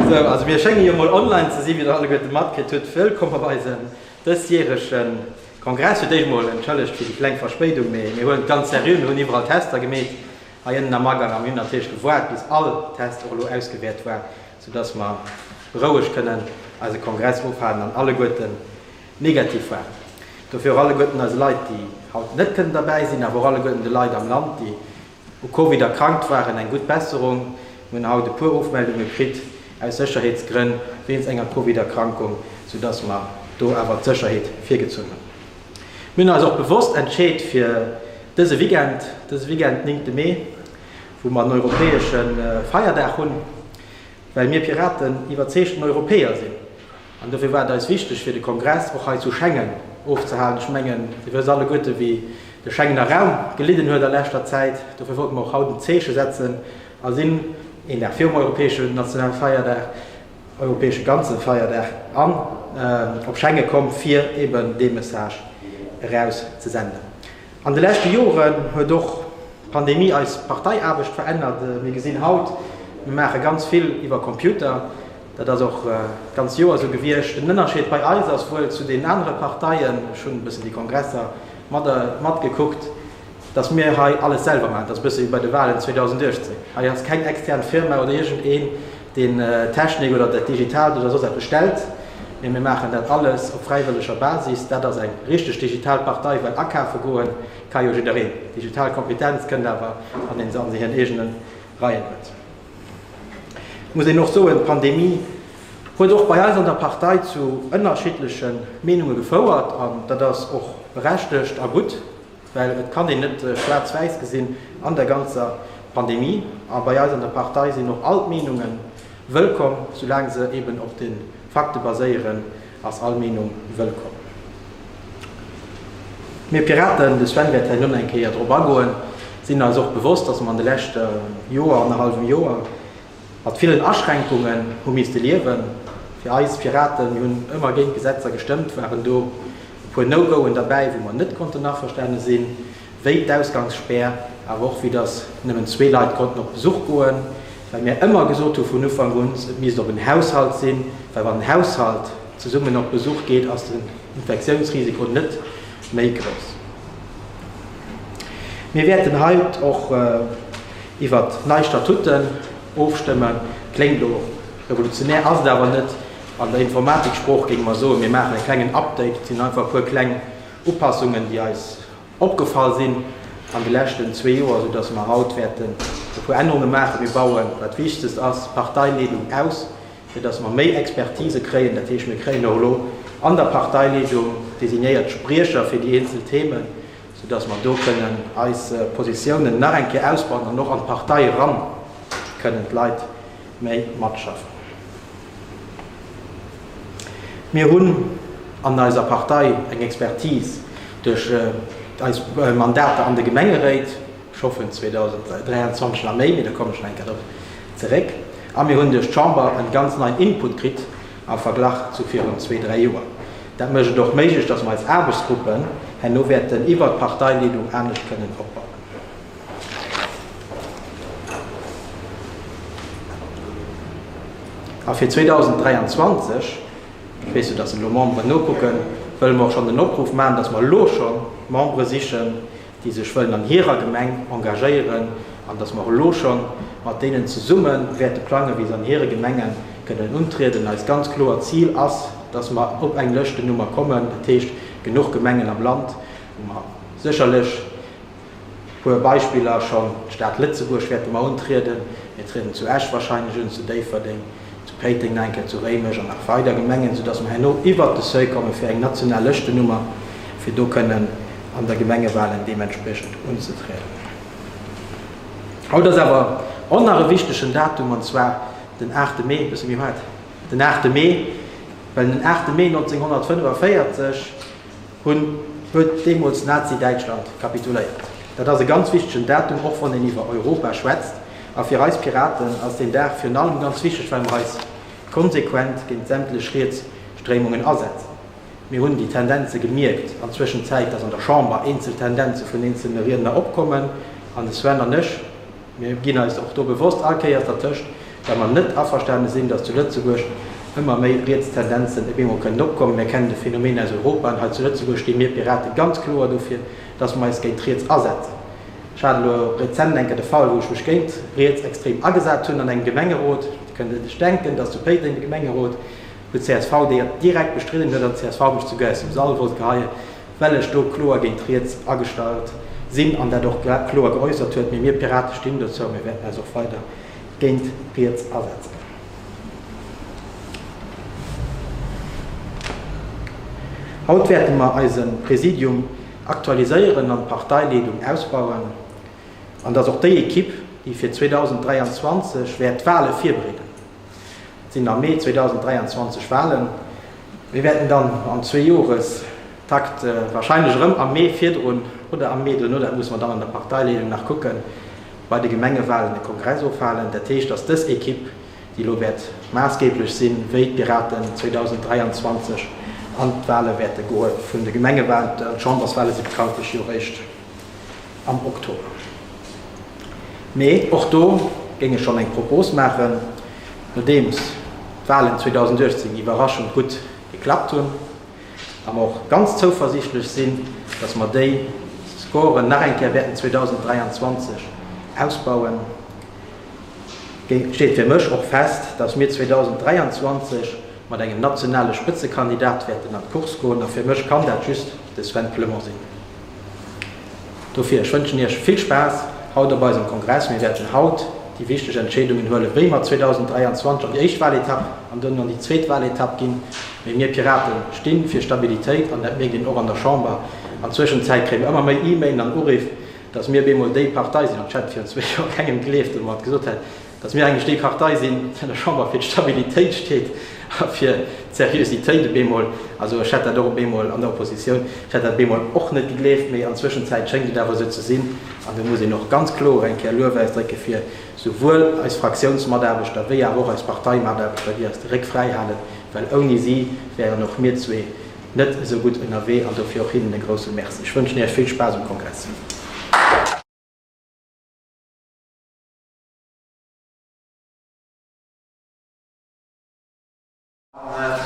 Sou, also mir schénge jo mol online ze sinn, wéi der alleguerte matkritt hutt. Wëllkomm op eisem dësjärege Kongress. Fir d'éischt mol entschëllegt fir déi kleng Verspéidung, mee mir huelen et ganz seriö. Mir hunn iwwerall Tester gemeet hei ënnen am Agang a mir hunn natierlech gewaart, bis all Test och elo ausgewäert war, soudass mer roueg kënnen eise Kongress ofhalen an alleguerten negativ waren. Dofir och alleguerten eise Leit, déi haut net kënnen derbäi sinn, awer och alleguerten de Leit am Land, déi u Covid erkrankt waren, eng gutt Besserung. Mir hunn haut e puer Ofmeldunge kritt aus Sécherheetsgrënn wéinst enger Covid-Erkrankung, soudass mer do awer d'Sécherheet virgezunn hunn. Mir hunn eis och bewosst entscheet fir dëse Weekend, dëse Weekend, 9 Mee, wou mer en europäesche Feierdag hunn, well mir Piraten iwwerzeegten Europäer sinn. An dofir war et eis wichteg, fir de Kongress och hei zu Schengen ofzehalen. Ech mengen, Dir wësst alleguerte wéi de Schengener Raum gelidden huet a leschter Zäit. Dofir wollte mer och haut en Zeeche setzen a sinn een Dag virum europäeschen Nationalfeierdag, europäesche ganze Feierdag, an op Schengen komm, fir eben dee Message eraus ze senden. An de leschte Joren huet och d'Pandemie eis Parteiaarbecht verännert. Mir gesinn haut, mir maache ganz vill iwwer Computer. Dat ass och d'ganz Joer esou gewiescht. Den Ënnerscheed bei eis ass wuel zu deenen anere Parteien, ech hunn e bëssen déi Kongresser matgekuckt, datt mir hei alles selwer maachen. Dat ass e bësse wéi bei de Wahlen 2018. Hei ass keng extern Firma oder iergendeen, deen d'Technik oder dat Digitaalt oder soss eppes stellt, mee mir maachen dat alles op fräiwëlleger Basis. Dat ass eng richteg digital Partei, well akafe goe ka jo jiddereen. Digital Kompetenz kënnt awer, wann ee se an hiren eegene Reien huet. Et muss een och soen, d'Pandemie huet och bei eis an der Partei zu ënnerschiddleche Meenunge gefouert. An dat ass och berechtegt a gutt, well et kann een net schwaarz-wäiss gesinn an der ganzer Pandemie. A bei eis an der Partei sinn och all d'Meenunge wëllkomm, soulaang se eben op de Fakte baséieren, ass all Meenung wëllkomm. Mir Piraten, de Sven wäert herno nach eng Kéier drop agoen, sinn eis och bewosst, dass mer an de leschte Joer, annerhallwem Joer mat villen Aschränkungen hu misste liewen. Fir eis Piraten, mir hunn ëmmer géint Gesetzer gestëmmt, waren do e puer No-Goen derbäi, wou mer net konnten averstane sinn, wéi d'Ausgangsspär, awer och wéi dass nëmmen zwee Leit konnten op Besuch goen, well mir ëmmer gesot hu vun Ufank un, et misst op en Haushalt sinn, well wann en Haushalt zesummen op Besuch geet, ass den Infektiounsrisiko net méi grouss. Mir wäerten haut och iwwert nei Statuten ofstëmmen. Kléngt elo revolutionär, ass et awer net. An der Informatiksprooch géinge mer soen, mir maachen e klengen Update. Et sinn einfach e puer kleng Upassungen, déi eis opgefall sinn an de leschten zwee Joer, soudass mer haut wäerten e puer Ännerunge maachen. Mir bauen, wat wichtegst ass, d'Parteileedung aus, fir dass mer méi Expertise kréien. Dat heescht, mir kréien och elo an der Parteileedung designéiert Spriecher fir déi eenzel Themen, soudass mer do kënnen eis Positiounen nach eng Kéier ausbauen an och an d'Partei eran kënnen d'Leit méi matschaffen. Mir hunn an eiser Partei eng Expertise duerch eis Mandater an de Gemengeréit, ech hoffen 2023 nach méi, mee do kommen ech nach eng Kéier drop zeréck, a mir hunn duerch d'Chamber en ganz neien Input kritt am Verglach zu virun zwee, dräi Joer. Dat mécht et och méiglech, dass mer eis Aarbechtsgruppen herno wäerten iwwert d'Parteileedung anescht kënnen opbauen. A fir 2023, ech weess jo, dass elo Memberen nokucken, wëlle mer och schonn den Opruff maachen, dass mer elo scho Membere sichen, déi sech wëllen an hirer Gemeng engagéieren, an dass mer och elo scho mat deenen zesumme wäerte plangen, wéi se an hire Gemenge kënnen untrieden. Eist ganz kloert Zil ass, dass mer op eng Lëschtennummer kommen, dat heescht genuch Gemengen am Land, wou mer sécherlech, Puer Beispiller schonn, D'Stad Lëtzebuerg wäerte mer untrieden, mir trieden zu Esch wahrscheinlech un, zu Déifferdeng, zu Péiteng nach eng Kéier, zu Réimech an nach weider Gemengen, soudass mer herno iwwert de Seuil komme fir eng national Lëschtennummer, fir do kënnen an der Gemengewahlen deementspriechend unzetrieden. Haut ass awer och nach e wichtegen Datum, an zwar den 8 Mee, e bësse méi haart, den 8 Mee, well den 8 Mee 1945, Hunn, huet deemools Nazi-Däitschland kapituléiert. Dat ass e ganz wichtegen Datum, och wann een iwwer Europa schwätzt. A fir eis Piraten ass deen Dag virun allem ganz wichteg, well mer eis konsequent géint sämtlech Rietsstréimungen asetzen. Mir hunn déi Tendenze gemierkt an Zwëschenzäit, dass an der Chamber eenzel Tendenze vun eenzelne Riedner opkommen. An de Sven an ech, mir ginn eis och do bewosst, all Kéiers dertëscht. Well mer net averstane sinn, datt zu Lëtzebuerg ëmmer méi riets Tendenzen op eemol kënnen opkommen. Mir kennen de Phänomen aus Europa an hei zu Lëtzebuerg sti mir Piraten ganz kloer dofir, datt mer eis géint riets asetzen. Ech hat elo rezent eng Kéier de Fall, wou ech mech géint rietsextrem agesat hunn an engem Gemengerot. Dir kënnt et lech denken, datt zu Péiteng de Gemengerot, wou csv déi direkt bestridden huet an csv mech souguer aus dem Sall wollt geheien, well ech do kloer géint riets agestallt sinn an dat och kloer geäussert huet. Mee mir Pirate stinn dozou a mir wäerten eis och weider géint riets asetzen. Haut wäerte mer eise Präsidium aktualiséieren an d'Parteileedung ausbauen. An et ass och déi Ekipp, déi fir 2023 wäert d'Wale virbereeden. Et sinn am Mee 2023 Walen. Mir wäerten dann am Zweejorestakt, warscheinlech erëm am Mee virdrun oder am Mee duerno, dat musse mer dann an der Parteileedung nach kucken, bei de Gemengewalen e Kongress ofhalen. Dat heescht, dass dës Ekipp, déi elo wäert maassgeeblech sinn, wéi d'Piraten 2023 an d'Wale wäerte goe vun de Gemengewalen, d'Chamberswale si bekanntlech jo eréischt am Oktober. Mee och do géing ech schonn eng Propos maachen, nodeems d'Walen 2018 iwwerraschend gutt geklappt hunn a mer och ganz zouversiichtlech sinn, datt mer déi Scoren nach eng Kéier wäerten 2023 ausbauen, steet fir mech och fest, datt mir 2023 mat engem nationale Spëtzekandidat wäerten an d'Course goen. A fir mech kann dat just de Sven Clement sinn. Dofir, ech wënschen Iech vill Spaass haut op eisem Kongress. Mir wäerten haut déi wichteg Entscheedungen huelen, wéi mer 2023 an déi éischt Wahletapp an duerno an déi zweet Wahletapp ginn. Mee mir Piraten sti fir Stabilitéit an dat mierkt een och an der Chamber. An Zwëschenzäit kréie mer ëmmer méi E-Mailen an Uriff, dass mir bemol déi Partei sinn, an ech hätt virun zwéi Joer kengem gleeft, wa mer et gesot hätt, dass mir eigentlech déi Partei sinn, déi an der Chamber fir d'Stabilitéit steet a fir d'Seriositéit op eemol. Also ech hätt dat och op eemol an der Oppositioun, ech hätt dat op eemol och net gegleeft, mee an Zwëschenzäit schéngt et awer esou ze sinn. An do muss een och ganz kloer eng Kéier Luef ausdrécke fir souwuel eis Fraktiounsmataarbechter wéi awer och eis Parteimataarbechter, déi eis de Réck fräi halen, well ouni si wären och mir zwee net esou gutt ënnerwee an dofir och hinnen e grousse Merci. Ech wënschen Iech vill Spaass um Kongress.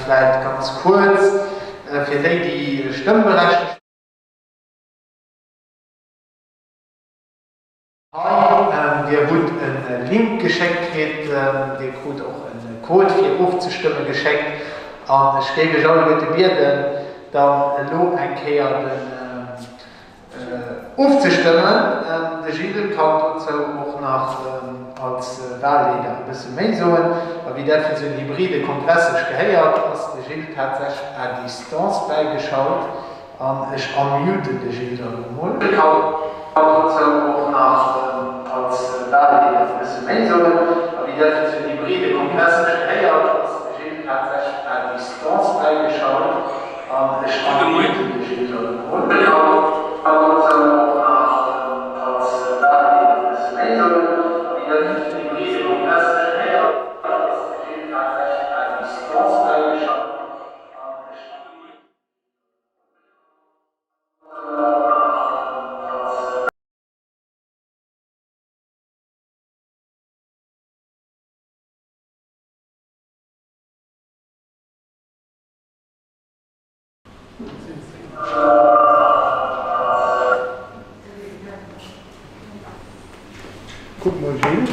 Vläit ganz kuerz fir déi, déi stëmmberechtegt. Hei, Dir hutt e Link geschéckt kritt, Dir krut och e Code fir ofzestëmme geschéckt an ech géif Iech alleguerte bieden, dann elo eng Kéier den ofzestëmmen. De Gilles kann dozou och nach als Wahlleeder e bësse méi soen. A wéi dat fir esou en hybride Kongress sech gehéiert, ass de Gilles tatsächlech à distance bäigeschalt. An ech unmuten de Gilles dann elo mol. Kann dozou och nach als Wahlleeder e bësse méi soen. A wéi dat fir esou en hybride Kongress sech gehéiert, ass de Gilles tatsächlech à distance bäigeschalt. An ech unmuten de Gilles dann elo mol. Kann dozou och nach als Wahlleeder e bësse méi soen. A wéi dat fir esou en hybride Kongress sech gehéiert, ass de Gilles tatsächlech à distance bäigeschalt. An ech. Kuck mol Gilles,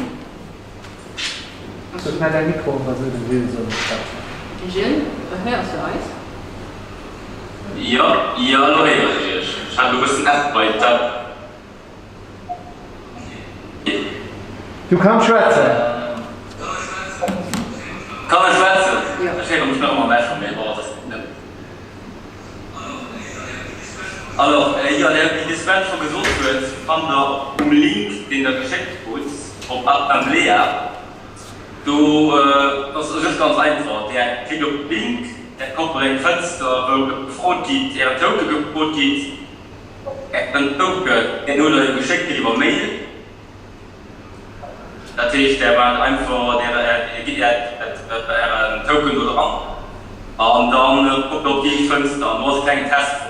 soss maach däi Mikro op a so dem Gilles e soll net schwätzen. Gilles, héiers du eis? Jo, jo, elo héieren ech iech. Ech hat elo e bëssen F bei der. Du kanns schwätzen. Kann ech schwätzen? Ech héiere mech nach ëmmer am Echo, mee bon, et ass net. Alors, jo, wéi de Sven scho gesot huet, fannt der um Link, deen der geschéckt krut, op Assemblea, do ass et just ganz einfach, Där klickt op de Link, där kommt op eng Fënster, wou gefrot gitt, Ären Token gefrot gitt, Ären Token, deen hutt der jo geschéckt kritt iwwer Mail. Dat heescht, Där maacht einfach, Där gitt Ären Token do dran an da kommt Der op déi Fënster an do ass e klengen Test drop.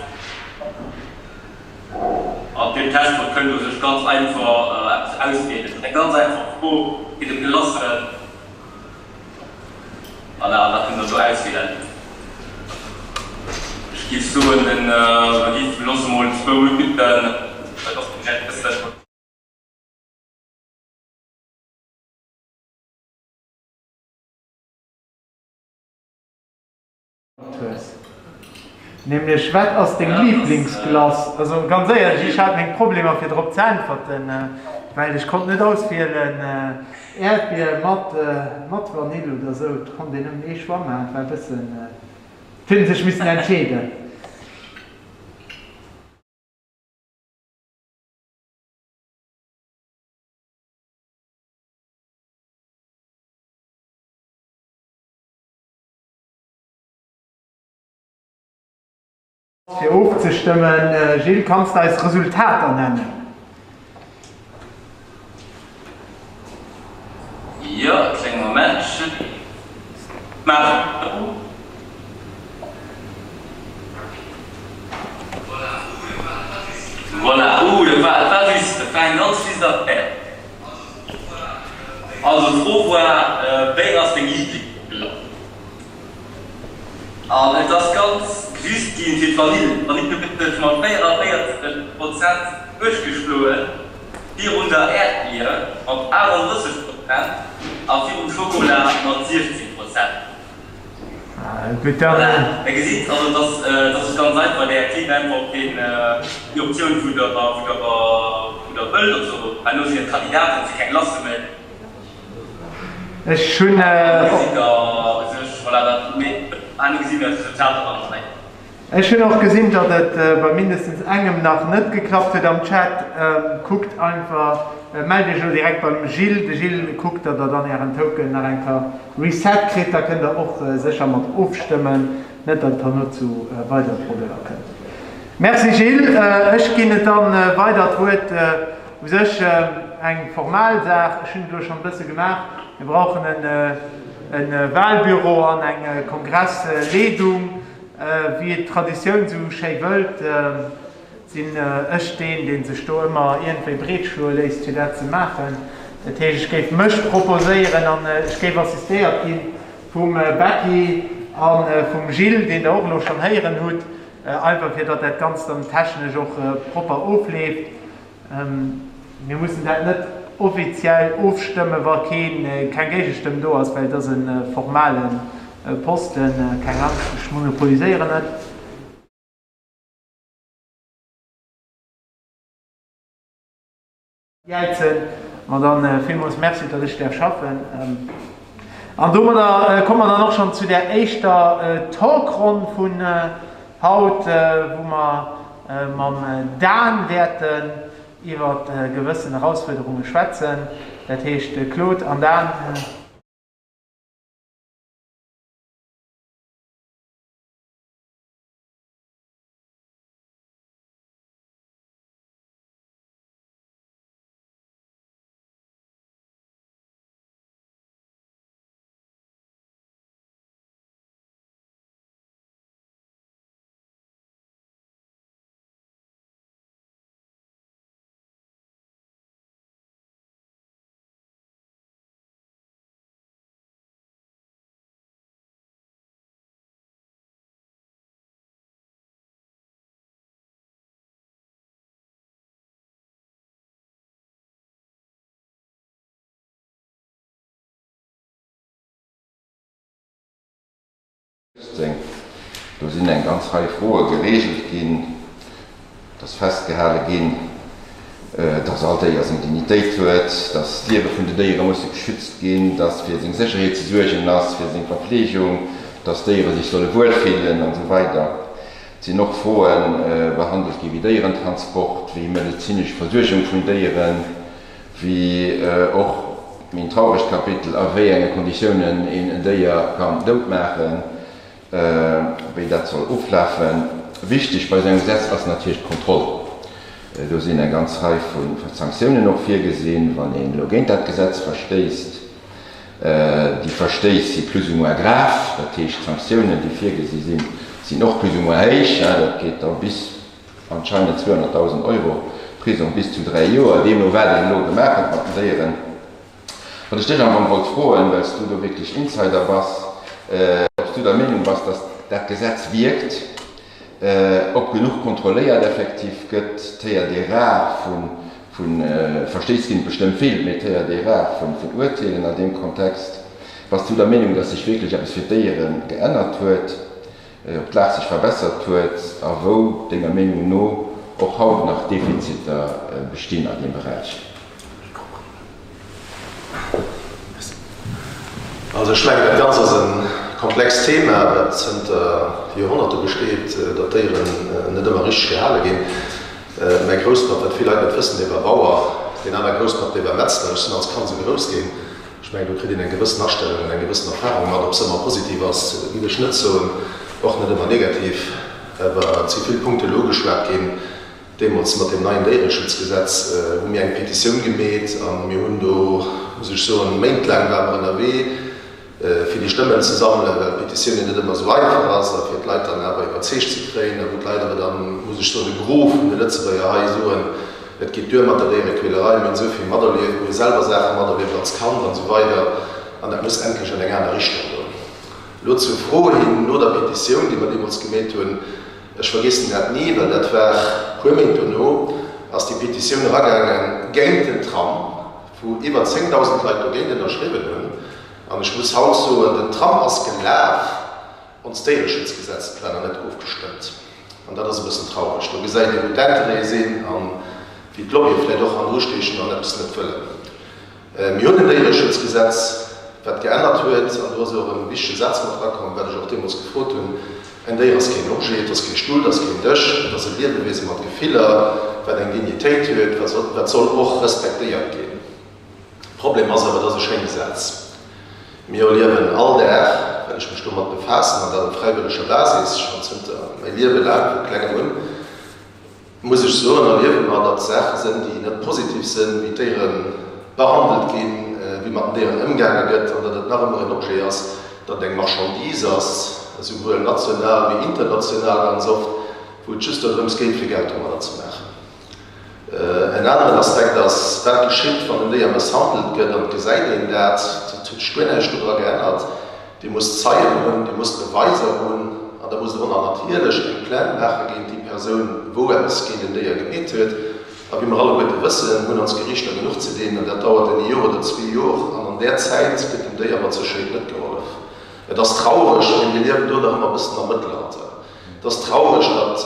An deem Test do kënnt Der sech ganz einfach eppes auswielen. Dat ass eng ganz einfach Fro, geet ëm Glacen. Voilà, an da kënnt Der do auswielen. Ech géif soen, den, mer géife loosse mol zwou Minutten, dat ass direkt e bëssen. Hues. Nämlech, Wat ass deng Liiblingsglace? Also ganz éierlech, ech hat meng Problemer fir drop ze äntwerten, well ech konnt net auswielen Äerdbier mat mat Vanill oder sou. Et konnt een nëmmen ee Choix maachen, et war e bëssen, et huet ee sech missen entscheeden. Fir ofzestëmmen. Gilles, kanns de eis Resultater nennen? Jo, e klenge Momentchen. Maachen. Voilà, ouh, dat war, dat war süss, dat war eng ganz süss Affär. Also d'Fro war, Wéi ass deng Liiblingscouleur? An et ass ganz just ginn fir d'Vanill. D'Vanill huet sech mat 44 Prozent duerchgeschloen, virun der Äerdbier mat 38 Prozent a virum Schokola mat 16 Prozent. Voilà, der gesitt also, et ass, et ass ganz einfach, Der klickt einfach op deen, déi Optioun, wou Der, wou Der, wou Der wëllt. Also herno sinn et Kandidaten, et si keng Glacë méi. Ech hunn. Ech hunn och gesinn, datt et bei mindestens engem nach net geklappt huet am Chat. Kuckt einfach, mellt iech elo direkt beim Gilles. De Gilles kuckt, datt der dann ären Token nach eng Kéier reset kritt. Da kënnt der och sécher mat ofstëmmen. Net datt et herno zu weidere Problemer kënnt. Merci Gilles. Ech ginn et dann weider d'Wuert. U sech eng formal Saach, ech hunn et elo schonn e bësse gemaach, Mir brauchen e Wahlbüro an eng Kongressleedung. Wéi et d'Traditioun esou schéi wëllt, sinn ech deen, dee sech do ëmmer iergendwéi breetschloe léisst, fir dat ze maachen. Dat heescht, ech géif mech proposéieren an ech géif assistéiert gi vum Becky a vum Gilles, deen Der och elo schonn héieren hutt, einfach fir datt dat Ganzt dann technesch och propper ofleeft. Mir mussen dat net offiziell ofstëmmen, wa keen, keng Géigestëmm do ass, well et ass e formale Posten. Keng Angscht, ech monopoliséieren net. Jäizen. Ma dann villmools Merci, datt ech däerf schaffen. An domadder komme mer dann och schonn zu där éischter Talkronn vun haut, wou mer mam Dan wäerten iwwer gewëssen Erausfuerderunge schwätzen. Dat heescht, Claude an Dan. Do sinn eng ganz Rei Froe gereegelt ginn. Et ass festgehale ginn, dass all Déier seng Dignitéit huet, dass d'Liewe vun den Déiere musse geschützt ginn, dass fir seng Sécherheet ze suergen ass, fir seng Verfleegung, dass d'Déiere sech solle wuelfillen an esou weider. Et sinn och Froe behandelt gi wéi Déierentransport, wéi medezinesch Versuergung vun Déieren, wéi och méi en trauregt Kapitel, a wéi enge Konditiounen een en Déier kann dout maachen, wéi dat soll oflafen. Wichteg bei esou engem Gesetz ass natierlech d'Kontroll. Do sinn eng ganz Rei vu Sanktiounen och virgesinn, wann een elo géint dat Gesetz verstéisst. Déi Verstéiss si plus ou moins grave, dat heescht d'Sanktiounen, déi virgesi sinn, sinn och plus ou moins héich. Dat geet da bis anscheinend 200.000 Euro Prisong bis zu 3 Joer, deemno wat een elo gemaach huet mat den Déieren. Wat ech dech am Fong wollt froen, well s du do wierklech Insider bass. Ob s du der Meenung bass, datt dat Gesetz wierkt, ob genuch kontrolléiert effektiv gëtt, et héiert ee rar vu Verstéiss ginn et bestëmmt vill, mee et héiert ee rar vun Urteelen an deem Kontext. Bass du der Meenung, datt sech wierklech eppes fir d'Déiere geännert huet, ob d'Lag sech verbessert huet a wou denger Meenung no och haut nach Defiziter bestinn an deem Beräich? Also ech mengen, dat Ganzt ass e komplext Thema, wat zënter Joerhonnerte besteet, datt d'Déieren net ëmmer richteg gehale ginn. Mäi Grousspapp, wat vill Leit net wëssen, dee war Bauer, deen aner Grousspapp, dee war Metzler. Ech sinn als Kand esou grouss ginn. Ech mengen, do kritt een eng gewëssen Astellung an eng gewëssen Erfahrung mat. Ob se ëmmer positiv ass, wëll ech net soen, och net ëmmer negativ. Awer et si vill Punkte elo ugeschwat ginn. Deemools mat deem neien Déiereschutzgesetz hu mir eng Petitioun gemeet a mir hunn do, muss ech soen, méintlaang ware mer ënnerwee, fir déi Stëmmen ze sammelen, well d'Petitioun jo net ëmmer esou einfach ass a fir d'Leit dann awer iwwerzeegt ze kréien a wou d'Leit awer dann, muss ech soen, de Gros vun de Lëtzebuerger hei soen, et geet duer mat der Déierequälerei, mir hunn esou vill materlieft, mir hu selwer Saache materlieft als Kand an esou weider an dat muss endlech an eng aner Richtung goen. Elo zur Fro hin no der Petitioun, déi mer deemools gemeet hunn. Ech vergeessen dat ni, well dat war puer Méint dono, ass déi Petitioun eragaange géint den Tram, wou iwwer 10.000 Leit dogéint ënnerschriwwen hunn. An ech muss haut soen, den Tram ass gelaf, onst Déiereschutzgesetz war nach net ofgestëmmt. An dat ass e bëssen traureg. Do gesäit ee wou d'Intérêtë sinn a wéi d'Lobbye vläicht och hannendru steechen an eppes net wëllen. Mir hunn en Déiereschutzgesetz, wat geännert huet, an do ass och e wichtege Saz mat erakomm, wat ech och deemools gefrot hunn, En Déier ass keen Objet, et ass kee Stull, et ass keen Dësch, et ass e Liewewiese mat Gefiller, wat eng Dignitéit huet, wat soll och respektéiert ginn. Problem ass awer, et ass e schéine Saz. Mir erliewen all Dag, well ech mech domat befaassen, an dat op fräiwëlleger Basis, schonn zënter mäi Liewe laang, vu klengem un, muss ech soen, erliewe mer, datt Saache sënn, déi net positiv sënn, wéi d'Déiere behandelt ginn, wéi mat den Déieren ëmgaange gëtt, an datt et nach ëmmer en Objet ass, datt et eng Marchandise ass, esouwuel national wéi international ganz oft, wou et just dorëms geet, fir Geld domadder ze maachen. En aneren Aspekt ass, wat geschitt, wann en Déier mësshandelt gëtt, an et gesäit een dat, et huet sech guer näischt dodra geännert. Dir musst Zeien hunn, Dir musst Beweiser hunn an da musst Der och nach natierlech eng Plainte maache géint déi Persoun, wou eppes géint en Déier gemeet huet. A wéi mer alleguerte wëssen, hunn ons Geriichter genuch ze dinn an dat dauert en Jor oder zwee Jor an an där Zäit gëtt dem Déier mat Sécherheet net gehollef. Et ass traureg, mee mir liewen do nach ëmmer e bëssen am Mëttelalter. Et ass traureg, datt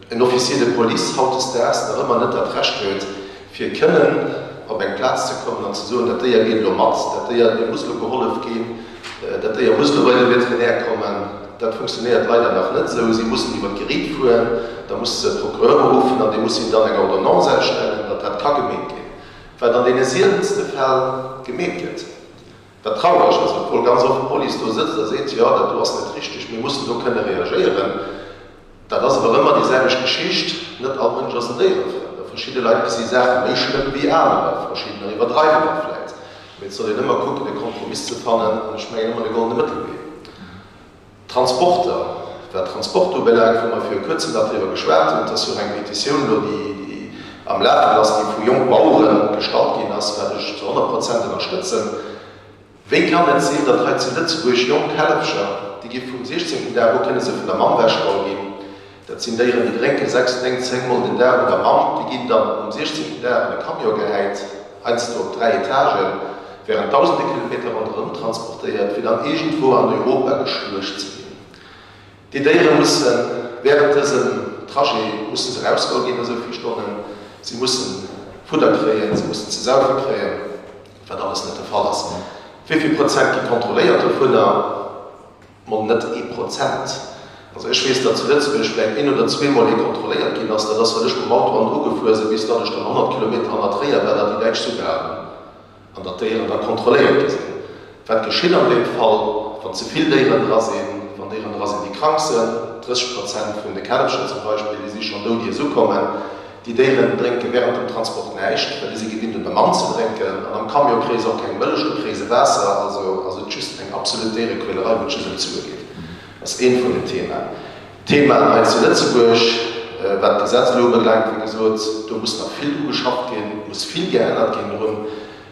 en Officier de police hautdesdaags nach ëmmer net dat Recht huet, fir kënnen op eng Plaz ze kommen an ze soen, dat Déier geet elo mat, dat Déier, deem muss elo gehollef ginn, dat Déier muss elo bei de Veterinär kommen. Dat funktionéiert leider nach net esou. Si mussen iwwer d'Geriit fueren, da musse se e Procureur beruffen an dee muss hinnen dann eng Ordonnance ausstellen, datt dat ka gemeet ginn, wat an deene sielenste Fäll gemeet gëtt. Wat traureg ass, obwuel ganz oft d'Police do sëtzt a seet, jo, dat do ass net richteg, mir mussen do kënne reagéieren. Dat ass awer ëmmer déi selwecht Geschicht, net all Mënsch ass en Déierefrënd a verschidde Leit gesi Saache méi schlëmm wéi anerer, verschiddener iwwerdreiwen dat vläit. Mee et soll een ëmmer kucken, e Kompromiss ze fannen an ech mengen ëmmer de goldene Mëttelwee. Transporter, wat Transport ubelaangt, wou mer viru kuerzem nach driwwer geschwat hunn, et ass jo och eng Petitioun elo, déi am Lafen ass, déi vu jonk Bauere gestallt ginn ass, wat ech zu 100 Prozent ënnerstëtzen. Wéi kann et sinn, datt hei zu Lëtzebuerg jonk Källefcher, déi gi vum 16. Dag u kënne se vun der Mamm ewechgeholl ginn, dat sinn Déieren, déi drénke 6, 9, 10 Mol den Dag un der Mamm, déi ginn dann um 16. Dag an e Camion gehäit, heiansdo op 3 Etagen, während dausende Kilometer ronderëm transportéiert, fir dann iergendwou an Europa geschluecht ze ginn. Déi Déiere musse während dësem Trajet musse se erausgeholl ginn no esou vill Stonnen, si musse Fudder kréien, si mussen ze saufe kréien, wat alles net de Fall ass. Wéi vill Prozent gi kontrolléiert dovunner? Mol net ee Prozent. Also ech weess, datt zu Lëtzebuerg vläicht een oder zweemol ee kontrolléiert ginn ass. Dat ass, well ech mam Auto hannendru gefuer sinn, bis datt ech dann 100 Kilometer hannert Tréier war, datt déi Däitsch zugehalen hunn an datt d'Déieren da kontrolléiert gi sinn. Wat geschitt an deem Fall, wann ze vill Déieren dra sinn, wann Déieren dra sinn, déi krank sinn? 30 Prozent vun de Källefcher zum Beispill, déi si schonn dout, ier se ukommen. Déi Déieren drénke wärend dem Transport näischt, well déi si gewinnt un der Mamm ze drénken. An am Camion kréie se och keng Mëllech, do kréie se Waasser. Also ass et just eng absolut Déierequälerei, wou et just ëm d'Sue geet. Ass eent vun den Themaen. Themaen hei zu Lëtzebuerg, wat d'Gesetz elo ubelaangt, wéi gesot, do muss nach vill dru geschafft ginn, muss vill geännert ginn drun.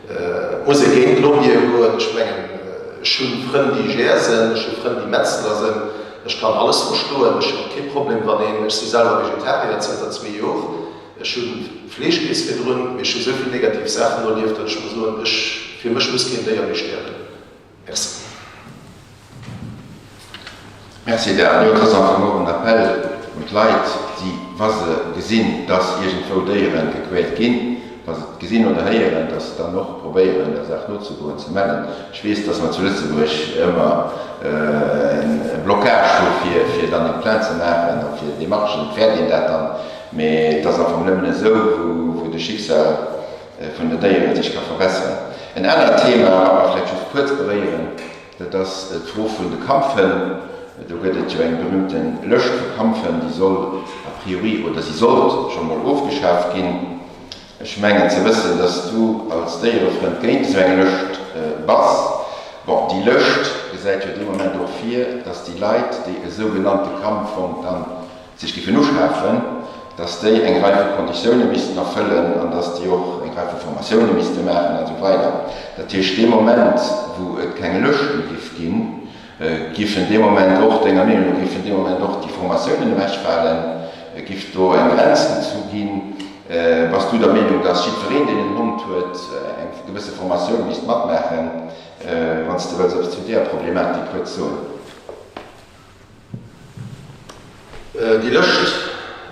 Et muss ee géint d'Lobbye goen. Ech mengen, ech. Ech hu Frënn, déi Jeeër sinn, ech hu Frënn, déi Metzler sinn. Ech kann alles verstoen. Ech hunn och kee Problem, wann een, ech si selwer Vegetarier zënter zwee Jor, ech hu Fleesch geess virdrun, mee ech hu sou vill negativ Saachen erlieft, datt ech muss soen, ech, fir mech muss keen Déier méi stierwen. Merci. Merci Dan. Jo, et ass am Fong och en Appell un d'Leit, déi, wa se gesinn, dass iergendwou Déiere gequält ginn, wa se et gesinn oder héieren, dass se dann och probéieren, der Saach nozegoen, ze mellen. Ech weess, dass mer zu Lëtzebuerg ëmmer e Blocage hu fir, fir dann eng Plainte ze maachen a fir Demarchen. Et fäert een dat dann, mee et ass am Fong nëmmen esou, wou de Schicksal vun den Déiere sech ka verbesseren. En anert Thema, wat mer vläicht just kuerz beréieren, dat ass d'Fro vun de Kampfhënn. Do gëtt et jo eng berühmte Lëscht vu Kampfhënn, déi soll a priori, oder si sollt scho mol ofgeschaaft ginn. Ech mengen ze wëssen, dass du als Déierefrënd géint esou eng Lëscht bass. Bon, déi Lëscht gesäit jo dee Moment och vir, dass déi Leit, déi e sougenannte Kampfhond dann sech giffen uschafen, dass déi eng Rei vu Konditioune missten erfëllen an dass déi och eng Rei vu Formatioune misste maachen an esou weider. Dat heescht, dee Moment, wou et keng Lëscht méi giff ginn, giffen dee Moment och, denger Meenung no, giffen dee Moment och déi Formatiounen ewechfalen, giff do eng Grenz gezu ginn. Bass du der Meenung, dass jiddwereen, deen en Hond huet, eng gewësse Formatioun misst matmaachen? Wann s de wëlls eppes zu deeër Problematik kuerz soen. Déi Lëscht,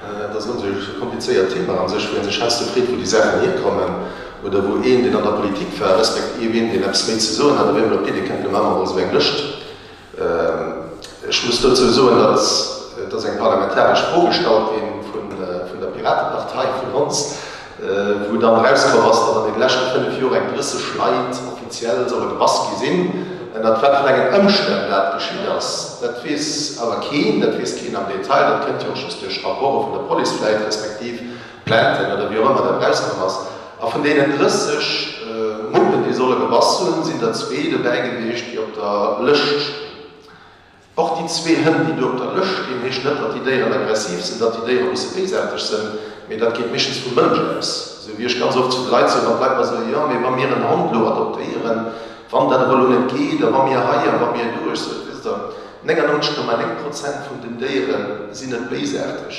dat ass erëm esou e komplizéiert Thema a sech, wou ee sech heiansdo freet, wou déi Saachen hierkommen, oder wou een, deen an der Politik war, respektiv een, deen eppes méi ze soen hat, op eemol op d'Idee kënnt, lo maache mer mol esou eng Lëscht. Ech muss dozou soen, datt et ass eng parlamentaresch Fro gestallt ginn vun der Piratepartei, vun ons, wou dann erauskomm ass, datt an deene leschte 5 Joer eng 30 Leit offiziell solle gebass gi sinn. Ënnert wat fir engen Ëmstänn dat geschitt ass, dat weess awer keen, dat weess keen am Detail. Dat kënnt jo och just duerch Rapporte vun der Police vläit, respektiv Plainten oder wéi och ëmmer dat erauskomm ass. A vun deenen 30 Muppen, déi solle gebass hunn, sinn der zwee dobäi gewiescht, déi op der Lëscht stinn. Och déi zwee Hënn, déi do op der Lëscht stinn, heescht net, datt déi Déieren aggressiv sinn, datt déi Déiere musse béisaarteg sënn, mee dat geet meeschtens vum Mënsch aus. Esou wéi ech ganz oft zu de Leit soen, wann d'Leit mer soen, jo, mee wa mir en Hond elo adoptéieren, wann dat awer elo net geet a wa mir hei a wa mir do, ech soen, wësst Der, 99,9 Prozent vun den Déiere sinn net béisaarteg.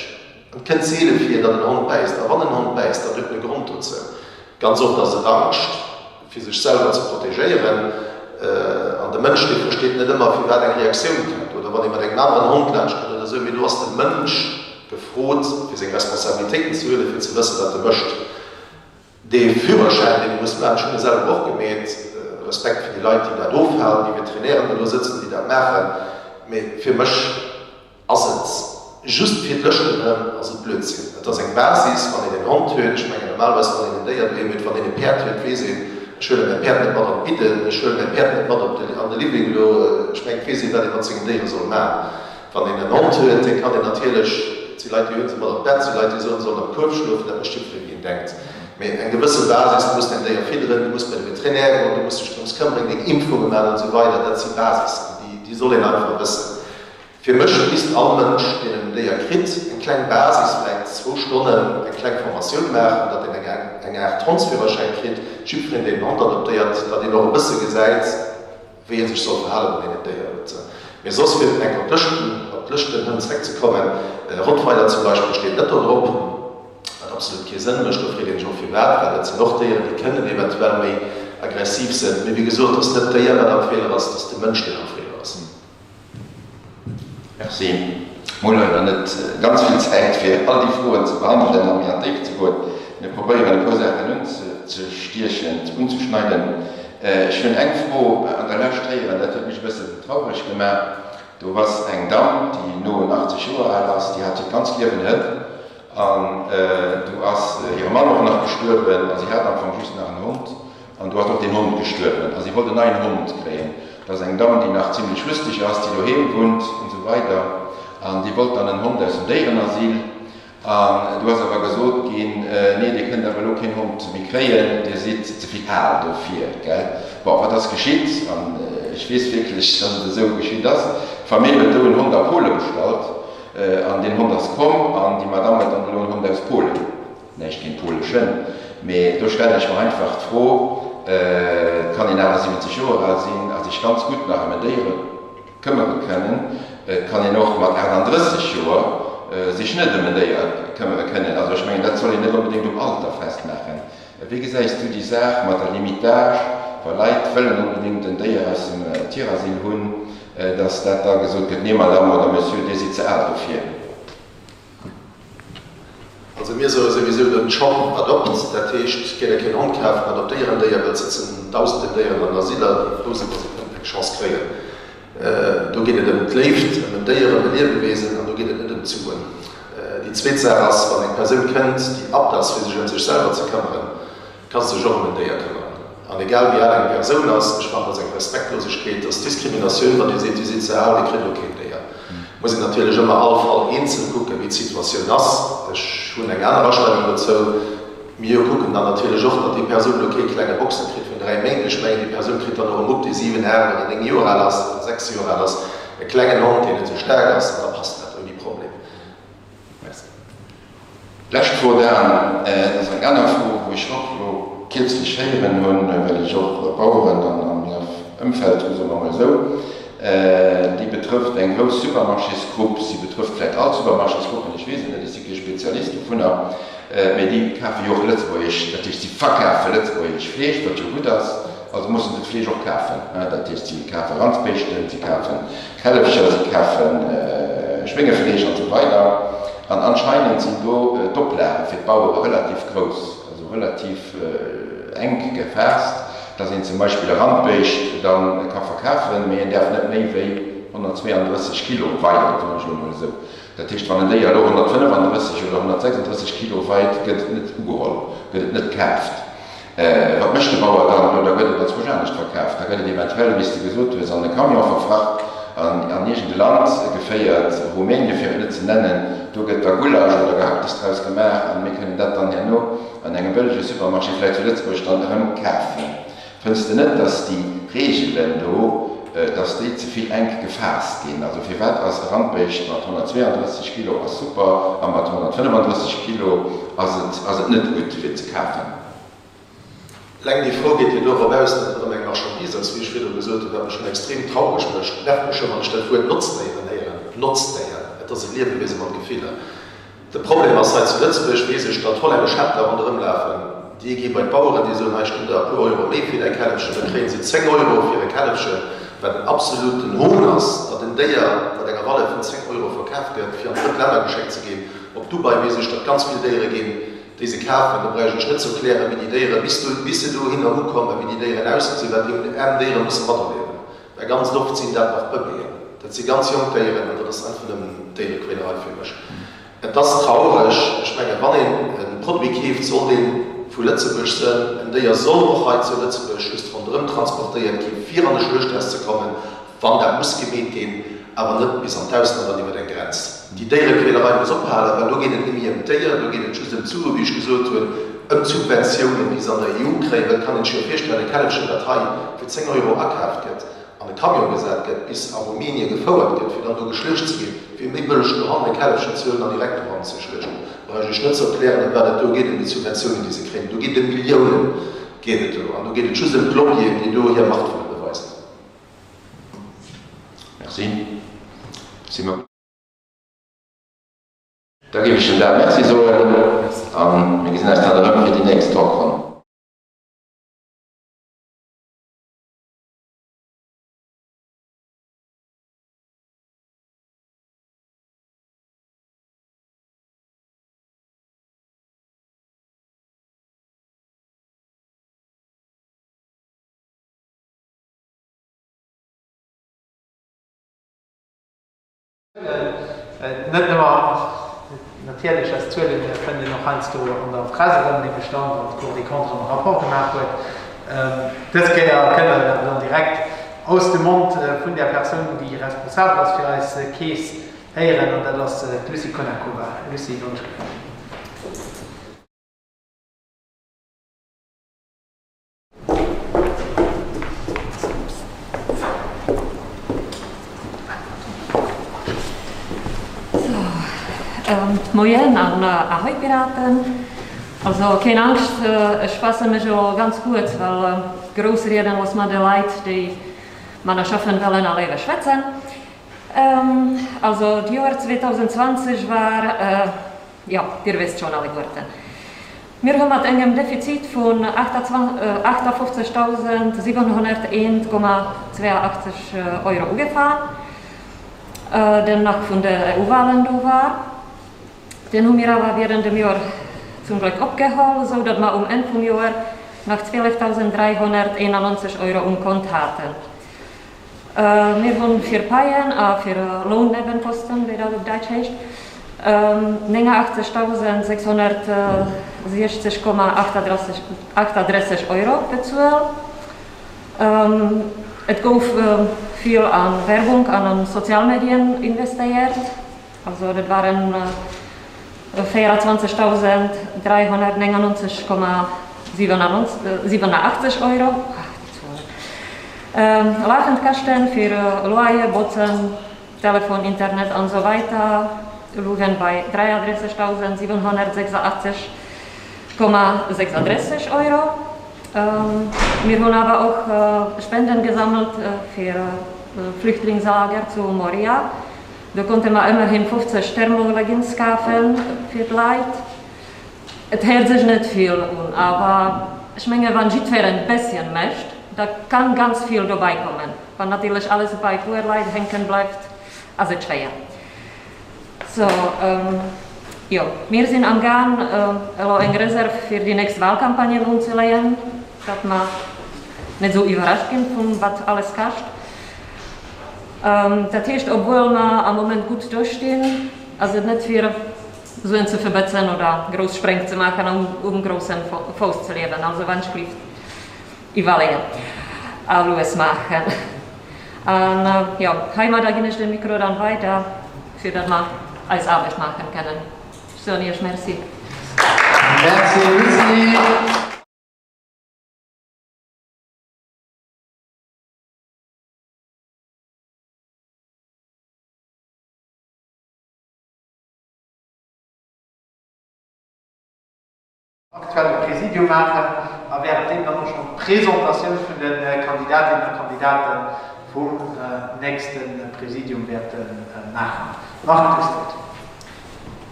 Et kënnt seele vir, datt en Hond bäisst. A wann en Hond bäisst, dann huet en e Grond dozou. Ganz oft ass et Angscht, fir sech selwer ze protegéieren. An de Mënsch, dee versteet net ëmmer, firwat eng Reaktioun kënnt oder wann ee mat engem aneren Hond laanscht kënnt oder esou. Mee do ass de Mënsch gefrot, fir seng Responsabilitéiten ze huelen, fir ze wëssen, wat e mécht. Dee Führerschäin, deen ee muss maachen, ech hunn e selwer och gemeet, Respekt fir déi Leit, déi dat ofhalen, déi Veterinären, déi do sëtzen, déi dat maachen, mee fir mech, Ass et just fir d'Lëschten erëm, ass et Blödsinn. Et ass eng Basis, wann een en Hond huet, ech mengen normalerweis wann een en Déier doheem huet, wann een e Päerd huet, weess een, ech huele mäi Päerd net mat an d'Bidden, ech huele mäi Päerd net mat op de, an de Living elo, ech mengen et weess een, wat ee mat sengem Déiere soll maachen. Wann een en Hond huet, dee kann een natierlech, et si Leit, déi huele se mat an d'Bett, et si Leit, déi soen, se sollen am Kuerf schlofen, dat mécht jiddweree wéi en denkt. Mee eng gewësse Basis, du muss däin Déier fidderen, du muss bei de Veterinär goen, du muss dech drëms këmmeren, deng Impfunge maachen an esou weider, dat si Basissen, déi, déi soll een einfach wëssen. Fir mech misst all Mënsch, deen en Déier kritt, eng kleng Basis, vläit zwou Stonnen, eng kleng Formatioun maachen, datt een eng eng Aart Hondsführerschäin kritt, jiddwereen, deen en Hond adoptéiert, datt een och e bësse gesäit, wéi ee sech soll verhalen, wann een en Déier huet. Mee soss, fir enk op d'Lëschten, op d'Lëschtenhënn zréckzekommen, Rottweiler zum Beispill steet net do drop, wat absolut kee Sënn mécht. Do freet een sech och firwat, well dat sinn och Déieren, déi kënnen eventuell méi aggressiv sinn. Mee wéi gesot, et ass net d'Déier, wat am Feeler ass, et ass de Mënsch, deen am Feeler ass. Merci. Mir hu leider net ganz vill Zäit, fir all déi Froen ze behandelen a méi an d'Déift ze goen. Mir probéieren, e puer Saachen unzestiechen, unzeschneiden. Ech hunn eng Fro an der Lescht héieren, dat huet mech e bëssen traureg gemaach. Do ass eng Damm, déi no un 80 Joer al ass, déi hat hiert ganzt Liewen Hënn. An du ass hire Mann och nach gestuerwen a si hat am Fong just nach en Hond. An du ass och deen Hond gestuerwen a si wollt en neien Hond kréien. Dat ass eng Damm, déi nach zimlech rüsteg ass, déi doheem wunnt an esou weider. An déi wollt dann en Hond aus dem Déierenasyl. An du ass awer gesot ginn, Nee, Dir kënnt awer elo keen Hond méi kréien, Dir sidd ze vill al dofir, gell? Bon, wat ass geschitt? An ech weess wierklech, dass et esou geschitt ass, D'Famill huet do en Hond a Pole bestallt. An deen Hond ass komm an déi Madame huet dann elo en Hond aus Polen. Näischt géint polesch Hënn, mee do stellen ech mer einfach d'Fro, Et kann een awer. 78 Joer al sinn a sech ganz gutt nach ëm en Déier këmmere kënnen. Et kann een och mat 38 Joer sech net ëm en Déier këmmere kënnen. Also ech mengen, dat soll een net onbedéngt um Alter festmaachen. Wéi gesäis du déi Saach mat der Limite d'âge, wa Leit wëllen onbedéngt en Déier aus dem Tierasyl hunn, dass dat da gesot gëtt, Nee Madame oder Monsieur, Dir sidd ze al dofir? Also mir soe souwisou den Shop adopt, dat heescht, gitt der keen Hond kafen, adoptéier en Déier, well et sëtzen dausenden Déieren an Asyler, déi frou sinn, wa se kënnen eng Chance kréien. Do geet et ëm d'Léift, ëm en Déier, ëm e Liewewesen an do geet et net ëm d'Suen. Déi zweet Saach ass, wann eng Persoun kënnt, déi apte ass fir sech ëm sech selwer ze këmmeren, ka se sech och ëm en Déier këmmeren. An egal wéi al eng Persoun ass, ech fannen, dat ass eng Respektlosegkeet, dat ass Diskriminatioun, wann Dir seet, Dir sidd ze al, Dir kritt elo keen Déier. Muss een natierlech ëmmer all Fall eenzel kucken, wéi d'Situatioun ass. Ech hunn eng aner Astellung dozou. Mir kucken dann natierlech och, datt déi Persoun elo kee klenge Boxer kritt vun 3 Méint. Ech mengen, déi Persoun kritt dann och e Mupp, dee 7, 8 oder 9 Joer al ass oder 6 Joer al ass, e klengen Hond, deen net esou staark ass, an da passt dat ouni Problem. Merci. Lescht Fro dann, dat ass eng aner Fro, wou ech och elo kierzlech héieren hunn, well ech och Baueren an menger Ëmfeld hunn, soe mer emol esou, déi betrëfft eng grouss Supermarchésgrupp, si betrëfft vläicht all d'Supermarchésgruppen, ech weess et net, ech si kee Spezialist dovunner, Mee déi kafe jo och lëtzebuergesch, dat heescht si verkafe lëtzebuergesch Fleesch, wat jo gutt ass, also musse se d'Fleesch och kafen. Dat heescht si kafe Randsbéischten, si kafe Källefcher, si kafe Schwéngefleesch an esou weider. An anscheinend sinn do d'Oplage fir d'Bauere relativ grouss, also relativ enk gefaasst, datt een zum Beispill e Randbéischt da ka verkafen, mee en däerf net méi wéi 132 Kilo weien, soen ech elo mol esou. Dat heescht, wann en Déier elo 135 oder 136 Kilo weit, gëtt et net ugeholl, gëtt et net kaaft. Wat mécht de Bauer dann? Jo, da gëtt et anzwousch anescht verkaaft. Da gëtt et eventuell, wéi s de gesot hues, an e Camion verfracht an an iergend e Land geféiert, Rumänien, fir et net ze nennen. Do gëtt da Gulasch oder Gehacktes draus gemaach an mir kënnen dat dann herno an engem bëllege Supermarché, vläicht zu Lëtzebuerg, dann erëm kafen. Fënns de net, dass déi Reegelen do, dass déi ze vill enk gefaasst ginn? Also firwat ass e Randbéischt mat 132 Kilo ass super a mat 135 Kilo ass et ass et net gutt fir ze kafen? Eleng déi Fro geet jo dorop aus, datt et erëm eng Marchandise ass, wéi ech virdru gesot hunn, wat mech schonn extrem traureg mécht, nervt mech scho wann ech dat Wuert Notzdéieren héieren. Notzdéier, et ass e Liewewiese mat Gefiller. De Problem ass hei zu Lëtzebuerg, weess ech, datt hollännesch Händler ronderëm lafen. Déi gi bei d'Baueren, déi soen, hei stinn der e puer Euro méi fir däi Källefchen. Da kréie se 10 Euro fir e Källefchen, wat en absoluten Hohn ass, datt en Déier mat enger Valeur vun 10 Euro verkaf gëtt, fir an drëtt Länner geschéckt ze ginn. Op Dubai weess ech, datt ganz vill Déiere ginn, déi se kafen. Do bräicht ech net ze erklären, wéi déi Déiere bis do, bis se dohinner ukommen, wéi déi Déieren ausgesinn, wat déi aarm Déiere musse materliewen. Mä ganz oft sinn dat nach Bëbeeën. Dat si ganz jonk Déieren an dat ass einfach nëmmen Déierequälerei fir mech. Et ass traureg. Ech mengen, wann een e Produit keeft, soll dee vu Lëtzebuerg sënn. En Déier soll och hei zu Lëtzebuerg just ronderëm transportéiert gi fir an e Schluechthaus ze kommen, wann dat muss gemeet ginn, awer net bis an d'Ausland an iwwer eng Grenz. Déi Déierequälerei muss ophalen, well do geet et net méi ëm d'Déier, do geet et just ëm d'Sue, wéi ech gesot hunn, ëm d'Subventiounen, déi se an der EU kréien. Well et kann een sech jo virstellen, e Källefchen, dat hei fir 10 Euro akaaft gëtt, an e Camion gesat gëtt, bis a Rumänien gefouert gëtt, fir dann do geschluecht ze ginn, fir méi bëlleg dohannen e Källefchen ze huelen an direkt dohannen ze schluechten. Brauch ech Iech net ze erklären, ëm wat et do geet, ëm déi Subventiounen, déi se kréien. Do geet ëm Milliounen geet et do. An do geet et just ëm d'Lobbyen, déi do hir Macht wëlle beweisen. Merci. Si mer gutt? Da géif ech dem Dan Merci soen a mir gesinn eis dann erëm fir déi nächst Talkronn. Net nëmmer natierlech eis Zuelen fënnt een och heiansdo an der Press erëm, nämlech dann, wann d'Cour des Comptes erëm e Rapport gemaach huet. Dës Kéier kënne mer dat dann direkt aus dem Mond vun där Persoun, déi responsabel ass fir eis Keess, héieren, an dat ass d'Lucie Konakova. Lucie, wann ech gefrot. Moien an Ahoi Piraten! Also keen Angscht, ech faasse mech elo ganz kuerz, well. Grouss rieden, loosse mer de Leit, déi manner schaffen wëllen a léiwer schwätzen. Also d'Joer 2020 war, jo, dir wësst schonn alleguerten. Mir hu mat engem Defizit vun 58.701,82 Euro ugefaang, deen nach vun de EU-Wahlen do war. Deen hu mir awer während dem Joer zum Gléck opgeholl, esou datt mer um Enn vum Joer nach 12.391 Euro um Kont haten. Mir hunn fir Paien a fir Lohnnebenkosten, wéi dat op Däitsch heescht, 89.660,38 Euro bezuelt. Et gouf vill a Werbung an a Sozialmedien investéiert. Also dat waren 24.399,87 Euro. Lafend Käschten fir Loyer, Botzen, Telefon, Internet an esou weider louchen bei 33.786,36 Euro. Mir hunn awer och Spenden gesammelt fir Flüchtlingslager zu Moria. Do konnte mer ëmmerhin 50 Thermoleggings kafen fir d'Leit. Et héiert sech net vill un, awer ech menge wann jiddferen besschen mécht, da kann ganz vill dobei kommen. Wann natierlech alles bei puer Leit hänken bleift, ass et schwéier. So, jo, mir sinn am Gaang elo eng Reserv fir déi nächst Wahlcampagnen unzeleeën, datt mer net esou iwwerrascht ginn vun wat alles kascht. Dat heescht, obwuel mer am Moment gutt do stinn, ass et net fir Suen ze verbëtzen oder grouss Spréng ze maachen an um grousse Fouss ze liewen. Also wann ech lift iwwerleeën a lues maachen. An jo, heimadder ginn ech de Mikro dann weider, fir datt mer eis Aarbecht maachen kennen. Ech soen Iech Merci. Merci Lucie. Aktuelle Präsidium maachen a währenddeem dann och schonn d'Presentatioun vun de Kandidatinnen a Kandidate vum nächste Präsidium wäerte maachen. Marc, du hues d'Wuert.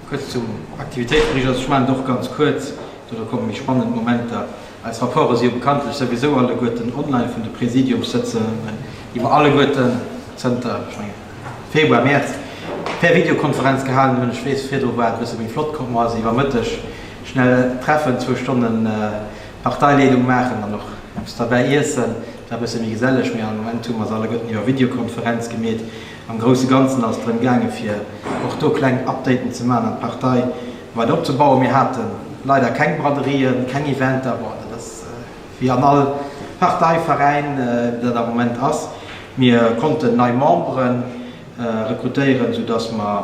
Kuerz zum Aktivitéitsbericht, also ech maachen et och ganz kuerz, do komme méi spannend Momenter. Eis Rapporte si jo bekanntlech souwisou alleguerten online vun de Präsidiumssëtzungen, déi mer alleguerten zënter, ech mengen, Februar, Mäerz per Videokonferenz gehalen hunn. Ech weess, virdru war et e bësse méi flott, konnte mer eis iwwer Mëtteg schnell treffen, zwou Stonnen Parteileedung maachen an och eppes derbäi iessen. Et war e bësse méi geselleg, mee am Moment hu mer se alleguerten iwwer Videokonferenz gemeet. Am grousse Ganzen ass et drëm gaange fir och do kleng Updaten ze maachen an d'Partei weider opzebauen. Mir hate leider keng Braderien, keng Eventer, bon dat ass wéi an all Partei, Veräin dat am Moment ass. Mir konnten nei Membere rekrutéieren, sou dass mer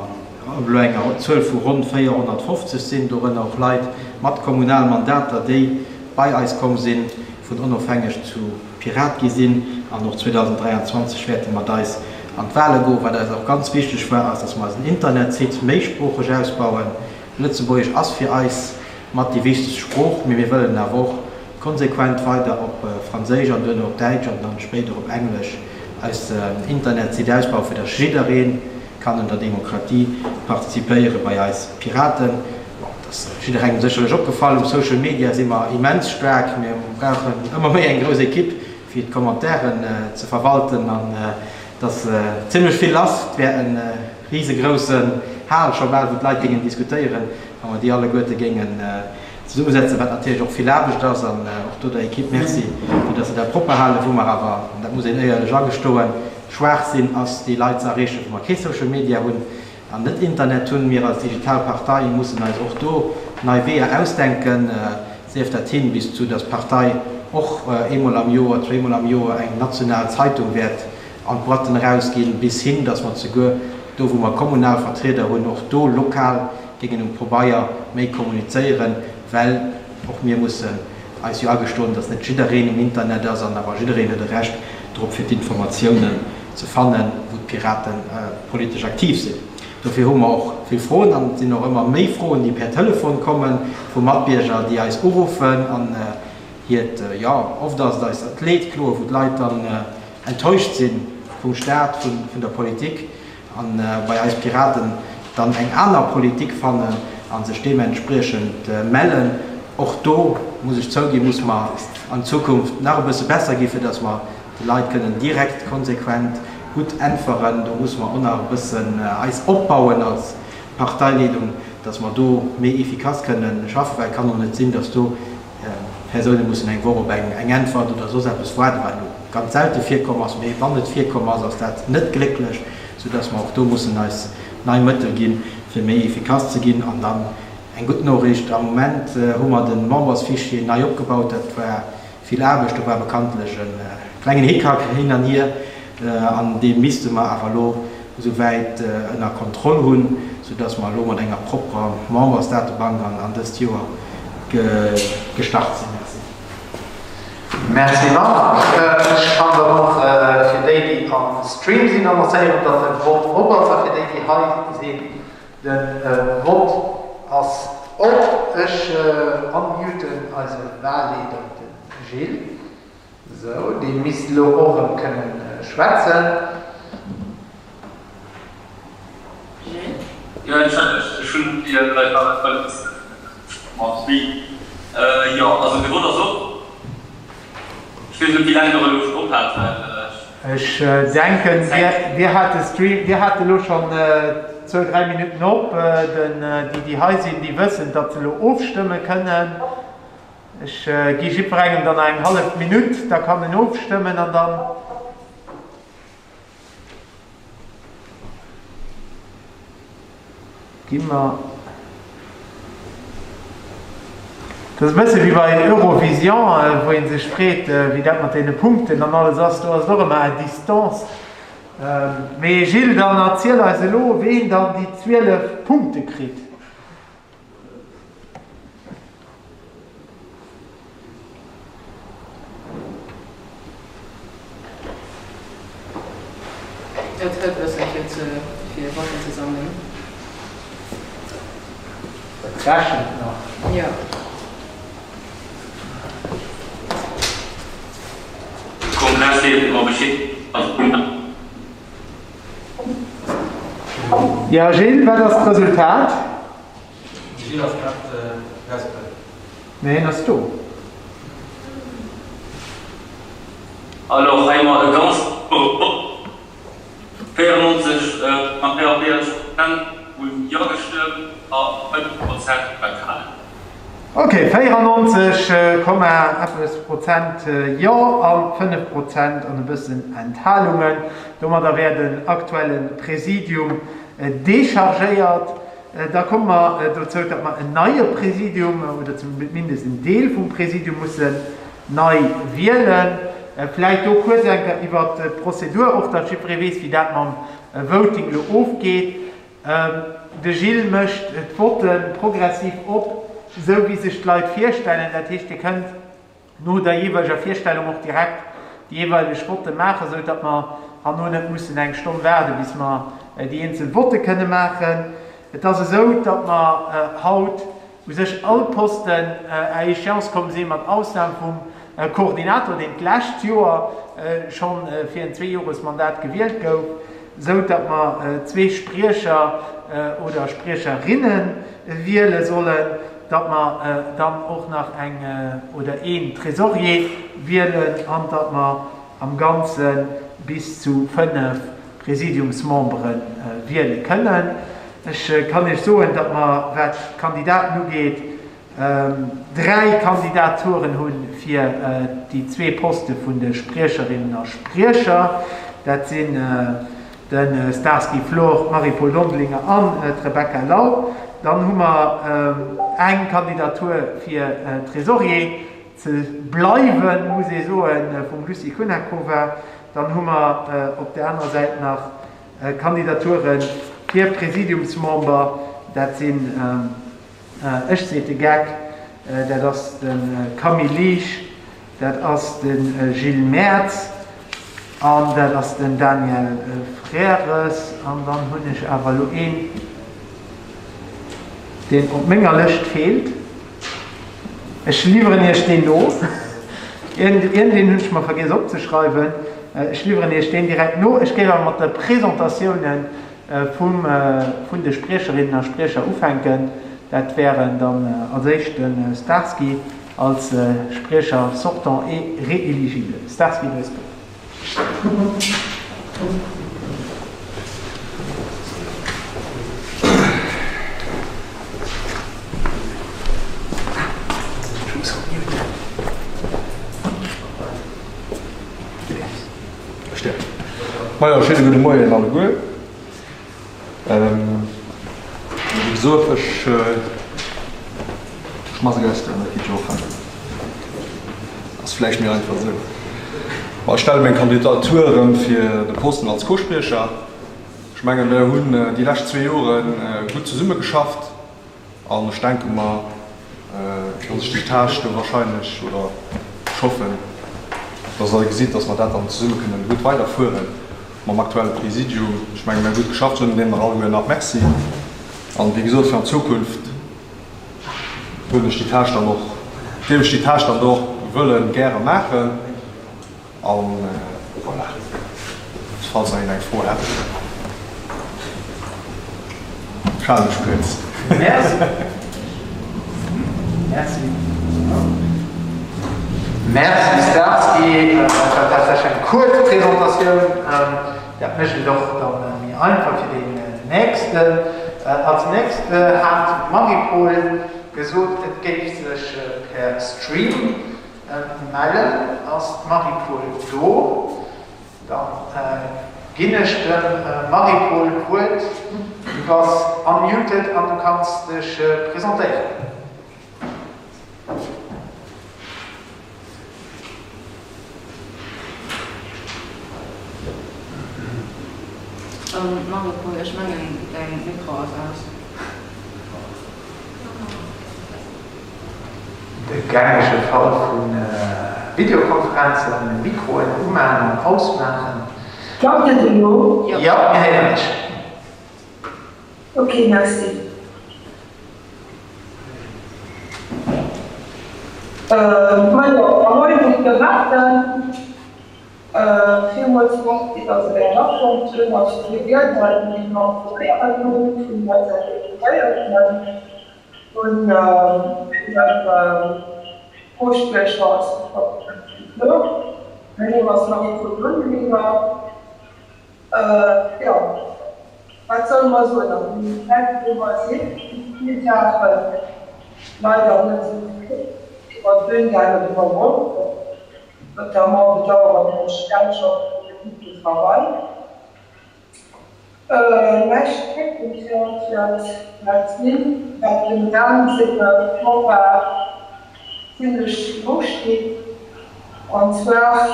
elo enger Zuel vu ronn 450 sinn, dorënner och Leit mat Kommunalmandater, déi bei eis komm sinn, vun onofhängeg zu Pirat gi sinn an och 2023 wäerte mat eis an d'Wale goen. Wat eis och ganz wichteg war, ass, dass mer eisen Internetsite méisproocheg ausbauen. Lëtzebuergesch ass fir eis mat déi wichtegst Sprooch, mee mir wëllen awer och konsequent weider op Franséisch an duerno op Däitsch an dann spéider op Englesch eis Internetsite ausbauen, fir dass jidderee kann un der Demokratie participéiere bei eis Piraten. Bon, et ass jidderengem sécherlech opgefall, um Social Media si mer immens staark. Mir brauchen ëmmer méi eng grouss Ekipp, fir d'Commentairen ze verwalten an et ass zimmlech vill lass. Et wär e risegroussen Hal scho bal, wou d'Leit géingen diskutéieren, wa mer déi alleguerte géingen zesummesetzen, wat natierlech och vill Aarbecht ass. An och do der Ekipp Merci, fir datt se dat propper halen. Wou mer awer, an dat muss een éierlech agestoen, schwaach sinn, ass déi Leit ze erreechen, wou mer kee Social Media hunn. An net Internet hunn. Mir als digital Partei mussen eis och do nei Weeër ausdenken, sief dat hin bis zu, dass d'Partei och eemol am Joer, zweemol am Joer eng national Zeitung wäert an d'Boîten erausginn, bis hin, dass mer zeguer do, wou mer kommunal Vertrieder hunn, och do lokal géingen um Pobeier méi kommunizéieren, well och mir mussen eis jo agestoen, dass net jiddereen um Internet ass an awer jiddereen huet e Recht drop fir d'Informatiounen ze fannen, wou d'Piraten politesch aktiv sinn. Dofir hu mer och vill Froen an et sinn och ëmmer méi Froen, déi per Telefon komme vu Matbierger, déi eis uruffen an. Hiert, jo, oft ass et eis d'Leed kloen, wou d'Leit dann enttäuscht si vum Staat, vun der Politik an bei eis Piraten dann eng aner Politik fannen a sech deementspriechend mellen. Och do, muss ech zouginn, muss mer an Zukunft nach e bësse besser gi fir datt mer de Leit kënnen direkt, konsequent, gutt äntweren. Do musse mer och nach e bëssen eis opbauen als Parteileedung, datt mer do méi efficace kënnen schaffen, well et kann och net sinn, datt do Persoune mussen eng Woch op eng Äntwert oder soss eppes waarden, wat elo ganz selte virkomm ass, mee wann et virkomm ass, ass dat net glécklech, soudass mer och do mussen eis nei Mëttel ginn, fir méi efficace ze ginn. An dann eng gutt Noriicht, Am Moment hu mer de Membersfichier nei opgebaut. Dat war vill Aarbecht, do war bekanntlech e klengen Hickhack hin an hier, an dee misste mer awer elo esouwäit ënner Kontroll hunn, soudass mer elo mat enger propperer Membersdatebank an dëst Joer gestart sinn. Merci. Merci Marc. Ech kann dann och fir déi, déi am Stream sinn, annoncéieren, datt de Vott op ass, a fir déi, déi hei sinn, de Vott ass op. Ech unmuten eise Wahlleeder, de Gilles. Sou, dee misst elo och erëm kënnen schwätzen. Jo, entschëllegt, ech hunn Dir leit nach net wëlles mam Stream. Jo, also de Vott ass op. Ech weess net, wéi laang Der elo schonn op hat, well ech. Ech denken, Dir hat de Stream, Dir hat elo schonn zwou, dräi Minutten op. Den, déi, déi hei sinn, déi wëssen, datt se elo ofstëmme kënnen. Ech gi jiddwerengem dann nach eng hallef Minutt, da kann en ofstëmmen an dann. Gi mer. Dat ass e bësse wéi bei Eurovision, wou ee sech freet, wéi dat mat deene Punkten an alles ass. Do ass et och ëmmer à distance. Mee Gilles, dann erziel eis elo, ween dann déi 12 Punkte kritt. Et hëlt bëssen fir ze fir Votten ze sammelen. Et rechent nach. Jo. Kongress deelt mer Bescheed. Jo Gilles, wat ass d'Resultat? De Gilles ass grad erausgefall. Nee, en ass do. Alors, hei mer e ganz 94 mat 44 Prozent hunn Jo gestëmmt a 5 Prozent enthalen. Ok, 94 Komma eppes Prozent Jo a 5 Prozent an e bëssen Enthalungen. Domadder wär den aktuelle Präsidium dechargéiert. Da komme mer dozou, datt mer en neie Präsidium oder zumindest en Deel vum Präsidium mussen nei wielen. Vläicht do kuerz eng Kéier iwwert d'Prozedur, och datt jiddweree weess, wéi dat mam Voting elo ofgeet. De Gilles mécht d'Votte progressiv op, esou wéi sech d'Leit virstellen. Dat heescht, Dir kënnt no der jeeweileger Virstellung och direkt déi jeeweileg Votte maachen, esou datt mer herno net mussen eng Stonn waarden, bis mer déi eenzel Votte kënne maachen. Et ass esou, datt mer haut u sech all d'Posten à échéance komm sinn, mat Ausnam vum Koordinator, deen d'lescht Joer scho fir en Zweejoresmandat gewielt gouf, esou datt mer zwee Spriecher oder Spriecherinne wiele sollen, datt mer dann och nach eng oder een Trésorier wielen an datt mer am Ganze bis zu 5 Präsidiumsmembere wiele kënnen. Ech kann Iech soen, datt mer, wat d'Kandidaten ugeet, dräi Kandidaturen hu fir déi zwee Poste vun de Spriecherinnen a Spriecher. Dat sinn de Starsky Flor, d'Marie-Paule Dondelinger an d'Rebecca Lau. Dann hu mer eng Kandidatur fir Trésorier ze bleiwen, muss ee soen, vum Lucie Kunakova. Dann hu mer op där anerer Säit nach Kandidature fir Präsidiumsmember. Dat sinn, ech seet de Geck, dat ass de Camille Liesch, dat ass de Gilles Mertz an dat ass den Daniel Frères. An dann hunn ech awer elo een, deen op menger Lëscht feelt. Ech liwweren Iech deen no. Iergendeen hunn ech mer vergiess opzeschreiwen. Ech liwweren Iech deen direkt no. Ech géif awer mat de Presentatiounen vum, vun de Spriecherinnen a Spriecher ufänken. Dat wären dann als éischt de Starsky als Spriecher sortant et rééligible. Starsky, du hues d'Wuert. Majo, schéine gudde Moien alleguer. Wéi gesot, ech schmasse gëschter, dat geet jo och hei. Ass vläicht méi einfach esou. Ma ech stelle meng Kandidatur erëm fir de Posten als Co-Spriecher. Ech mengen, mir hunn déi lescht zwee Jore gutt zesummegeschafft an ech denke mer, dass ech déi Tâche do wahrscheinlech, oder ech hoffen, dass Der gesitt, dass mer dat dann zesumme kënnen gutt weiderfueren. Mam aktuelle Präsidium, ech mengen, mir hu gutt geschafft, soen deenen alleguer nach Merci. An, wéi gesot, fir an Zukunft wëll ech déi Tâche dann och, géif ech déi Tâche dann och wëllen gäre maachen. An voilà, falls nach een eng Fro hätt, ech hale mech kuerz. Merci. Merci. Merci Starsky, dat war tatsächlech eng kuerz Presentatioun. Dat mécht et och dann méi einfach fir deen nächsten. Als nächst hat d'Marie-Paule gesot, et géif sech per Stream mellen. Ass d'Marie-Paule do? Dann ginn ech dem Marie-Paule d'Wuert. Du bass unmuted an du kanns dech presentéieren. Marie-Paule, ech mengen däin Mikro ass aus. De gängege Fall vu Videokonferenzen, Mikroen umaan an ausmaachen. Klappt et elo? Jo, mir héieren dech. Ok, merci. Majo, Ahoi muss gewaarden. Villmools Merci, dass et eng afonnt hunn a fir déi Wierder, déi mer probéieren hunn vun eisen Deputéierten. Hunn fir Pro-Spriecher ass kloer. Mäin Numm ass Marie-Paule Dondelinger. Jo, wat solle mer soen, an deem Zäit wou mer sinn, si vill Saache leider net esou iwwer d'Bün gaangen, wéi mer wollten. Notamment bedaueren ech d'Ausschaffung vum Groupe de travail. Mäi Streckenpferd wäert dat sinn, wat dem Dan senger Pampa zimlech no steet, an zwar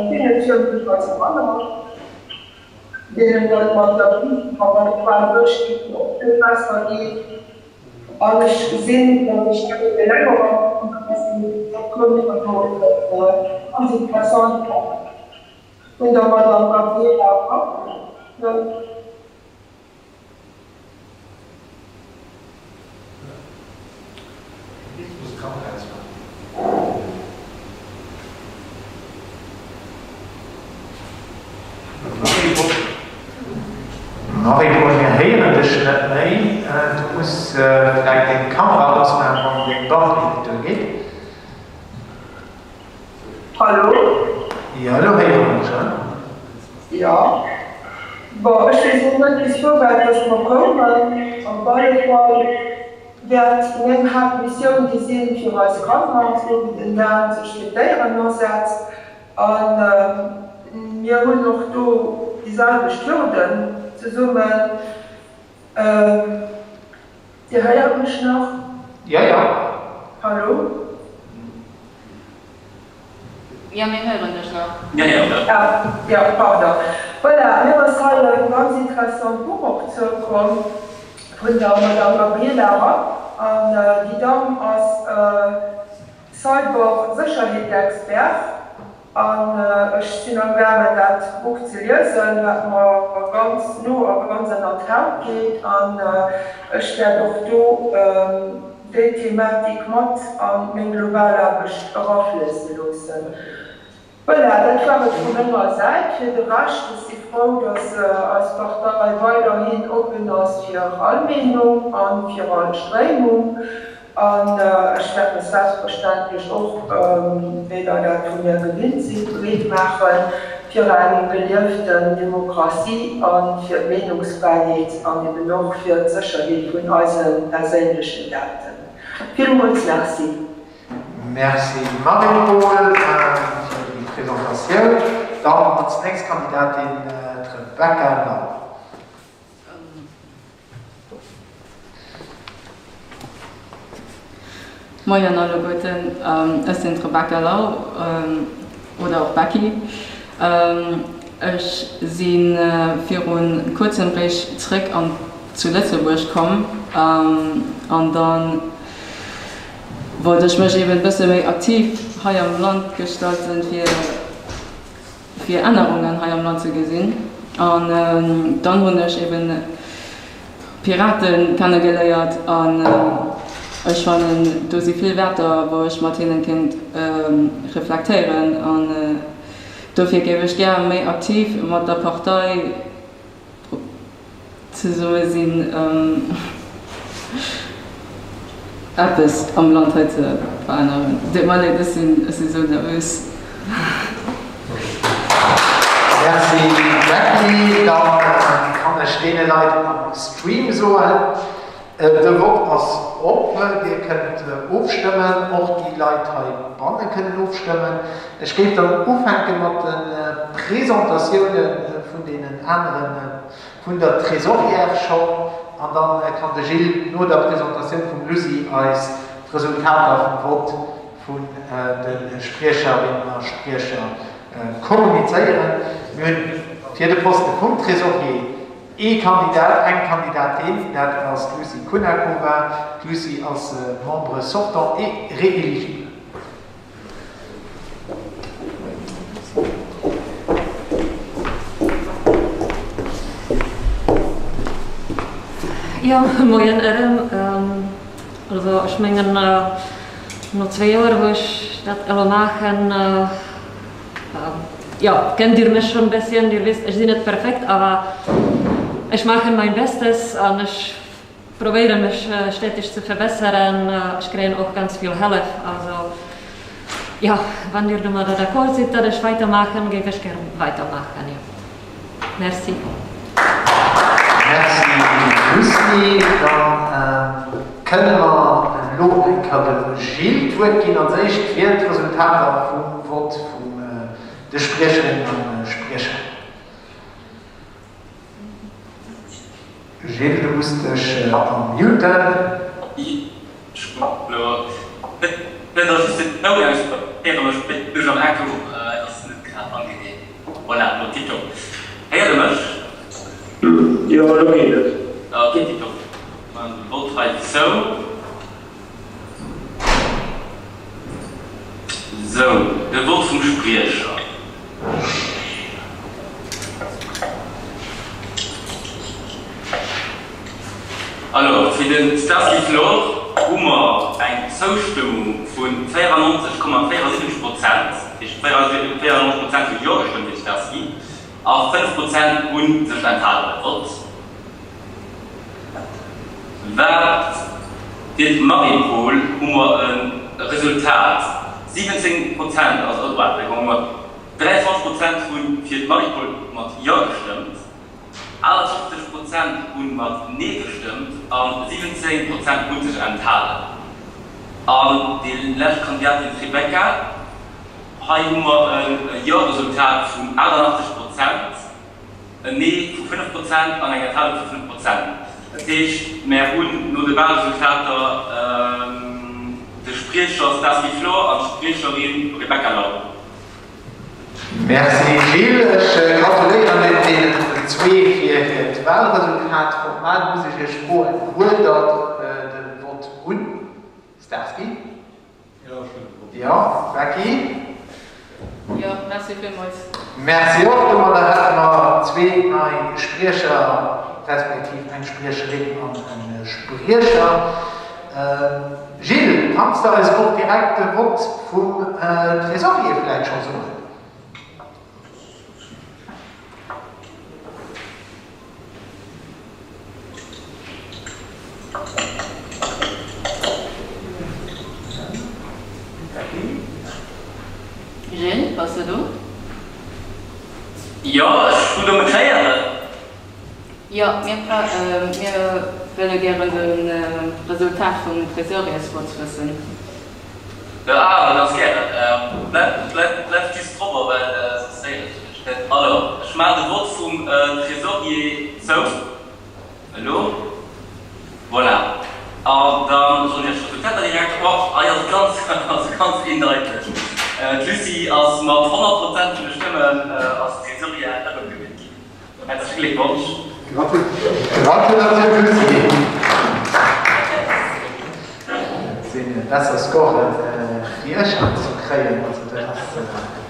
deenen Tierm vun eise Kanner, deenen et mat der Pampa bal duerchgeet och net besser geet. An ech gesinn, datt ech dat ebe länger am Kongress dat koum jo ganz interessant vun der Madame Gabriela Rapp. Marie-Paule, mir héieren dech net méi. Du muss vläit deng Kamera ausmaachen, wann deng Batterie net duergeet. Hallo? Jo, elo héiere mer dech. Jo. Bon, ech weess och net bis wouwäit dass mer koumen. Op alle Fall wäert meng Haaptmissioun déi sinn, fir eis Kanner, esou wéi den Dan sech fir d'Déieren asetzt. A mir hunn och do déi selwecht Hürden zesummen. Dir héiert mech nach? Jo, jo. Hallo? Jo, mir héieren dech nach. Jo, jo. Ah, jo, pardon. Voilà, mir ass hei e ganz interessant Buch och zoukomm vun der Madame Gabriela Rapp. An déi Damm ass Cybersécherheetexpert. An ech sinn amgaangen dat Buch ze liesen, wat mer ganz no a ganz ënnert d'Haut geet. An ech wäert och do. déi Thematik mat a meng global Aarbecht erafléisse loossen. Voilà, dat war et vu menger Säit. Fir de Rescht, ech si frou, dass eis Partei weiderhin oppen ass fir all Meenung a fir all Stréimung. An ech wäert mech selbstverständlech och, wéi Der dat vu mir gewinnt sidd, breet maache fir eng gelieften Demokratie a fir d'Meenungsfräiheet an eben och fir d'Sécherheet vun eise perséinlechen Daten. Villmools Merci. Merci Marie-Paule fir déi Presentatioun. Dann als nächst Kandidatin d'Rebecca Lau. Moien alleguerten, ech sinn d'Rebecca Lau oder och Becky. Ech si viru kuerzem réischt zréck an zu Lëtzebuerg komm an da wollt ech mech eben e bësse méi aktiv hei am Land gestalten fir fir Ännerungen hei am Land ze gesinn. An dann hunn ech eben d'Piraten kennegeléiert an ech fannen, do si vill Wäerter, wou ech mat hinnen kéint reflektéieren. An dofir géif ech gär méi aktiv mat der Partei Zesumme sinn eppes am Land hei ze veränneren. Deet mer leed, ech sinn ech sinn esou nervös. Merci Jackie. Dann kann ech deene Leit am Stream soen, de Vott ass op, dir kënnt ofstëmmen, och déi Leit heibanne kënnen ofstëmmen. Ech géif dann ufänke mat de Presentatioune vun deenen aneren, vun der Trésorière schonn, an da kann de Gilles no der Presentatioun vum Lucie eis d'Resultater vum Vott vun de Spriecherinnen a Spriecher kommunizéieren. Mir hunn fir de Poste vum Trésorier ee Kandidat, eng Kandidatin, dat ass d'Lucie Kunakova. D'Lucie ass Membre sortant et rééligible. Jo, moien erëm. Also ech mengen, no zwéi Joer wou ech dat elo maachen, jo, kennt Dir mech schonn e bësschen. Dir wësst, ech sinn net perfekt, awer ech maachen mein Bestes an ech Probéieren mech stäteg ze verbesseren. Ech kréien och ganz vill Hellef. Also jo, wann dir domadder d'accord sidd, datt ech weitermaachen, géif ech gär weitermaachen, jo. Merci. Merci Lucie. Da kënne mer elo eng Kéier dem Gilles d'Wuert ginn. Als éischt fir d'Resultater vum Vott vun de Spriecherinnen a Spriecher. Gilles, du muss dech unmuten. Sou, de Vott vum Spriecher. Alors, fir de Staski Flor hu mer eng Zoustëmmung vu 94,74 Prozent, dat heescht 94 Prozent hu Jo gestëmmt fir de Staski a 5 Prozent hu sech enthalen beim Vott. Wat fir d'Marie-Paule hu mer e Resultat, 17 Prozent, also 23 Prozent hu fir d'Marie-Paule mat Jo gestëmmt, 58 Prozent hu mat Nee gestëmmt a 17 Prozent hu sech enthalen. An déi lescht Kandidatin, d'Rebecca, hei hu mer e Jo-Resultat vun 88 Prozent. En Nee vu 5 Prozent an eng Enthalung vu 5 Prozent. Dat heescht, mär hunn no de Wahlresultater de Spriecher Staski Flor an d'Spriecherin Rebecca Lau. Merci Gilles. Ech gratuléieren deenen zwee fir hiert Wahlresultat. Formal muss ech Iech froen, Huelt Der de Vott un? Staski? Jo, Becky? Jo, merci villmools. Merci och. Domadder hätte mer zwee nei Spriecher, respektiv eng Spriecherin an e Spriecher. Gilles, kanns de eis och direkt de Vott vum Trésorier vläit scho soen? Gilles, bass de do? Jo, ech krut ëm et héieren. Jo, mir wëlle gären de Resultat vum Trésoriers-Vott wëssen. Ah, ganz gären. Bleift just drobber, well soss héieren ech dech net. Alors, ech maachen de Vott vum Trésorier zou elo. Voilà. An da soen ech iech d'Resultater direkt. Oh, hei ass et ganz, ass et ganz eendeitlech. D'Lucie ass mat 100 Prozent vun de Stëmmen als Trésorière erëmgewielt ginn. Häerzleche Gléckwonsch! Gratulatioun Lucie! Et si besser Scoren wéi ech anzekréien, also dat ass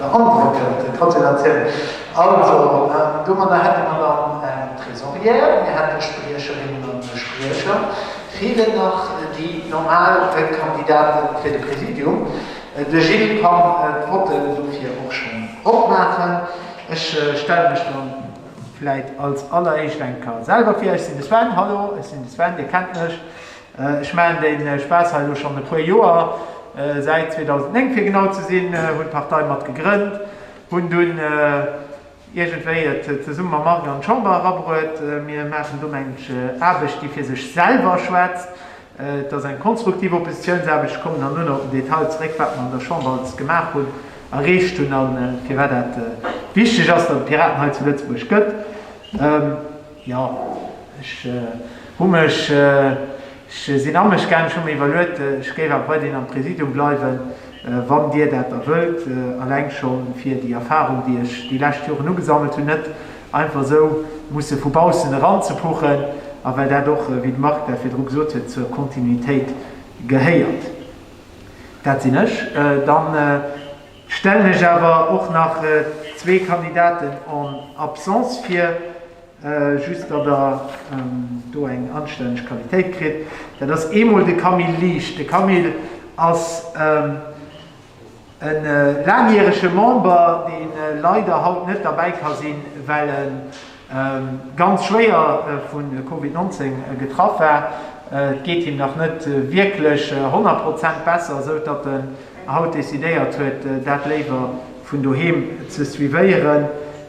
beandrockend. Gratulatioun! Also domadder hätte mer dann eng Trésorière, mir hätte Spriecherinnen an e Spriecher, feelen nach déi normal Kandidaten fir de Präsidium. De Gilles kann d'Votten dofir och schonn opmaachen. Ech stelle mech dann vläit als alleréischt eng Keier selwer vir. Ech sinn de Sven, hallo, ech sinn de Sven, dir kennt mech. Ech maachen dee Spaass hei elo schonn e puer Joer, säit 2009 fir genau ze sinn, hunn d'Partei mat gegrënnt, hunn dunn iergendwéi et zesumme mam Marc an d'Chamber erabruet. Mir maachen do mengen ech Aarbecht déi fir sech selwer schwätzt. Et ass eng konstruktiv Oppositiounsaarbecht. Ech kommen dann duerno op den Detail zeréck, wat mer an der Chamber alles gemaach hunn, erreecht hunn a firwat dat wichteg ass, datt et Piraten hei zu Lëtzebuerg gëtt. Jo, ech hu mech, ech sinn a mech gaang, ech hu mir iwwerluet, ech géif awer weiderhin am Präsidium bleiwen, wann Dir dat da wëllt, eleng scho fir déi Erfahrung, déi ech déi lescht Joren ugesammelt hunn, net einfach esou musse vu baussen eranzepuchen, a well dat och, wéi de Marc dat virdru gesot huet, zur Kontinuitéit gehéiert. Dat sinn ech. Dann stellen ech awer och nach zwee Kandidaten en absence vir, just datt Der do eng anstänneg Qualitéit kritt. Dat ass eemol de Camille Liesch. De Camille ass E laangjärege Member, dee leider haut net derbäi ka sinn, well e ganz schwéier vu Covid 19 getraff war. Et geet him nach net wierklech 100 Prozent besser, esou datt en haut decidéiert huet, dat léiwer vun doheem ze suivéieren.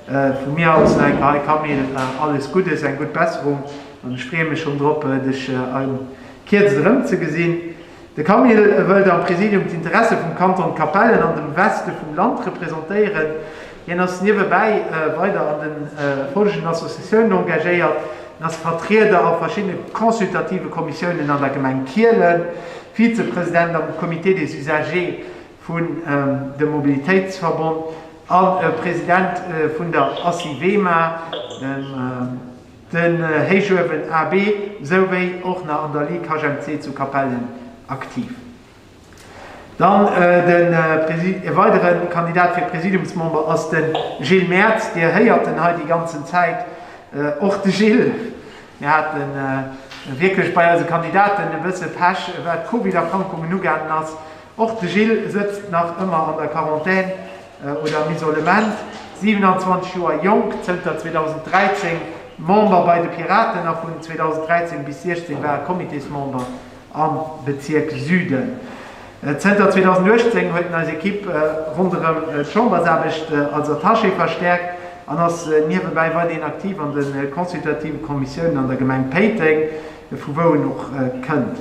Vu mir aus nach eng Kéier hei, Camille, alles Guddes, eng gutt Besserung an ech freeë mech schonn drop, dech a Kierzt erëmzegesinn. De Camille wëllt am Präsidium d'Interesse vum Kanton Capellen an dem Weste vum Land representéieren. Hien ass niewebäi weider an de folgenden Associatiounen engagéiert, En ass Vertrieder a verschiddene consultative Kommissiounen an der Gemeng Kielen, Vizepresident am Comité des usagers vun dem Mobilitéitsverbond a President vun der Assivema, dem. Den Héichuewen AB souwéi och nach an der Ligue HMC zu Capellen aktiv. Dann den e weidere Kandidat fir Präsidiumsmember ass de Gilles Mertz. Dir héiert en hei déi ganzen Zäit. Och de Gilles, mir hate wierklech bei eise Kandidaten e bësse Pech wat d'Covid-Erkrankungen ugaangen ass. Och de Gilles sëtzt nach ëmmer an der Quarantän oder am Isolement. 27 Joer jonk, zënter 2013 Member bei de Piraten a vun 2013 bis 16 war e Comitésmember am Bezierk Süden. Zënter 2018 huet en eis Ekipp ronderëm d'Chambersaarbecht als Attaché verstäerkt an ass niewebäi weiderhin aktiv an de consultative Kommissiounen an der Gemeng Péiteng, vu wou en och kënnt.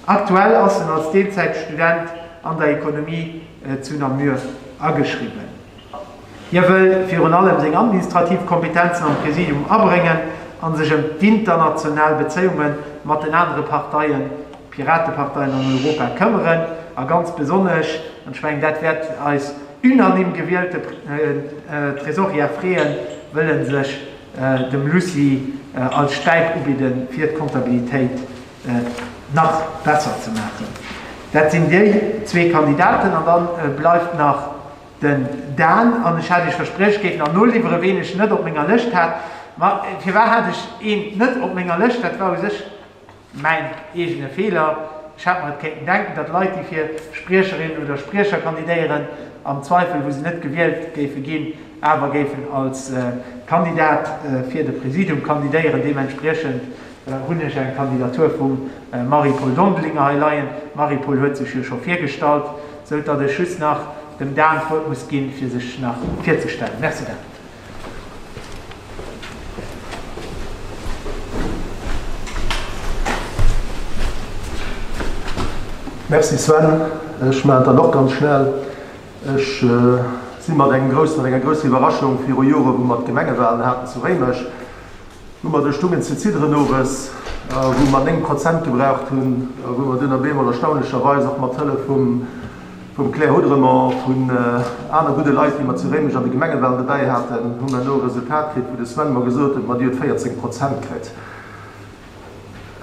Aktuell ass en als Deelzäitstudent an der Ekonomie zu Namur ageschriwwen. Hie wëll virun allem seng administrativ Kompetenzen am Präsidium abréngen a sech ëm d'international Bezéiunge mat den anere Parteien, Pirateparteien an Europa këmmeren a ganz besonnesch, an ech mengen dat wäert eis unanime gewielte Trésorière freeën, wëll en sech dem Lucie als Stäip ubidde fir d'Kontabilitéit nach besser ze maachen. Dat sinn déi zwee Kandidaten an da bleift nach den Dan. An ech hat Iech versprech, ech géif nach noliwweren, ween ech net op menger Lëscht hat. Ma firwat hat ech een net op menger Lëscht? Dat war u sech mäin eegene Feeler. Ech hätt mer et kéinten denken, datt Leit, déi fir Spriecherin oder Spriecher kandidéieren, am Zweifel, wou se net gewielt géife ginn, awer géifen als Kandidat fir de Präsidium kandidéieren. Deementspriechend hunn ech eng Kandidatur vum Marie-Paule Dondelinger hei leien. D'Marie-Paule huet sech jo scho virgestallt, sou datt ech just nach dem Dan d'Wuert muss ginn, fir sech nach virzestellen. Merci Dan. Merci Sven, ech maachen et dann och ganz schnell. Ech si mat engem groussen, mat enger grousser Iwwerraschung viru Jore wou mer d'Gemengewahlen haten zu Réimech, wou mer do stungen ze zidderen owes, wou mer 9 Prozent gebraucht hunn, a wou mer dunn op eemol erstaunlecherweis och mat Hëllef vum vum Claire Houdremont, vun aner gudde Leit, déi mer zu Réimech an de Gemengewahlen dobäi haten, hu mer elo e Resultat kritt, wou de Sven mer gesot huet, ma Dir hutt 14 Prozent kritt.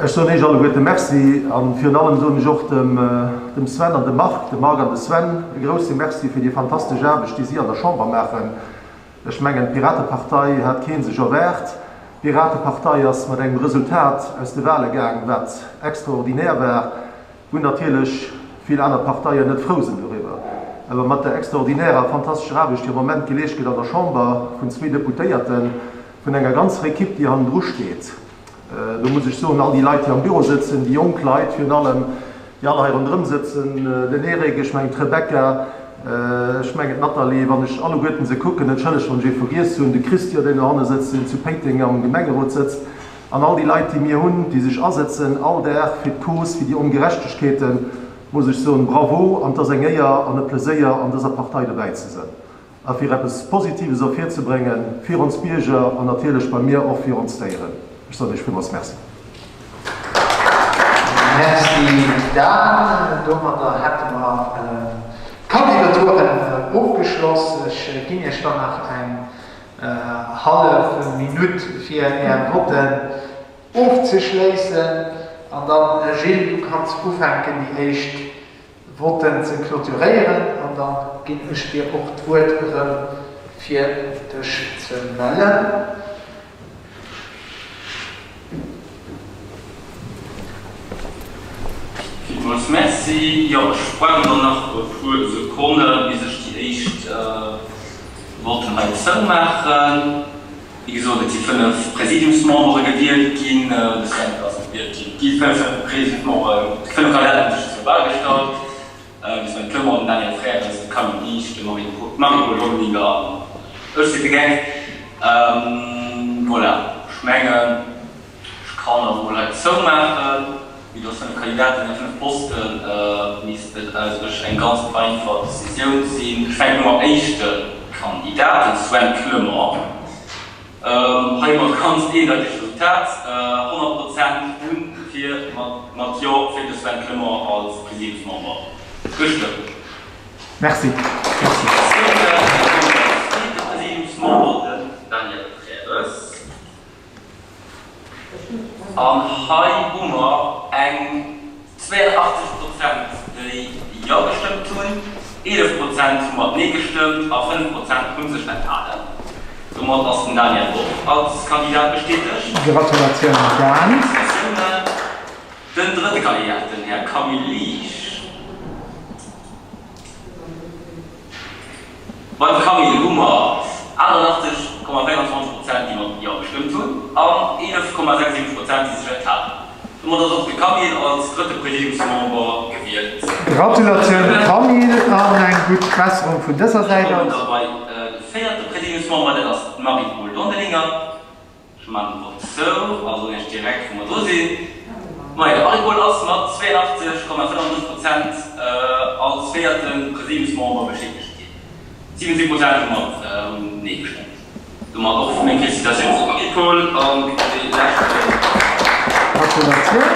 Ech soen Iech alleguerte Merci a virun allem soen ech och dem Sven an dem Marc, dem Marc an de Sven e grousse Merci fir déi fantastesch Aarbecht, déi si an der Chamber maachen. Ech mengen, d'Piratepartei hat kee sech erwaart. D'Piratepartei ass mat engem Resultat aus de Wahle gaang, wat extraordinär war, wou natierlech vill aner Parteien net frou sinn doriwwer. Awer mat der extraordinärer, fantastescher Aarbecht, déi am Moment geleescht gëtt an der Chamber vun zwee Deputéierten, vun enger ganzer Ekipp, déi hannendru steet, Do muss ech soen, all déi Leit, déi am Büro sëtzen, déi jonk Leit virun allem, déi all hei ronderëm sëtzen, den Eric, ech mengen d'Rebecca, ech mengen d'Nathalie, wann ech alleguerten se kucken, entschëllegt, wann ech ee vergiess hunn, de Christian, deen dohanne sëtzt, deen zu Péiteng am Gemengerot sëtzt, an all déi Leit, déi mir hunn, déi sech asëtzen all Dag fir d'Cause, fir déi Ongerechtegkeeten, muss ech soen, Bravo! An et ass eng Éier an e Pleséier, an dëser Partei dobäi ze sënn. A fir eppes Positives ervirzebréngen fir ons Bierger an natierlech bei mir och fir ons Déieren. Ech soen Iech villmools Merci. Merci Dan. Domadder hätte mer d'Kandidaturen ofgeschloss. Ech ginn Iech dann nach eng hallef Minutt fir Är Votten ofzeschléissen. An dann, Gilles, du kanns ufänken déi éischt Votten ze clôturéieren an da ginn ech dir och d'Wuert erëm fir dech ze mellen. Villmools Merci. Jo, ech brauch elo nach e puer Sekonne bis ech déi éischt Votten hei zoumaachen. Wéi gesot, et si 5 Präsidiumsmembere gewielt ginn. De Sven ass gewielt ginn. Déi 5 Präsidiumsmembere, déi 5 Kandidaten hu sech zur Wahl gestallt, de Sven Clement, den Daniel Frères, de Camille Liesch, de Marie-Paule Dondelinger an ech si fir Geng. Voilà, ech mengen, ech kann och emol hei zoumaachen. Vue dass 5 Kandidaten a 5 Posten, misst et u sech eng ganz einfach Decisioun sinn. Ech fänken u mam éischte Kandidat, dem Sven Clement. Hei hu mer e ganz eendeitegt Resultat, 100 Prozent hu fir mat Jo fir de Sven Clement als Presidiumsmember gestëmmt. Merci. Merci. Zweete Presidiumsmember, den Daniel Frères. An hei hu mer eng 82 Prozent, déi Jo gestëmmt hunn, 11 Prozent hu mat Nee gestëmmt a 5 Prozent hu sech enthalen. Domat ass den Daniel och als Kandidat bestätegt. Gratulatioun Dan. Den drëtte Kandidat, den Här Camille Liesch. Beim Camille hu mer 88,24 Prozent, déi mat Jo gestëmmt hunn, an 11,76 Prozent, déi sech enthalen hunn. Domat ass och de Camille als drëtte Presidiumsmember gewielt. Gratulatioun Camille an eng gutt Besserung vun dëser Säit aus. Da komme mer bei de véierte Presidiumsmember, dat ass d'Marie-Paule Dondelinger. Ech maan den Vott zou a soen iech direkt wou mer dru sinn. Moien, de Marie-Paule ass mat 82,35 Prozent als véierte Presidiumsmember bestätegt ginn. 17 Prozent hu mat hunn Nee gestëmmt. Domat och meng Felicitatioun fir d'Marie-Paule an dee leschten. Gratulatioun.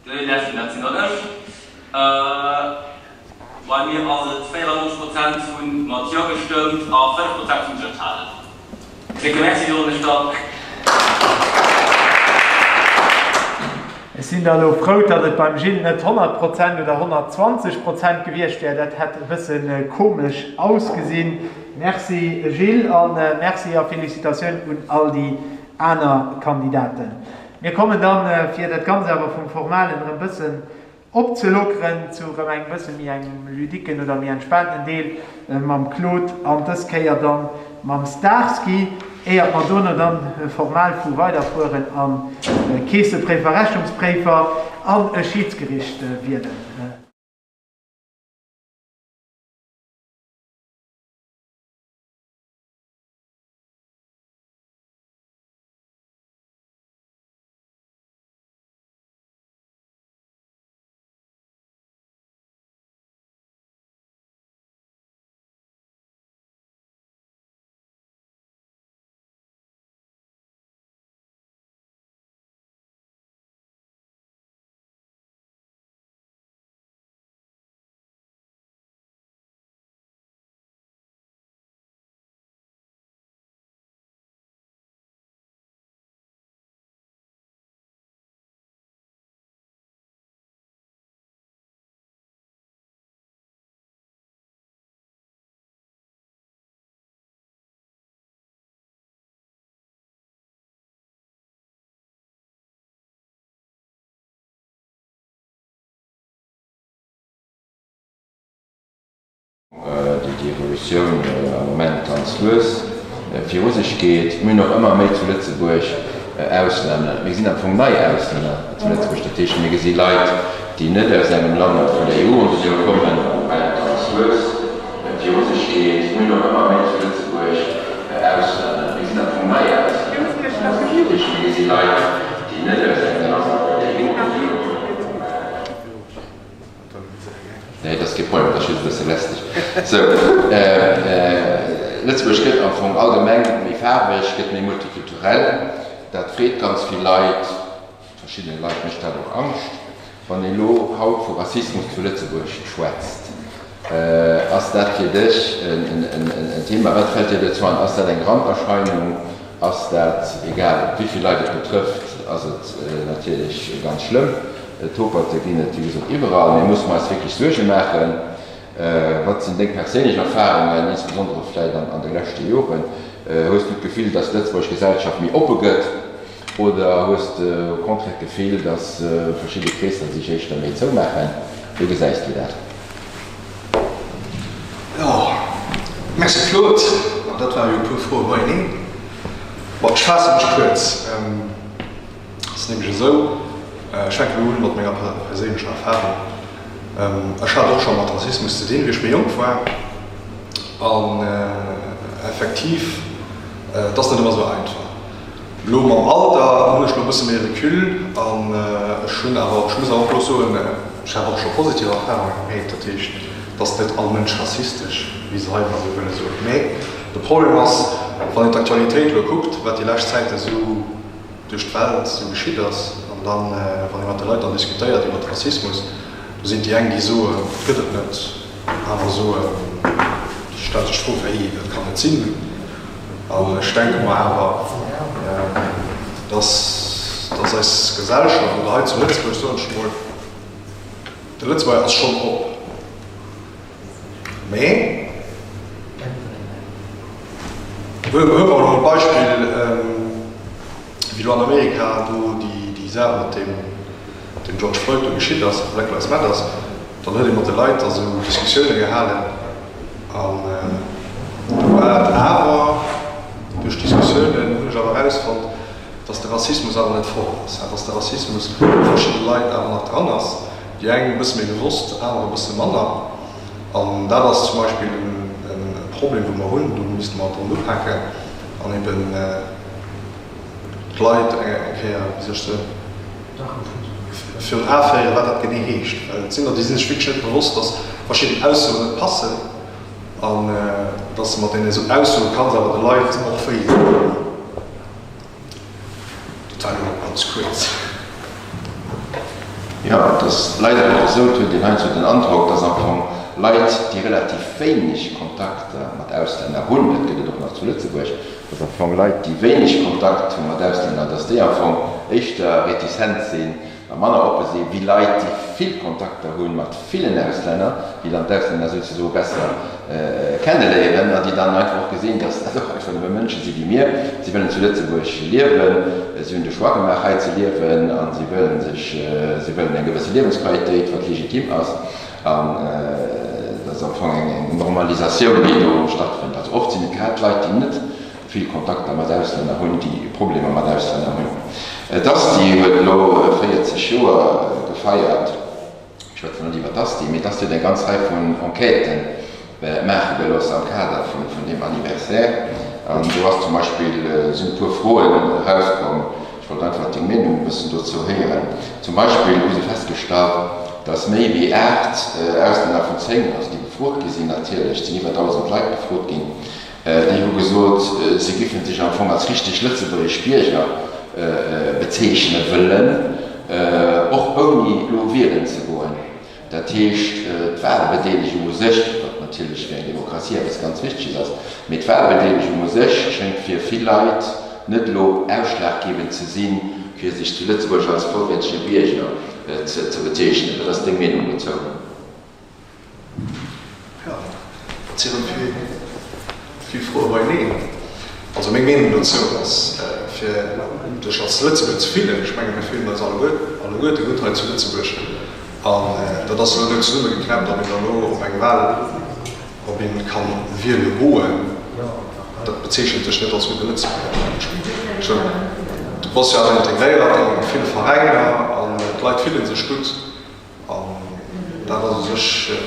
Dee leschten, dat sinn dann ech. Bei mir ass et 94 Prozent hu mat Jo gestëmmt a 5 Prozent hu sech enthalen. Décke Merci soen ech dann. Ech sinn da elo frou, datt et beim Gilles net 100 Prozent oder 120 Prozent gewiescht wär. Dat hätt e bësse komesch ausgesinn. Merci Gilles a Merci a Felicitatioun un all déi aner Kandidaten. Mir kommen dann, fir dat Ganzt awer vum Formalen erëm bëssen opzelockeren, zu erëm engem bësse méi engem ludiquen oder méi entspaantenen Deel mam Claude an dës Kéier dann mam Starsky, éiert mer dono dann formal vu weiderfueren an Keessepréifer, Rechnungspréifer an e Schiedsgericht wielen. Déi Evolutioun am Moment ganz lues viru sech geet. Mir hunn och ëmmer méi zu Lëtzebuerg Auslänner. Mir gesinn am Fong nei Auslänner zu Lëtzebuerg. Dat heescht, mir gesi Leit, déi net aus engem Land vun der EU oder esou kommen. Moment ganz lues viru sech geet. Mir hunn och ëmmer méi zu Lëtzebuerg Auslänner. Mir gesinn am Fong nei Auslänner zu Lëtzebuerg. Dat heescht, mir gesi Leit, déi net aus engem Land vun der EU oder esou kommen. Nee, dat ass kee Problem, dat ass just e bësse lästeg. Sou, Lëtzebuerg gëtt am Fong allgemeng méi faarweg, gëtt méi multikulturell. Dat freet ganz vill Leit. Verschiddene Leit mécht dat och Angscht. Wann ee lo haut vu Rassismus zu Lëtzebuerg schwätzt, ass dat fir dech en Thema? Wat fält dir dozou an? Ass dat eng Randerscheinung? Ass dat, egal wéi vill Leit et betrëfft, ass et natierlech ganz schlëmm. Toperte ginn et wéi gesot iwwerall, mee musse mer eis wierklech Suerge maachen? Wat sinn deng perséinlech Erfarungen, insbesondere vläit an de leschte Joren? Hues du d'Gefill, datt d'lëtzebuergesch Gesellschaft méi oppe gëtt oder hues de au contraire d'Gefill, datt verschidde Kreesser sech éischter méi zoumaachen? Wéi gesäis du dat? Jo, merci Claude. Ma dat ware jo e puer Froe beieneen. Bon, ech faasse mech kuerz. Et ass nämlech esou, ech fänken elo un mat menger perséinlecher Erfahrung. Ech hat och scho mat Rassismus ze dinn, wéi ech méi jonk war. An effektiv, et ass net ëmmer esou einfach. Elo mam Alter hunn ech elo e bësse méi Recul an ech hunn awer, ech muss awer och elo soen, ech hat och scho positiv Erfarunge gemeet. Dat heescht, et ass net all Mënsch rassistesch, wéi se hei ëmmer esou wëlle soen. Mee de Problem ass, wann een d'Aktualitéit elo kuckt, wat déi lescht Zäit esou duerch d'Welt esou geschitt ass, an dann, wann ee mat de Leit dann diskutéiert iwwert Rassismus, do sinn et déi eng, déi soen, et gëtt et net, aner soen, stelle sech d'Fro, wéi, dat kann net sinn. An ech denke mer awer, dass, dass eis Gesellschaft, oder hei zu Lëtzebuerg, soen ech emol, de Lëtzebuerger ass schonn op, mä huele mer elo e Beispill, wéi elo an Amerika do déi Saach mat deem George Floyd do geschitt ass, Black Lives Matters, dann huet ee mat de Leit da sou Diskussioune gehalen an do war et awer, duerch d'Diskussiounen hunn ech awer erausfonnt, datt de Rassismus awer net fort ass, datt de Rassismus bei verschidde Leit awer nach dran ass, déi eng e bësse méi bewosst, aner e bësse manner. An dat ass zum Beispill e Problem, wou mer hunn, do misste mer drun upaken an eben d'Leit eng Kéier, wéi soll ech soen, virun Ae féieren, wat dat genee heescht. Well et sinn der, déi si sech wierklech net bewosst, datt verschidden Aussoen net passen an datt se mat deene Aussoe kanns awer de Leit och wéi doen. Dat war elo ganz kuerz. Jo, et ass leider och esou, et huet een heiansdo den Androck, datt am Fong Leit, déi relativ wéineg Kontakter mat Auslänner hunn, dat gëtt et och nach zu Lëtzebuerg, datt am Fong Leit, déi wéineg Kontakt hu mat Auslänner, datt déi am Fong éischter retizent sinn a manner oppe si wéi Leit, déi vill Kontakter hu mat villen Auslänner, déi dann d'Auslänner souzesoe besser. kenneléieren an déi dann einfach och gesinn, dass dat och einfach nëmme Mënsche si wéi mir. Si wëllen zu Lëtzebuerg liewen, si hunn de Choix gemaach hei ze liewen a si wëllen sech, si wëllen eng gewësse Liewensqualitéit, wat legitim ass. An dat ass am Fong eng Normalisatioun, déi do stattfënnt. Also oft sinn et grad d'Leit, déi net vill Kontakter mat Auslänner hunn, déi Problemer mat Auslänner hunn. D'Asti huet elo 40 Joer gefeiert. Ech schwätzen net iwwer d'Asti, mee d'Asti huet eng ganz Rei vun Enquêtë maache gelooss am Kader vun deem Anniversaire. An do ass zum Beispill, sinn e puer Froen erauskomm. Ech wollt einfach deng Meenung e bëssen dozou héieren. Zum Beispill hu se festgestallt, dass méi wéi 8 Auslänner vun 10, also déi befrot gi sinn natierlech, et sinn iwwer 1.000 Leit befrot ginn, Déi hu gesot, si giffen sech am Fong als richteg lëtzebuergesch Bierger bezeechne wëllen, och ouni elo wielen ze goen. Dat heescht, d'Wahlbedeelegung u sech, wat natierlech fir eng Demokratie eppes ganz Wichteges ass, mee d'Wahlbedeelegung u sech schéngt fir vill Leit net elo ausschlaggebend ze sinn, fir sech zu Lëtzebuerg als vollwäertege Bierger ze bezeechnen. Wat ass deng Meenung dozou? Jo, dat si rëm vill, vill Froe beieneen. Also meng Meenung dozou ass, fir dech als Lëtzebuerger ze fillen, ech menge mir fillen eis alleguer, alleguerte gutt hei zu Lëtzebuerg an dat ass elo net zesummegeknäppt, ob een da elo op eng Wahl, ob ee ka wiele goen, dat bezeechent dech net als gudde Lëtzebuerger. Du bass jo awer integréiert a ville Veräiner an d'Leit fille sech gutt. An dat ass u sech,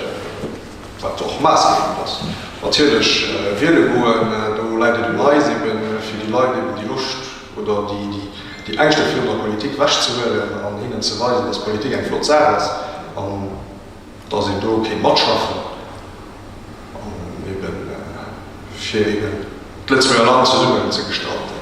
wat och maassgebend ass. Natierlech wiele goen, do läit et un eis eben, fir déi Leit eben déi Loscht oder déi Ängschte virun der Politik wechzehuelen an hinnen ze weisen, dass Politik eng flott Saach ass an dass een do kéint matschaffen an eben fir eben d'Lëtzebuerger Land zesummen ze gestalten.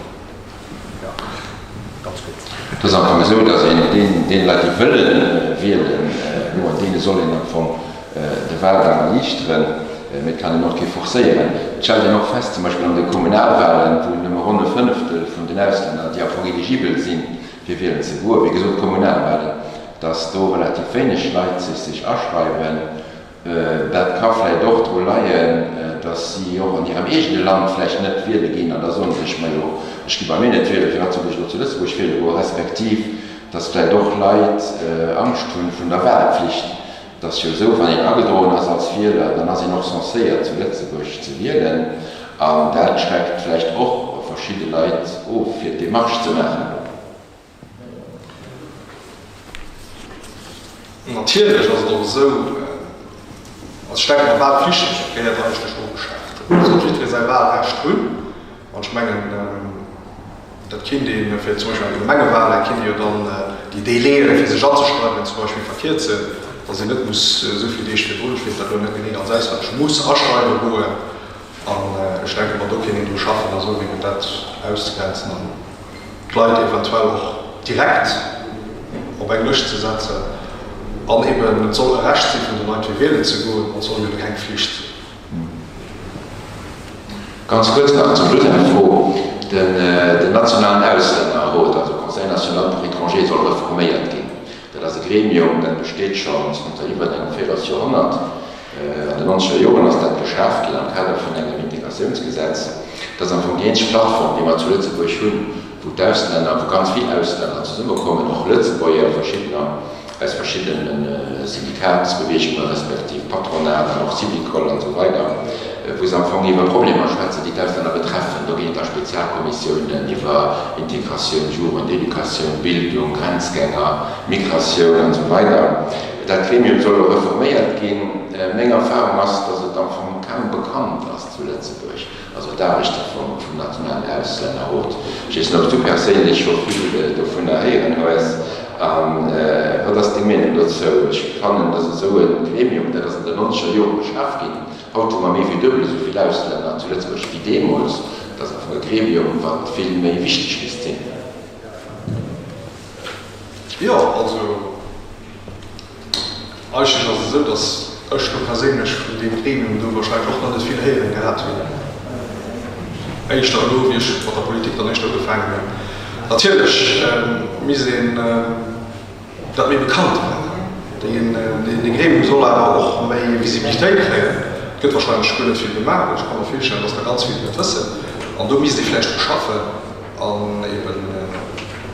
Et ass am Fong esou, datt een deene Leit, déi wëlle wielen goen, deene soll een am Fong de Wahlgang erliichteren, mee et kann een och kee forcéieren. Et stellt een och fest, zum Beispill an de Kommunalwahlen, wou nëmme ronn e Fënneftel vun den Auslänner, déi am Fong eligibel sinn, fir wielen ze goen, wéi gesot Kommunalwahlen, datt do relativ wéineg Leit sech sech aschreiwen. Dat ka vläicht och dru leien, datt si och an hirem eegene Land vläicht net wiele ginn an da soen se sech, Majo, ech gi bei mir net wielen, firwat soll ech elo zu Lëtzebuerg wiele goen? Respektiv, datt vläicht och Leit Angscht hunn vun der Wahlpflicht. Et ass jo esou, wann een agedroen ass als Wieler, dann ass een och censéiert zu Lëtzebuerg ze wielen an dat schreckt vläicht och verschidde Leit of, fir d'Demarche ze maachen. Natierlech ass et och esou, also ech denken, Wahlpflicht gehéiert eigentlech ofgeschaaft. Et soll jiddweree säi Wahlrecht hunn. An ech mengen, dat kinnt ee fir zum Beispill an de Gemengewahlen, kinnt ee jo dann déi Délaië fir sech anzeschreiwen zum Beispill verkierzen, datt een net muss esou vill Deeg virdrun, ech weess dat elo net genee ganz auswenneg, muss aschreiwe goen. An ech denke mer, do kéint een dru schaffen a soen, eben dat auszegrenzen an d'Leit eventuell och direkt op eng Lëscht ze setzen. An eben, et soll e Recht si vun de Leit, fir wielen ze goen, an et soll eben keng Flicht sinn. Ganz kuerz nach zum Schluss eng Fro, Den nationalen Auslännerrot, also Conseil national pour étrangers, soll reforméiert ginn. Dat ass e Gremium, dat besteet schonn zanter iwwert engem Véirelsjoerhonnert. An den nonzeger Joren ass dat geschaf ginn am Kader vun engem Integratiounsgesetz. Dat ass am Fong déi eenzeg Plattform, déi mer zu Lëtzebuerg hunn, wou d'Auslänner, wou ganz vill Auslänner zesummekommen, och Lëtzebuerger, verschiddener aus verschiddene Syndikatsbeweegunge respektiv Patronat an och Syvicol an esou weider, wou se am Fong iwwer Problemer schwätzen, déi d'Auslänner betreffen. Do ginn et da Spezialkommissiounen iwwer Integratioun, Jugend, Educatioun, Bildung, Grenzgänger, Migratioun an esou weider. Dat Gremium soll elo reforméiert ginn. Meng Erfahrung ass, dass et am Fong kaum bekannt ass zu Lëtzebuerg, also d'Aarbechte vum nationalen Auslännerrot. Ech weess net, ob s du perséinlech scho vill dovunner héieren hues. A wat ass deng Meenung dozou? Ech fannen, dass esou e Gremium, dat ass an den nonzeger Jore geschaf ginn, haut hu mer méi wéi duebel esou vill Auslänner zu Lëtzebuerg wéi deemools, dat ass am Fong e Gremium, wat vill méi wichteg misst sinn. Jo, also eigentlech ass et esou, datt ech lo perséinlech vun deem Gremium do wahrscheinlech och nach net vill héieren gehat hunn. Éischter elo, wéi ech mat der Politik dann éischter ugefaangen hunn. Natierlech misst een dat méi bekannt maachen. Dee Gremium soll awer och méi Visibilitéit kréien. Et gëtt wahrscheinlech guer net vill gemaach, well ech ka mer virstellen, dass der ganz vill net wëssen. An do misst ee vläicht dru schaffen an eben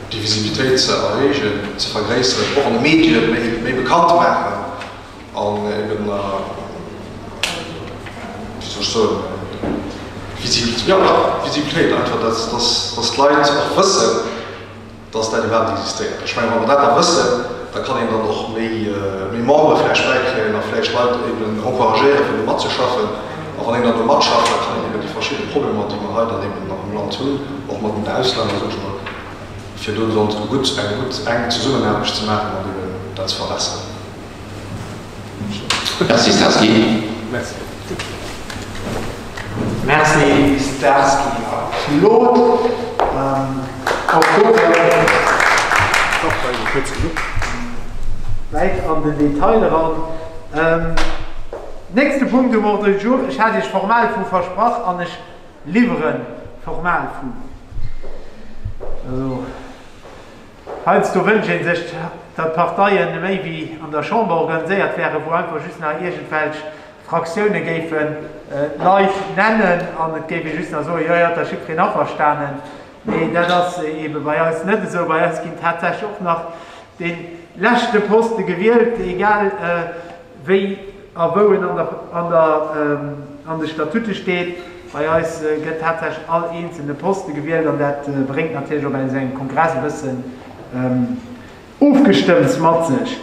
déi Visibilitéit ze erhéijen, ze vergréisseren, och an de Medie méi bekannt maachen an eben, wéi soll ech soen, d'Visibilitéit, jo, d'Visibilitéit einfach, dass, dass d'Leit och wëssen, dass dat iwwerhaapt existéiert. Ech mengen, wa mer dat da wëssen, da kann een dann och méi Membere vläicht bäikréien a vläicht Leit eben encouragéieren, fir do matzeschaffen. A wann een dann do matschafft, da kann een eben déi verschidde Problemer, déi mer hei dann eben nach am Land hunn, och mat den Auslänner, sot ech mol, fir do dann gutt, eng gutt enk Zesummenaarbecht ze maachen an eben dat ze verbessern. Merci Starsky. Merci. Merci Starsky a Claude. Och do erëm wäit an den Detail eran. Nächste Punkt um Ordre du jour, ech hat Iech formal vu versprach an ech liwwere formal vu. Also. Heiansdo wënscht ee sech, datt d'Parteien méi wéi an der Chamber organiséiert wären, wou einfach just nach iergendwelch Fraktioune géifen Leit nennen an et géif ee just nach soen, jo, jo, et ass jiddwereen averstanen. Mee dat ass eebe bei eis net esou. Bei eis ginn tatsächlech och nach dee leschte Poste gewielt, egal wéi a wou en an de Statute steet. Bei eis gëtt tatsächlech all eenzelne Poste gewielt an dat bréngt natierlech och bei esou engem Kongress e bëssen Ofgestëmms mat sech.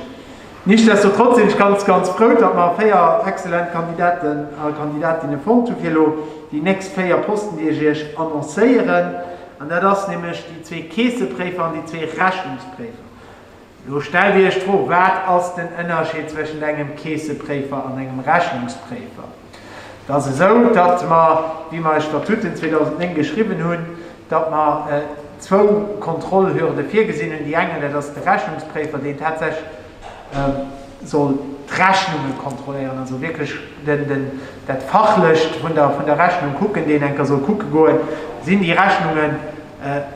Nichtsdestotrotz sinn ech ganz, ganz frou, datt mer 4 excellent Kandidaten a Kandidatinne fonnt hu fir elo déi nächst 4 Posten, déi ech Iech annoncéieren. An dat ass nämlech déi zwee Keessepréifer an déi zwee Rechnungspréifer. Elo stellt Dir Iech d'Fro, Wat ass den Ënnerscheed zwëschent engem Keessepréifer an engem Rechnungspréifer? Et ass esou, datt mer, wéi mer eis Statuten 2009 geschriwwen hunn, datt mer zwou Kontrollhürde virgesinn hunn. Déi eng, dat ass de Rechnungspréifer, deen tatsächlech soll d'Rechnunge kontrolléieren, also wierklech dat Fachlecht vun der Rechnung kucken, deen eng Kéier soll kucke goen, sinn déi Rechnungen,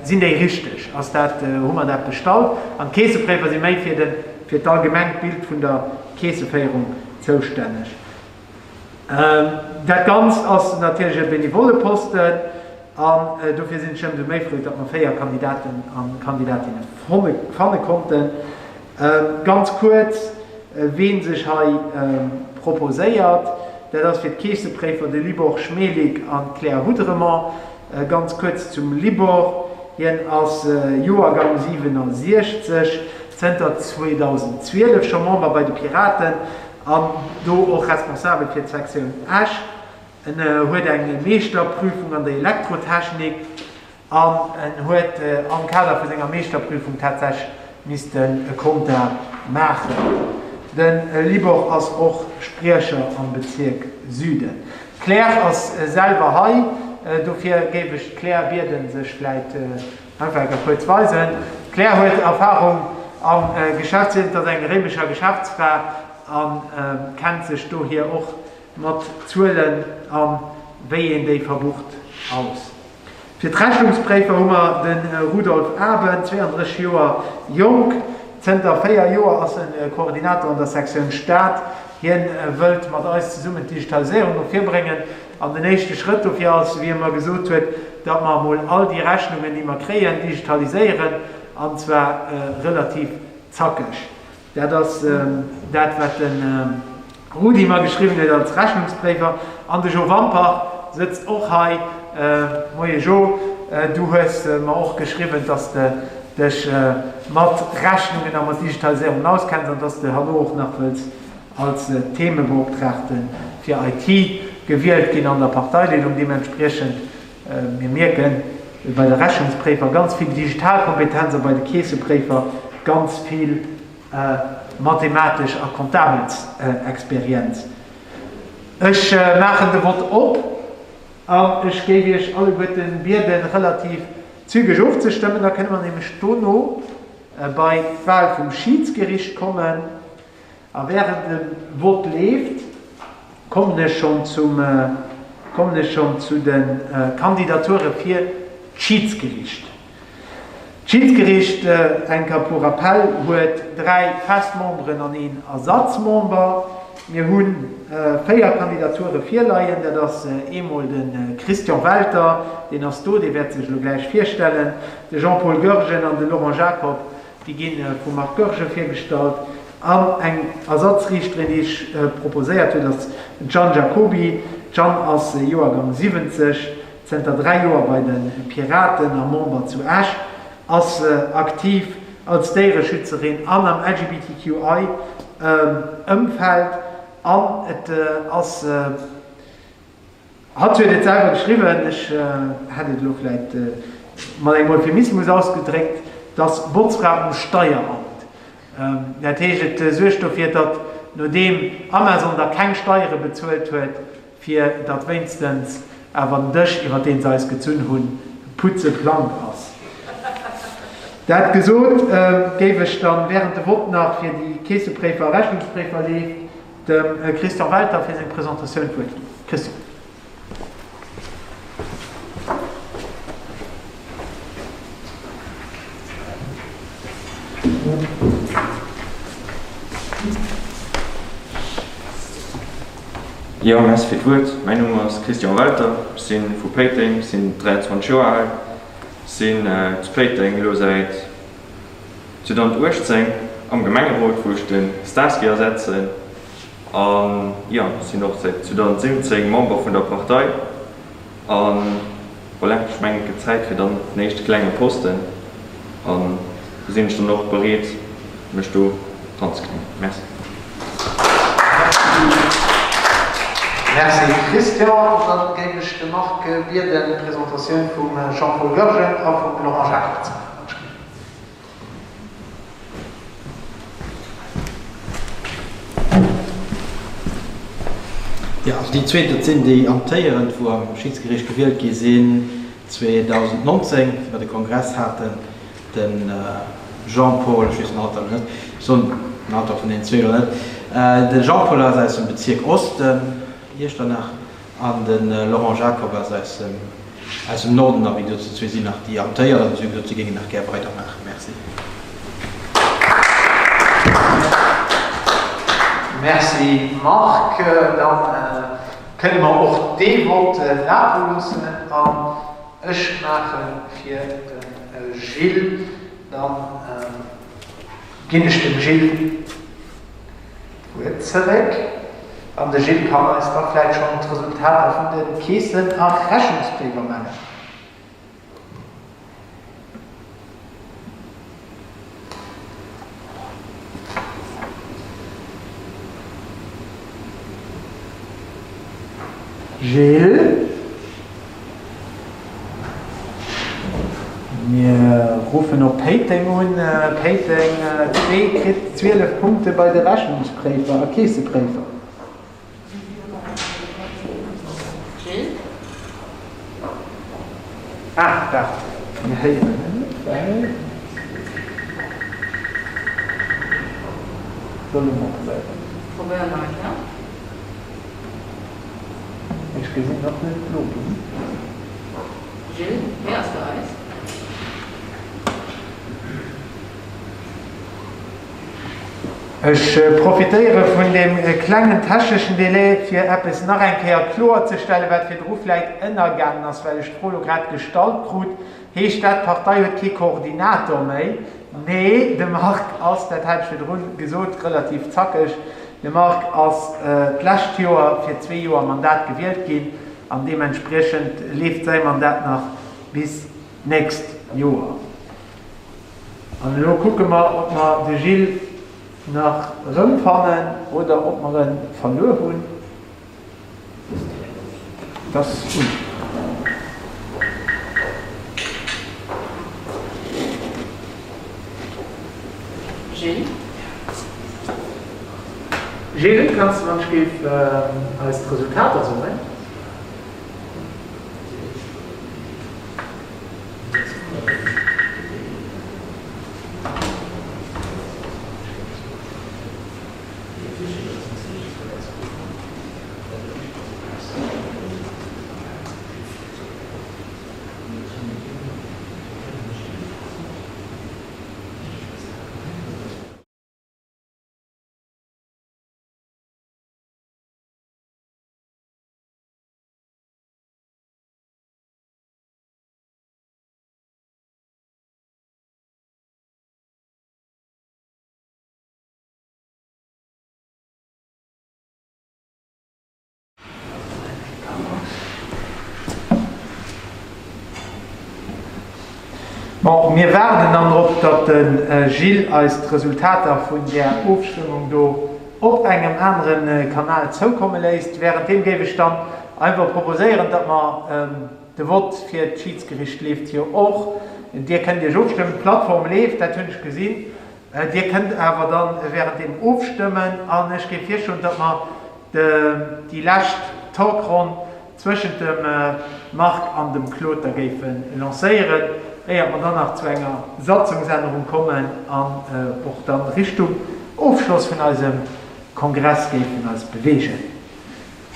Sinn déi richteg? Ass dat, hu mer dat bestallt? An d'Keessepréifer si méi fir de, fir d'allgemengt Bild vun der Keesseféierung zoustänneg. Dat Ganzt ass natierlech e benevole Posten an dofir sinn ech ëmsou méi frou, datt mer 4 Kandidaten a Kandidatinne fanne konnten. Ganz kuerz, ween sech hei proposéiert, dat ass fir d'Keessepréifer de Libor Chmelik an d'Claire Houdremont. Ganz kuerz zum Libor, Hien ass Joergang 67, zënter 2012 scho Member bei de Piraten an do och responsabel fir d'Sektioun Esch. En huet eng Meeschterprüfung an der Elektrotechnik an en huet am Kader vu senger Meeschterprüfung tatsächlech missten e Konta maachen. De Libor ass och Spriecher am Bezierk Süden. D'Claire ass selwer hei, dofir géif ech d'Claire bieden, sech vläit einfach eng Kéier kuerz weisen. D'Claire huet Erfahrung am Geschäftsliewen, ass eng Réimecher Geschäftsfra a kennt sech dohier och mat Zuelen a wéi een déi verbucht aus. Fir d'Rechnungspréifer hu mer de Rudolf Aben, 32 Joer jonk. Zënter 4 Joer ass e Koordinator an der Sektioun Stad. Hien wëllt mat eis zesummen d'Digitaliséierung no vir bréngen. An den éischte Schrëtt dofir ass, wéi e mer gesot huet, datt mer emol all déi Rechnungen, déi mer kréien, digitaliséieren, an zwar relativ zackeg. Dat ass dat, wat de Rudi mer geschriwwen huet als Rechnungspréifer. An de Jo Wampach sëtzt och hei. Moie Jo, du hues mer och geschriwwen, dass de dech mat Rechnungen a mat Digitaliséierungen auskenns an dass de herno och nach wëlls als Themebeoptraagte fir IT gewielt ginn an der Parteileedung. Deementspriechend, mir mierken bei de Rechnungspréifer ganz vill digital Kompetenz a bei de Keessepréifer ganz vill mathematesch a comptabel Experienz. Ech maachen de Vott op an ech géif Iech alleguerten bieden, relativ zügeg ofzestëmmen. Da kënne mer nämlech dono bei d'Wahl vum Schiidsgericht kommen. A während de Vott leeft, kommen ech schonn zum, kommen ech schonn zu de Kandidature fir d'Schiidsgericht. D'Schiidsgericht, eng Kéier pour rappel, huet 3 fest Memberen an een Ersatzmember. Mir hu 4 Kandidature virleien. Dat ass eemol de Christian Welter, deen ass do, dee wäert sech elo gläich virstellen, de Jean-Paul Goergen an de Laurent Jacob, déi gi vum Marc Goergen virgestallt. An eng Ersatzriichterin, déi ech proposéiert hunn, ass d'Jeanne Jacoby. D'Jeanne ass Joergang 70, zënter 3 Joer bei de Piraten a Member zu Esch, ass aktiv als Déiereschützerin an am LGBTQI Ëmfeld an et ass, hatt huet et selwer geschriwwen, ech hätt et elo vläit mat engem Euphemismus ausgedréckt, dass Botzfra um Steieramt. Dat heescht, et suergt dofir, datt nodeem Amazon da keng Steiere bezuelt huet, fir datt wéinstens awer den Dësch, iwwer deen se eis gezunn hunn, putzeplank ass. Dat gesot, géif ech dann, während de Vott nach fir déi Keessepréifer a Rechnungspréifer leeft, dem Christian Welter fir seng Presentatioun d'Wuert ginn. Christian. Jo, merci fir d'Wuert. Mäin Numm ass Christian Welter, ech si vu Péiteng, sinn 23 Joer al, sinn zu Péiteng elo säit 2018 am Gemengerot, wou ech de Starsky ersetzen. An jo, sinn och säit 2017 Member vun der Partei. A voilà, ech mengen et gëtt Zäit fir dann den éischte klenge Posten. An do sinn ech dann och bereet, mech do dranzeknien. Merci. Merci Christian. An dann géif ech de Marc bieden, d'Presentatioun vum Jean-Paul Goergen a vum Laurent Jacobs ze maachen. Jo, also déi zweet, dat sinn déi amtéierend, wou am Schidsgeriicht gewielt gi sinn 2019, wéi mer de Kongress haten, de Jean-Paul, ech weess den Alter elo net, ech soen den Alter vun deenen zwee elo net, de Jean-Paul ass aus dem Bezierk Osten, Iechternach, An de Laurent Jacob ass aus dem aus dem Norden. A wéi gesot, zu zwee sinn nach déi amtéiert an si hu gesot, si géingen nach gär weidermaachen. Merci. Merci Marc. Da kënne mer och dee Vott lafe loossen. An ech maache fir de Gilles, da ginn ech dem Gilles D'Wuert zeréck an de Gilles kann eis da vläit schonn d'Resultater vun de Keesen a Rechnungsbréiwer mellen. Gilles. Mir ruffen op Péiteng un. Péiteng zwee kritt 12 Punkte bei de Rechnungspréifer a Keessepréifer. Ah, waart, mir héieren en net, well. Solle mer probéieren? Probéier nach eng Kéier. Ech gesinn nach net blo ginn. Gilles, héiers de eis? Ech profitéiere vun deem klengen techneschen Delai, fir eppes nach eng Kéier kloerzestellen, wat virdru vläit ënnergaangen ass, well ech d'Fro elo grad gestallt krut. Heescht dat, d'Partei huet kee Koordinator méi? Nee, de Marc ass, dat hat ech virdru gesot, relativ zackeg, de Marc ass d'lescht Joer fir zwee Joer Mandat gewielt ginn an deementspriechend leeft säi Mandat nach bis d'nächst Joer. An elo kucke mer, ob mer de Gilles nach erëmfannen oder ob mer e verluer hunn. Dass un. Gilles. Gilles, kanns de wann ech géif eis d'Resultater soen? Bon, mir waarden dann drop, datt de Gilles eis d'Resultater vun där Ofstëmmung do op engem anere Kanal zoukomme léisst. Währenddeem géif ech dann einfach proposéieren, datt mer, de Vott fir d'Schidsgericht leeft jo och, Dir kënnt Iech ofstëmmen, d'Plattform leeft, dat hunn ech gesinn, Dir kënnt awer dann währenddeem ofstëmmen an ech géif virschloen, datt mer déi lescht Talkronn zwëschent dem Marc an dem Claude da géife lancéieren, éiert mer dann nach zu enger Satzungsännerung kommen an och dann Richtung Ofschloss vun eisem Kongress géifen eis beweegen.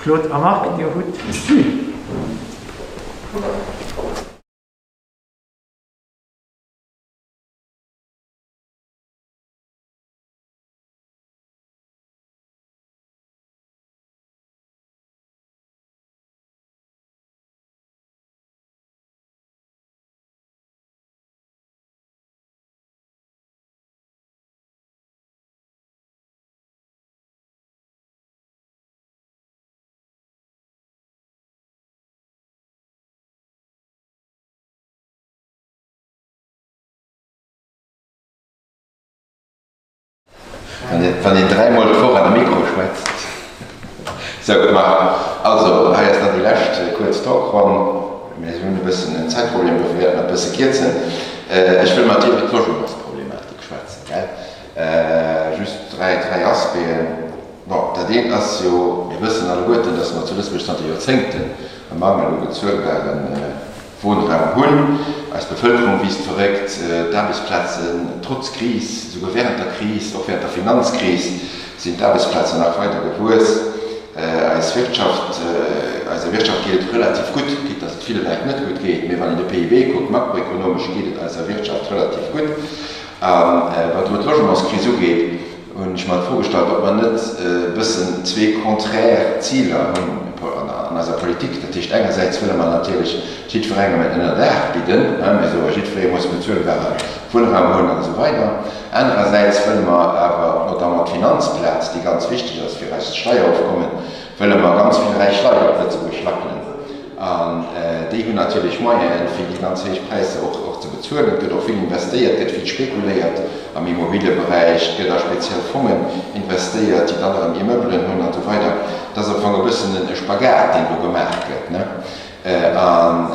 Claude a Marc, Dir hutt d'Bün. Wann een dräimol d'Woch an e Mikro schwätzt. Sou, Marc, also hei ass dann déi lescht kuerz Talkronn. Mir hunn e bëssen en Zäitproblem, dofir wäerte mer et e bësse kierzen. Ech wëll mat dir iwwer d'Logementsproblematik schwätzen, gell? Just dräi Aspecten. Bon, dat eent ass jo, mir wëssen alleguerten, dass mer zu Lëtzebuerg zanter Joerzéngten e Mangel u bezuelbare Wunnraum hunn. Eis Bevëlkerung wiisst verréckt, d'Aarbechtsplazen, trotz Kris, esouguer während der Kris, och während der Finanzkris, sinn d'Aarbechtsplazen nach weider gewuess. Eis Wirtschaft, eiser Wirtschaft geet et relativ gutt, quitte dass et ville Leit net gutt geet, mee wann een de PIB kuckt, makroekonomesch geet et eiser Wirtschaft relativ gutt. A wat elo d'Logementskris ugeet, hunn ech mer d'Fro gestallt, ob mer net e bëssen zwee konträr Ziler hunn an eiser Politik. Dat heescht, engersäits wëlle mer natierlech jiddwerengem en Ënnerdaach bidden, mir soe jiddweree muss bezuelbare Wunnraum hunn an esou weider. Anerersäits wëlle mer awer notamment d'Finanzplaz, déi ganz wichteg ass fir eist Steierofkommen, wëlle mer ganz vill räich Leit op Lëtzebuerg lackelen. An déi hunn natierlech Moyenen, fir déi ganz héich Präisser och ze bezuelen. Et gëtt och vill investéiert, et gëtt vill spekuléiert am Immobilieberäich, et gëtt a speziell Fongen investéiert, déi dann erëm Immeubelen hunn an esou weider. Et ass am Fong e bëssen e Spagat, deen do gemaach gëtt. An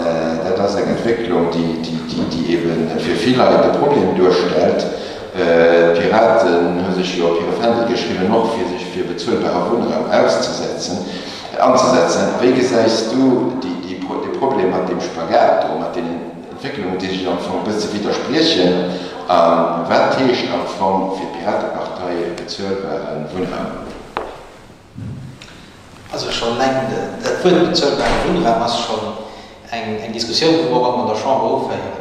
dat ass eng Entwécklung, déi eebe fir vill Leit e Problem duerstellt. D'Piraten hu sech jo op hire Fändel geschriwwen, och fir sech fir bezuelbare Wunnraum auszesetzen. Anzesetzen. Wéi gesäis du de Problem mat deem Spagat do, mat deenen Entwécklungen, déi sech am Fong e bësse widderspriechen? A wat heescht am Fong fir d'Piratepartei bezuelbare Wunnraum? Also schonn eleng dat Wuert bezuelbare Wunnraum ass schonn eng Diskussioun, wou mer och an der Chamber uféieren.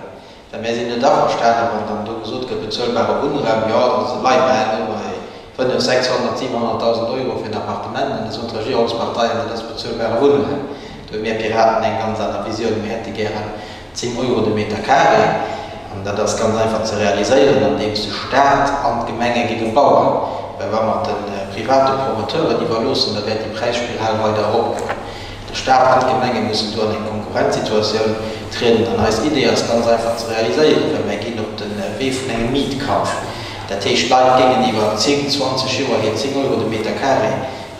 Well mär sinn net averstanen, wann dann do gesot gëtt, bezuelbare Wunnraum, jo, da leie mer herno bei 500, 600, 700.000 Euro fir en Appartement an da soen d'Regierungsparteien, dat ass bezuelbare Wunnraum. Do hu mir Piraten eng ganz aner Visioun. Mir hätte gären 10 Euro de Meter carré an dat ass ganz einfach ze realiséieren, andeems de Staat an d'Gemenge géinge bauen. Well wa mer et de private Promoteuren iwwerloossen, da wäert déi Präisspiral weider eropgoen. De Staat an d'Gemenge mussen do an eng Konkurrenzsituatioun trieden. An eis Idee ass ganz einfach ze realiséieren, well mär ginn op de Wee vun engem Mietkauf. Dat heescht, d'Leit géingen iwwer 10, 20 Joer hir 10 Euro de Meter carré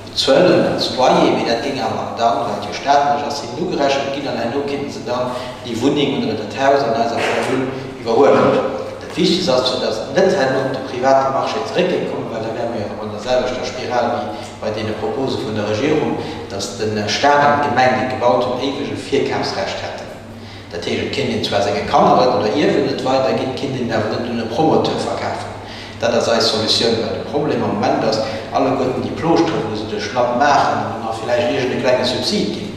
bezuelen als Loyer, mee dat géing awer dann, well et jo staatlech ass, hinnen ugerechent ginn an herno kinnten se dann déi Wunneng oder dat Haus an eiser Formule iwwerhuelen. Dat Wichtegst ass, fir datt et net herno op de private Marché zeréck géing kommen, well da wäre mer jo erëm an der selwechter Spiral wéi bei deene Propose vun der Regierung, datt de Staat an d'Gemeng, déi et gebaut hunn, éiweg e Virkafsrecht hätten. Dat heescht, et kéint een zwar senge Kanner et oder Ierwen et weiderginn, et kéint een et awer net un e Promoteur verkafen. Dat ass eis Solutioun, well de Problem am Moment ass, alleguerten déi Plooschtere wou se duerch d'Land maachen an dann nach villäicht iergend e klenge Subsid ginn,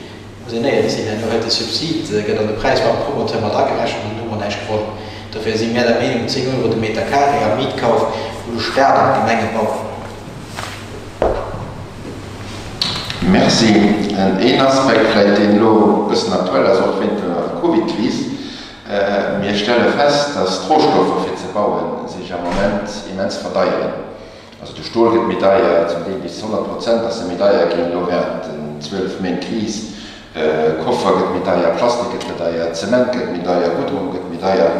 Muss een éierlech sinn, herno huet de Subsid, gëtt an de Präis beim Promoteur mat agerechent an do hu mer näischt gewonnen. Dofir si mär der Meenung, 10 Euro de Meter carré am Mietkauf, wou de Staat an d'Gemenge bauen. Merci. Een Aspekt vläicht, deen elo e bëssen aktuell ass, och wéint der Covid-Kris, Mir stelle fest, dass d'Rohstoffer fir ze bauen sech am Moment immens verdeieren. Also de Stol gëtt méi deier, zum Deel bis 100 Prozent ass e méi deier ginn elo während den 12 Méint Kris. Koffer gëtt méi deier, Plastik gëtt méi deier, Zement gëtt méi deier, Goudron gëtt méi deier.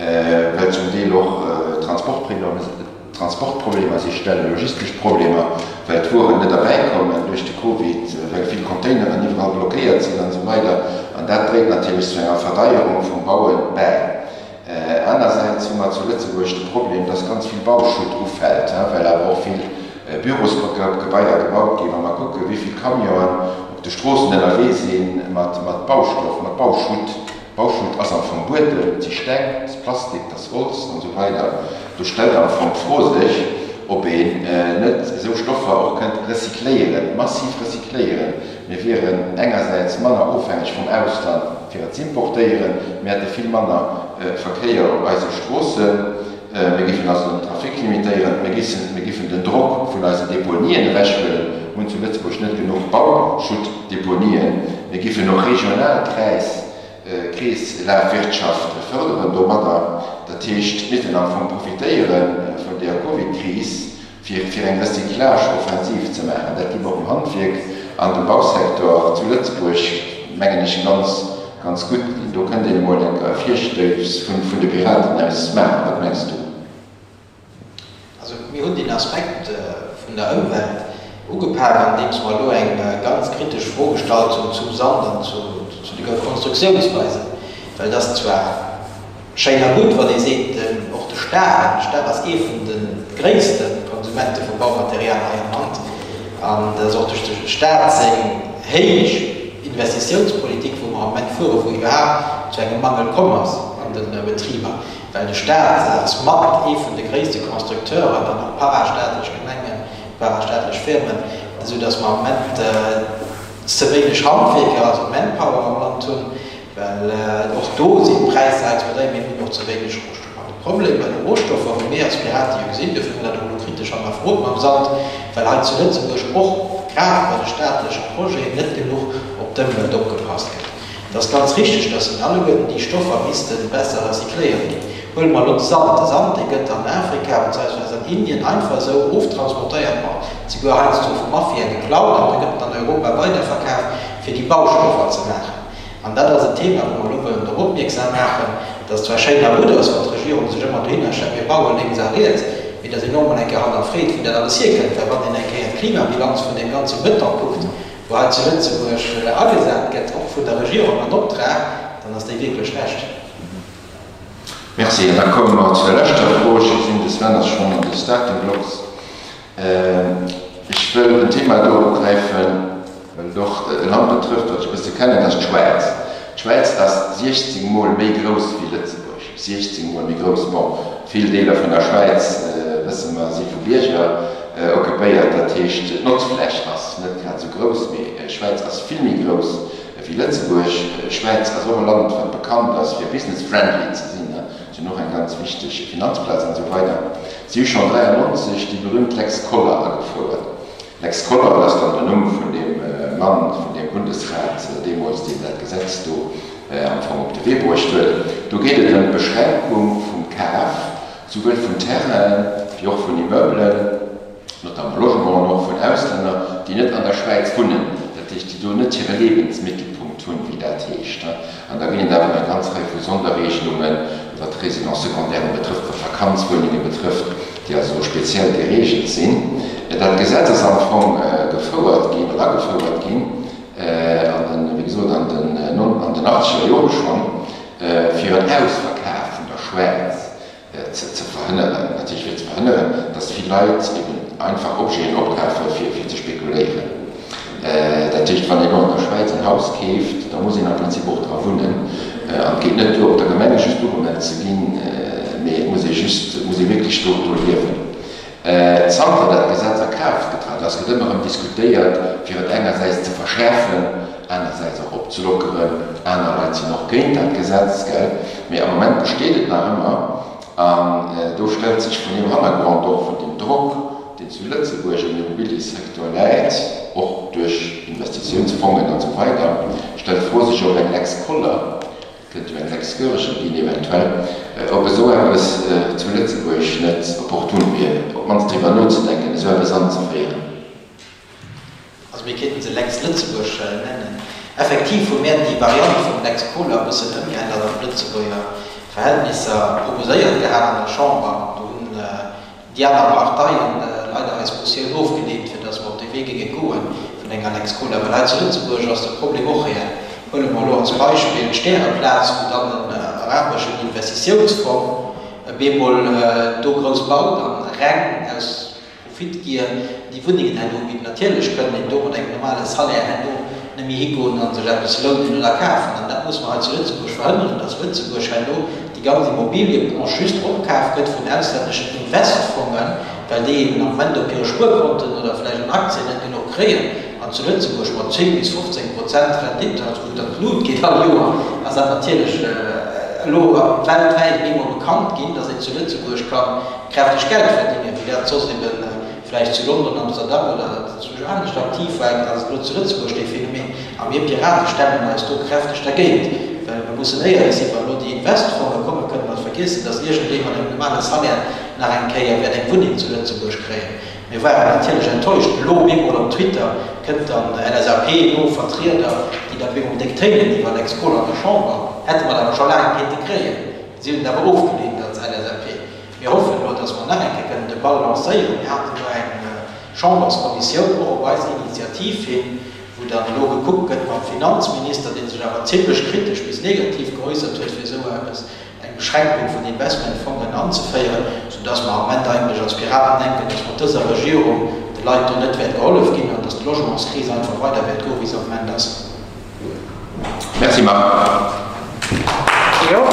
Well zum Deel och Transportproblemer sech stellen, logistesch Problemer, well d'Wueren net erbäikommen duerch de Covid, well vill Containeren iwwerall blockéiert sinn an esou weider. An dat dréit natierlech zu enger Verdeierung vum Baue bäi. Anersäits hu mer zu Lëtzebuerg de Problem, dass ganz vill Bauschutt ufält, well awer och vill Bürosgebaier gebaut ginn. Wa mer kucken, wéi vill Camionen op de Stroossen ënnerwee si mat Baustoff, mat Bauschutt, Bauschutt ass am Fong Buedem, et si Steng, et ass Plastik, et ass Holz an esou weider. Do stellt am Fong d'Fro sech, ob een net esou Stoffer och kënnt recycléieren, massiv recycléieren. Mir wieren engersäits manner ofhängeg vum Ausland fir et z'importéieren, mir hätte vill manner Verkéier op eise Stroossen, mir géifen also den Trafic limitéieren, mir géifen den Drock vun eisen Deponien ewechhuelen, mir hunn zu Lëtzebuerg net genuch Bauschuttdeponien, mir géifen och regional Kreeslafwirtschaft fërderen domadder. Dat heescht, mir missten am Fong profitéiere vun där Covid-Kris, fir fir eng Recyclage-Offensiv ze maachen. Dat géif och dem Handwierk an dem Bausecteur zu Lëtzebuerg, mengen ech, ganz, ganz gutt dinn. Do kënnt een emol eng Virstouss vun de Piraten aus maachen. Wat mengs du? Also mir hunn deen Aspekt vun der Ëmwelt ugepak, andeems mer elo eng ganz kritesch Fro gestallt hunn zum Sand an zu de Konstruktiounsweisen, well et ass zwar schéin a gutt, wann ee seet, och de Staat, an de Staat ass ee vun de gréisste Konsumente vu Baumaterial hei am Land, an et ass och duerch de Staat seng héich Investitiounspolitik, wou mer am Moment fueren, wou iwwerhaapt zu engem Mangel komm ass an de Betriber, well de Staat ass mat ee vun de gréisste Constructeuren an och parastaatlech Gemengen, parastaatlech Firmen, esou datt mer am Moment ze wéineg Handwierker, also Manpower am Land hunn. Well och do sinn d'Präisser explodéiert, mir hunn och ze wéineg Rohstoffer. An de Problem bei de Rohstoffer hu mir als Piraten jo gesinn, dofir hu mir dat och elo kritesch hannerfrot mam Sand, well hei zu Lëtzebuerg och grad bei de staatleche Projeten net genuch op d'Ëmwelt opgepasst gëtt. Et ass ganz richteg, dass en alleguerten déi Stoffer misste besser recycléiert ginn. Huele mer elo de Sand. De Sand, dee gëtt an Afrika bezeiungsweis an Indien einfach esou oftransportéiert, ma souguer heiansdo vu Mafia geklaut an da gëtt en an Europa weiderverkaf, fir déi Baustoffer ze maachen. An dat ass en Thema, wou mer elo wëllen drop opmierksam maachen, dass et zwar schéin a gutt ass, wann d'Regierung sech ëmmer dohinner stellt, mir baue lénks a riets, mee dass een och mol eng Kéier hannerfreet, wou dat alles hierkënnt. Well wann een eng Kéier d'Klimabilanz vun deem ganze Bëton kuckt, wou hei zu Lëtzebuerg agesat gëtt, och vun der Regierung an Optrag, dann ass déi wierklech schlecht. Merci. An da komme mer zu der leschter Fro. Ech gesinn, de Sven ass schonn an de Starting Blocks. Ech wëll en Thema do opgräifen, well et och e Land betrëfft, wat ech e bësse kennen, dat ass d'Schwäiz. D'Schwäiz ass 16 Mol méi grouss wéi Lëtzebuerg, 16 Mol méi grouss. Bon, vill Deeler vun der Schwäiz, wësse mer, si vu Bierger occupéiert, dat heescht, d'Notzfläch ass net grad esou grouss, mee d'Schwäiz ass vill méi grouss wéi Lëtzebuerg. D'Schwäiz ass och e Land, wat bekannt ass, fir business-friendly ze sinn. Si hunn och eng ganz wichteg Finanzplaz an esou weider. Si hu schonn 93 déi berühmt Lex Koller agefouert. Lex Koller, dat ass dann den Numm vun deem Mann, vun deem Bundesrat deemools, deen dat Gesetz do am Fong op de Wee bruecht huet. Do geet et ëm d'Beschränkung vum Kaf, souwuel vun Terrainen wéi och vun Immeublen. notamment Logementen och vun Auslänner, déi net an der Schwäiz wunnen, dat heescht, déi do net hire Lebensmittelpunkt hunn, wéi dat heescht. An da ginn et awer eng ganz Rei vu Sonderregelungen, wat d'Résidence secondaire betrëfft, wat d'Vakanzwunnenge betrëfft, déi also speziell geregelt sinn. Dat Gesetz ass am Fong gefouert ginn oder agefouert ginn an den, wéi gesot, an den an den achtzeger Jore schonn, fir en Ausverkaf vun der Schwäiz ze verhënneren, natierlech fir ze verhënneren, datt vill Leit eben einfach Objeten opkafe fir ze spekuléieren. Dat heescht, wann een elo an der Schwäiz en Haus keeft, da muss een am Prinzip och dra wunnen. An et geet net duer op der Gemeng just ugemellt ze ginn, mee et muss ee just, et muss ee wierklech do liewen. Zanter dat Gesetz a Kraaft getratt ass, gëtt ëmmer erëm diskutéiert, fir et engersäits ze verschäerfen, anersäits och opzelockeren. Aner Leit sinn och géint dat Gesetz, gell? Mee am Moment besteet et nach ëmmer. An do stellt sech vun deem Hannergrond och, vun deem Drock, deen zu Lëtzebuerg um Immobiliësecteur läit, och duerch Investitiounsfongen an esou weider, stellt d'Fro sech, ob eng Lex Koller, Et kënnt jo eng Lex Goergen ginn, eventuell, ob esou eppes zu Lëtzebuerg net opportun wier, op d'mannst driwwer nozedenken, esou eppes anzeféieren. Also mir kéinten se Lex Lëtzebuerg nennen. Effektiv hu mär déi Variant vum Lex Kohler e bëssen ëmgeännert an d'Lëtzebuerger. Verhältnisser proposéiert gehat an der Chamber an do hunn déi aner Parteien leider eis Motioun ofgeleent, fir datt mer op dee Wee géinge goe vun enger Lex Kohler. Well hei zu Lëtzebuerg ass de Problem och reell. Huele mer elo als Beispill d'Stäreplaz, wou dann en arabeschen Investitiounsfong bemol do grouss baut an reng aus Profitgier déi Wunnengen herno ubidden. Natierlech kënnt een do mat engem normale Salaire herno net méi higoen a sech eppes lounen oder kafen. An dat musse mer hei zu Lëtzebuerg verhënneren, dass Lëtzebuerg herno déi ganz Immobiliëbranche just opkaf gëtt vun auslänneschen Investfongen, well déi eben am Moment op hire Spuerkonten oder vläicht an Aktien net genuch kréien. An zu Lëtzebuerg mat 10 bis 15 Prozent Rendite, also wou et an d'Lut geet all Joer, ass dat natierlech elo weltwäit bemol bekannt ginn, dass een zu Lëtzebuerg ka kräfteg Geld verdéngen, wéi dat soss ebe vläicht zu London, Amsterdam oder zu anescht aktiv war, ass et elo zu Lëtzebuerg dee Phänomen. A mir Pirate stemmen eis do kräfteg dergéint, well mir mussen éierlech sinn, Wa elo déi Investfonge kommen, kënne mer et vergiessen, datt iergendee mat engem normale Salaire nach eng Kéier wäert eng Wunneng zu Lëtzebuerg kréien. Mir waren natierlech enttäuscht. Elo bemol op Twitter kënnt dann LSAP-no Vertrieder, déi da bemol déck téinen iwwer Lex Kohl an der Chamber. Hätte mer et awer scho laang kéinte kréien. Si hunn et awer ofgeleent als LSAP. Mir hoffen elo, dass mer nach eng Kéier kënnen de Ball lancéieren. Mir haten do eng Chamberskommissioun, och op eis Initiativ hin, wou dann elo gekuckt gëtt mam Finanzminister, dee sech awer zimlech kritesch bis negativ geäussert huet, fir esou eppes, eng Beschränkung vun Investmentfongen anzeféieren, soudass mer am Moment eigentlech als Piraten denken, dass mat dëser Regierung de Leit do net wäert gehollef ginn an dass d'Logementskris einfach weider wäert goen, wéi se am Moment ass. Merci Marc. Jo,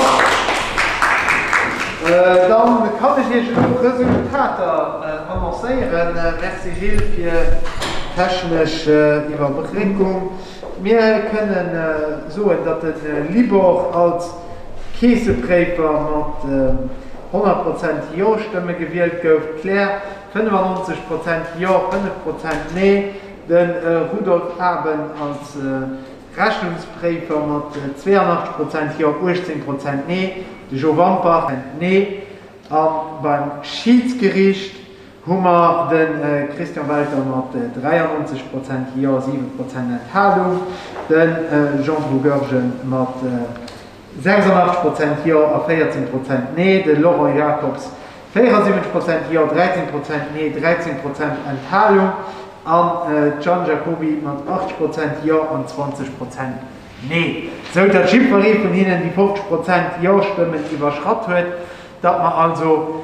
dann kann ech Iech elo d'Resultater annoncéieren. Merci Gilles fir d'technesch Iwwerbréckung. Mir kënnen soen, datt de Libor als Keessepréifer mat 100 Prozent Jo-Stëmme gewielt gouf, d'Claire 95 Prozent Jo, 5 Prozent Nee, De Rudolf Aben als Rechnungspréifer mat 82 Prozent Jo, 18 Prozent Nee, de Jo Wampach. Nee. A beim Schiidsgeriicht hu mer de Christian Welter mat 93 Prozent Jo, 7 Prozent Enthalung, de Jean-Paul Goergen mat 86 Prozent Jo a 14 Prozent Nee, de Laurent Jacobs 74 Prozent Jo, 13 Prozent Nee, 13 Prozent Enthalung an d'Jeanne Jacoby mat 80 Prozent Jo an 20 Prozent Nee. Sou datt jiddweree vun hinnen déi 50 Prozent Jo-Stëmmen iwwerschratt huet, datt mer also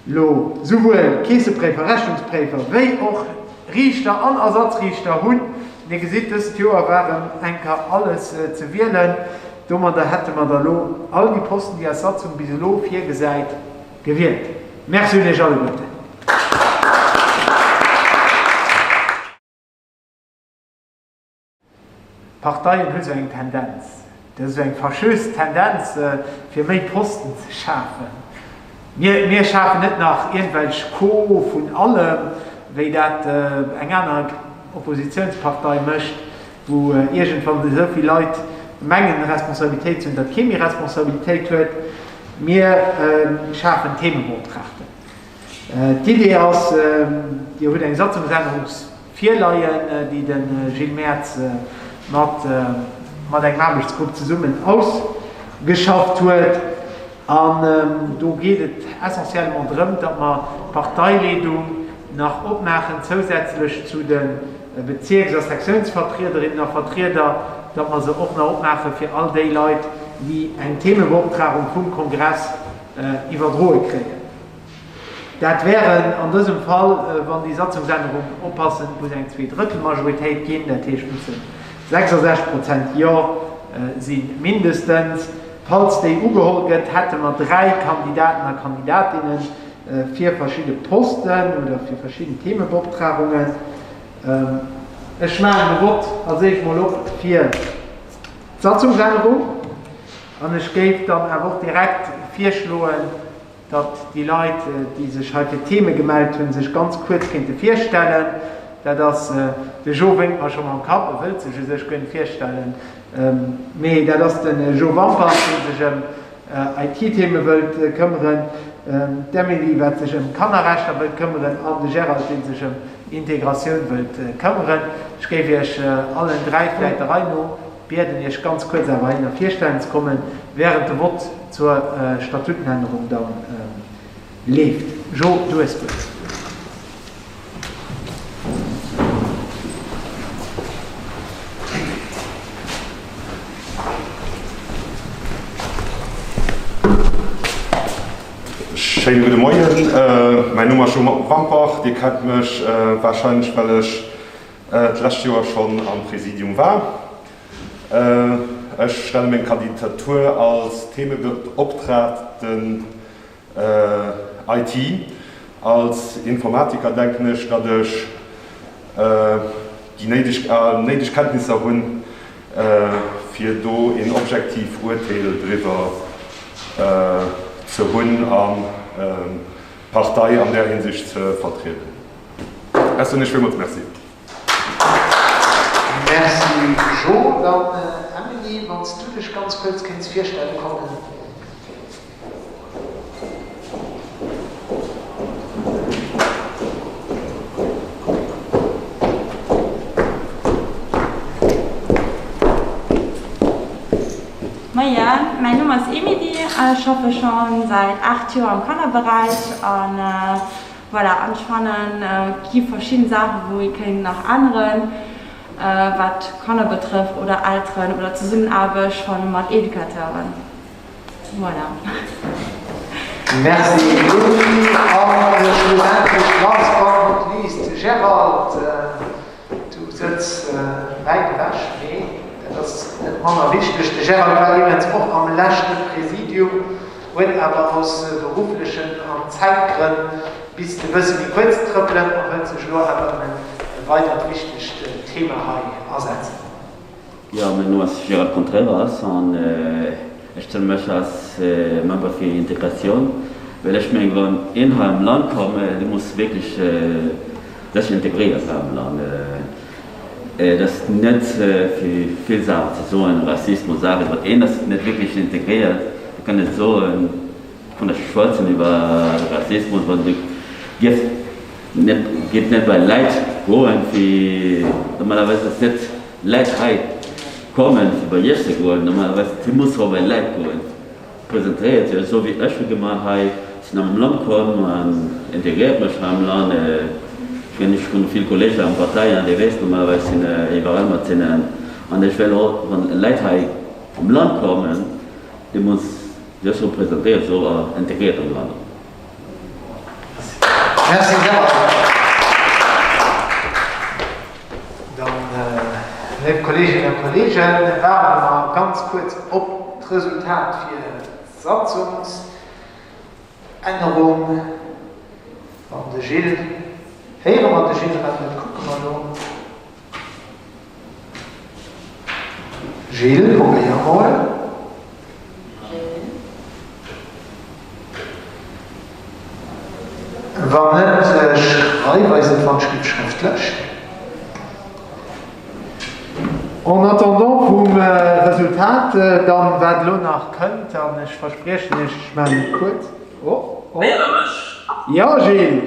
lo souwuel Keessepréifer, Rechnungspréifer wéi och Riichter an Ersatzriichter hunn. Dir gesitt, dëst Joer war erëm eng Kéier alles ze wielen. Domadder hätte mer da lo all déi Posten, déi eis Satzung bis elo virgesäit, gewielt. Merci un Iech alleguerten. D'Parteien hu sou eng Tendenz, dat ass esou eng faschös Tendenz, fir méi Posten ze schafen. Mir, mir schafen net nach iergendwelch Co vun allem, wéi dat eng aner Oppositionspartei mécht, wou iergendwann esou vill Leit mengen, Responsabilitéit ze hunn, datt kee méi Responsabilitéit huet. Mir schafen Themebeoptraagten. D'Idee ass, Dir hutt eng Satzungsännerung virleien, déi de Gilles Mertz mat engem Aarbechtsgrupp zesummen ausgeschafft huet. An do geet et essentiellement drëm, datt mer d'Parteileedung nach opmaachen, zousätzlech zu de Bezierks a Sektiounsvertriederinnen a vertrieder, datt mer se och nach opmaache fir all déi Leit, déi eng Themebeoptragung vum Kongress iwwerdroe kréien. Dat wären an dësem Fall, wann déi Satzungsännerung, oppassen, et muss eng Zweedrëttelmajoritéit ginn, dat heescht, musse 66 Prozent Jo si mindestens. Falls déi ugeholl gëtt, hätte mer 3 Kandidaten a Kandidatinne fir verschidde Posten oder fir verschidden Themebeoptragungen. Ech maachen de Vott als éischt mol op fir d'Satzungsännerung an ech géif dann awer och direkt virschloen, datt déi Leit, déi sech hei fir d'Theme gemellt hunn, sech ganz kuerz kéinte virstellen. Dat ass, de Jo wénkt mer scho mam Kapp, e wëllt sech u sech guer net virstellen, mee dat ass de Jo Wampach, dee sech ëm IT-Theme wëllt këmmeren, d'Emily, wat sech ëm Kannerrechter wëllt këmmeren, an de Gérald, dee sech ëm Integratioun wëllt këmmeren. Ech géif Iech allen 3 vläit der Rei no. Bieden Iech ganz kuerz awer heihinner virstellen ze kommen, während de Vott zur Statutenännerung dann leeft. Jo, du hues d'Wuert. Schéine gudde Moien, mäin Numm ass Jo Wampach. Dir kennt mech warscheinlech, well ech d'lescht Joer schonn am Präsidium war. Ech stelle meng Kandidatur als Themebeoptraagten IT. Als Informatiker denken ech, datt ech déi néideg Kenntnisser hunn, fir do een objektiv Urteel driwwer ze hunn an d'Partei an där Hinsicht ze vertrieden. Ech soen Iech villmools Merci. Merci Jo. Dann Emily, wann s du dech ganz kuerz kéints virstelle kommen. Moien, mäin Numm ass Emily, ech schaffe schonn säit 8 Joer am Kannerberäich an voilà, an ech fannen et gi verschidden Saachen wou ee kéint nach änneren wat Kanner betrëfft oder Elteren oder Zesummenaarbecht schonn mat Educateuren. Voilà. Merci Lydie. An schlussendlech, last but not least, Gérald, du sëtz wäit ewech, mee dat ass net manner wichteg. De Gérald war iwwregens och am leschte Präsidium, huet awer aus berufflechen an Zäitgrënn missten e bësse méi kuerz trëppelen a wëllt sech elo awer ëm e weidert wichtegt Thema hei asetzen. Jo, mäin Numm ass Gérald Contreras an ech stelle mech als Member fir Integratioun, well ech mengen, wann een hei am Land komm, dee muss wierklech sech integréieren hei am Land. Et ass net fir vill Saachen ze soen, Rassismus, Saachen, wann een ass net wierklech integréiert, du kann net soen, kann ech schwätzen iwwer Rassismus, wann du giff net, giff net bei Leit goen, fir normalerweis ass net Leit hei kommen fir bei iech ze goen, normalerweis si musse och bei Leit goen, presentéiert sech esou wéi ech hu gemaach hei, sinn am Land komm an integréiert mech hei am Land, ech mengen ech hunn vill Kollegen am Partei an dir wéisst normalerweis sinn iwwerall mat hinnen an ech wëll och wann Leit hei am Land kommen, déi muss sech och presentéiert esou a integréiert am Land. Merci Gérard. Dann, léif Kolleeginnen a Kolleegen, waarde mer ganz kuerz op d'Resultat fir d'Satzungsännerung. Wann de Gilles, héiere mer de Gilles erëm net, kucke mer elo. Gilles, probéier mol. Wann net, schreif eis et wann ech schrëftlech. En attendant vum Resultat dann, wat elo nach kënnt, an ech verspriechen Iech, ech maachen et kuerz. Oh, oh. Héiere mech? Jo, Gilles!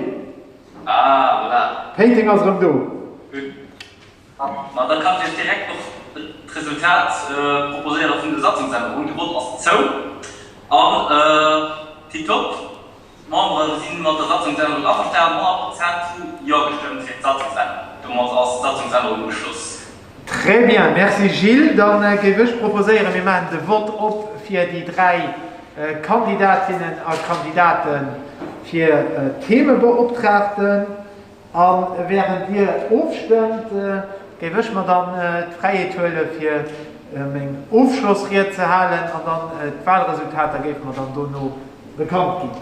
Ah, voilà. Péiteng ass erëm do. Gutt. Ma da kann ech Iech direkt och d'Resultat proposéiere vun der Satzungsännerung. De Vott ass zou an tiptop, d'Membere si mat der Satzungsännerung averstanen. 100 Prozent hu Jo gestëmmt fir d'Satzungsännerung. Domat ass d'Satzungsännerung beschloss. Très bien, merci Gilles. Da géif ech proposéieren, mir maachen de Vott op fir déi 3 Kandidatinnen a Kandidate fir d'Themebeoptraagten. A während Dir ofstëmmt, géif ech mer dann d'Fräiheet huele fir meng Ofschlossried ze halen an dann d'Wahlresultater géife mer dann dono bekannt ginn.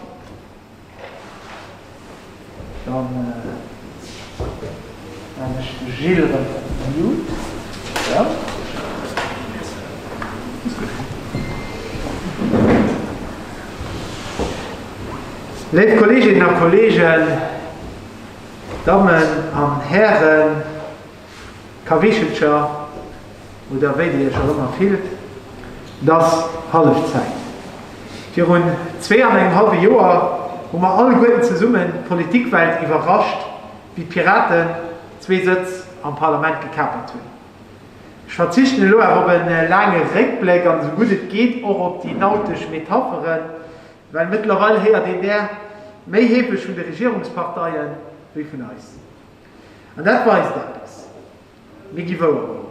Dann maan ech de Gilles erëm op mute. Sou. Léif Kolleeginnen a Kolleegen, Dammen an Hären, Kaweechelcher oder wéi Dir Iech och ëmmer fillt, et ass Hallefzäit. Virun zwee an engem hallwe Joer hu mer alleguerten zesummen d'Politikwelt iwwerrascht, wéi d'Piraten zwee Sëtz am Parlament gekapert hunn. Ech verzichten elo awer op e laange Réckbléck an esou gutt et geet och op déi nautesch Metapheren, well mëttlerweil héiert een där méi heefeg vun de Regierungsparteien wéi vun eis. An dat weist eppes, Mir gi wouergeholl.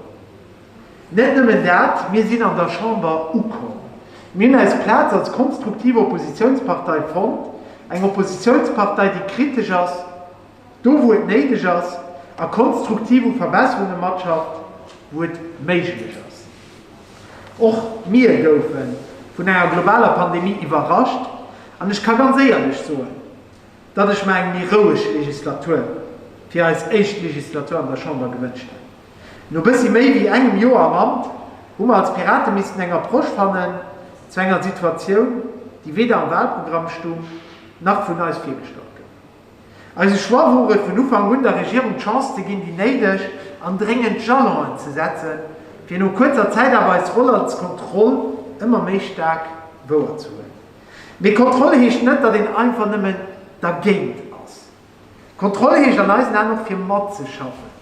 Net nëmmen dat, mir sinn an der Chamber ukomm. Mir hunn eis Plaz als konstruktiv Oppositiounspartei fonnt, eng Oppositiounspartei, déi kritesch ass, do wou et néideg ass, a konstruktiv u Verbesserunge matschafft, wou et méiglech ass. Och mir goufe vun enger globaler Pandemie iwwerrascht an ech ka ganz éierlech soen, datt ech mer eng méi roueg Legislatur fir eis éischt Legislatur an der Chamber gewënscht hätt. No bëssi méi wéi engem Joer am Amt hu mer als Pirate missten eng Approche fannen zu enger Situatioun, déi weder am Wahlprogramm stung, nach vun eis virgestallt gouf. Eise Choix wor et vun Ufank un der Regierung d'Chance ze ginn, déi néideg an dréngend Jalonen ze setzen, fir no kuerzer Zäit awer eis Roll als Kontroll ëmmer méi staark wouerzehuelen. Mee Kontroll heescht net, datt een einfach nëmmen dergéint ass. Kontroll heescht an eisen Aen och fir matzeschaffen,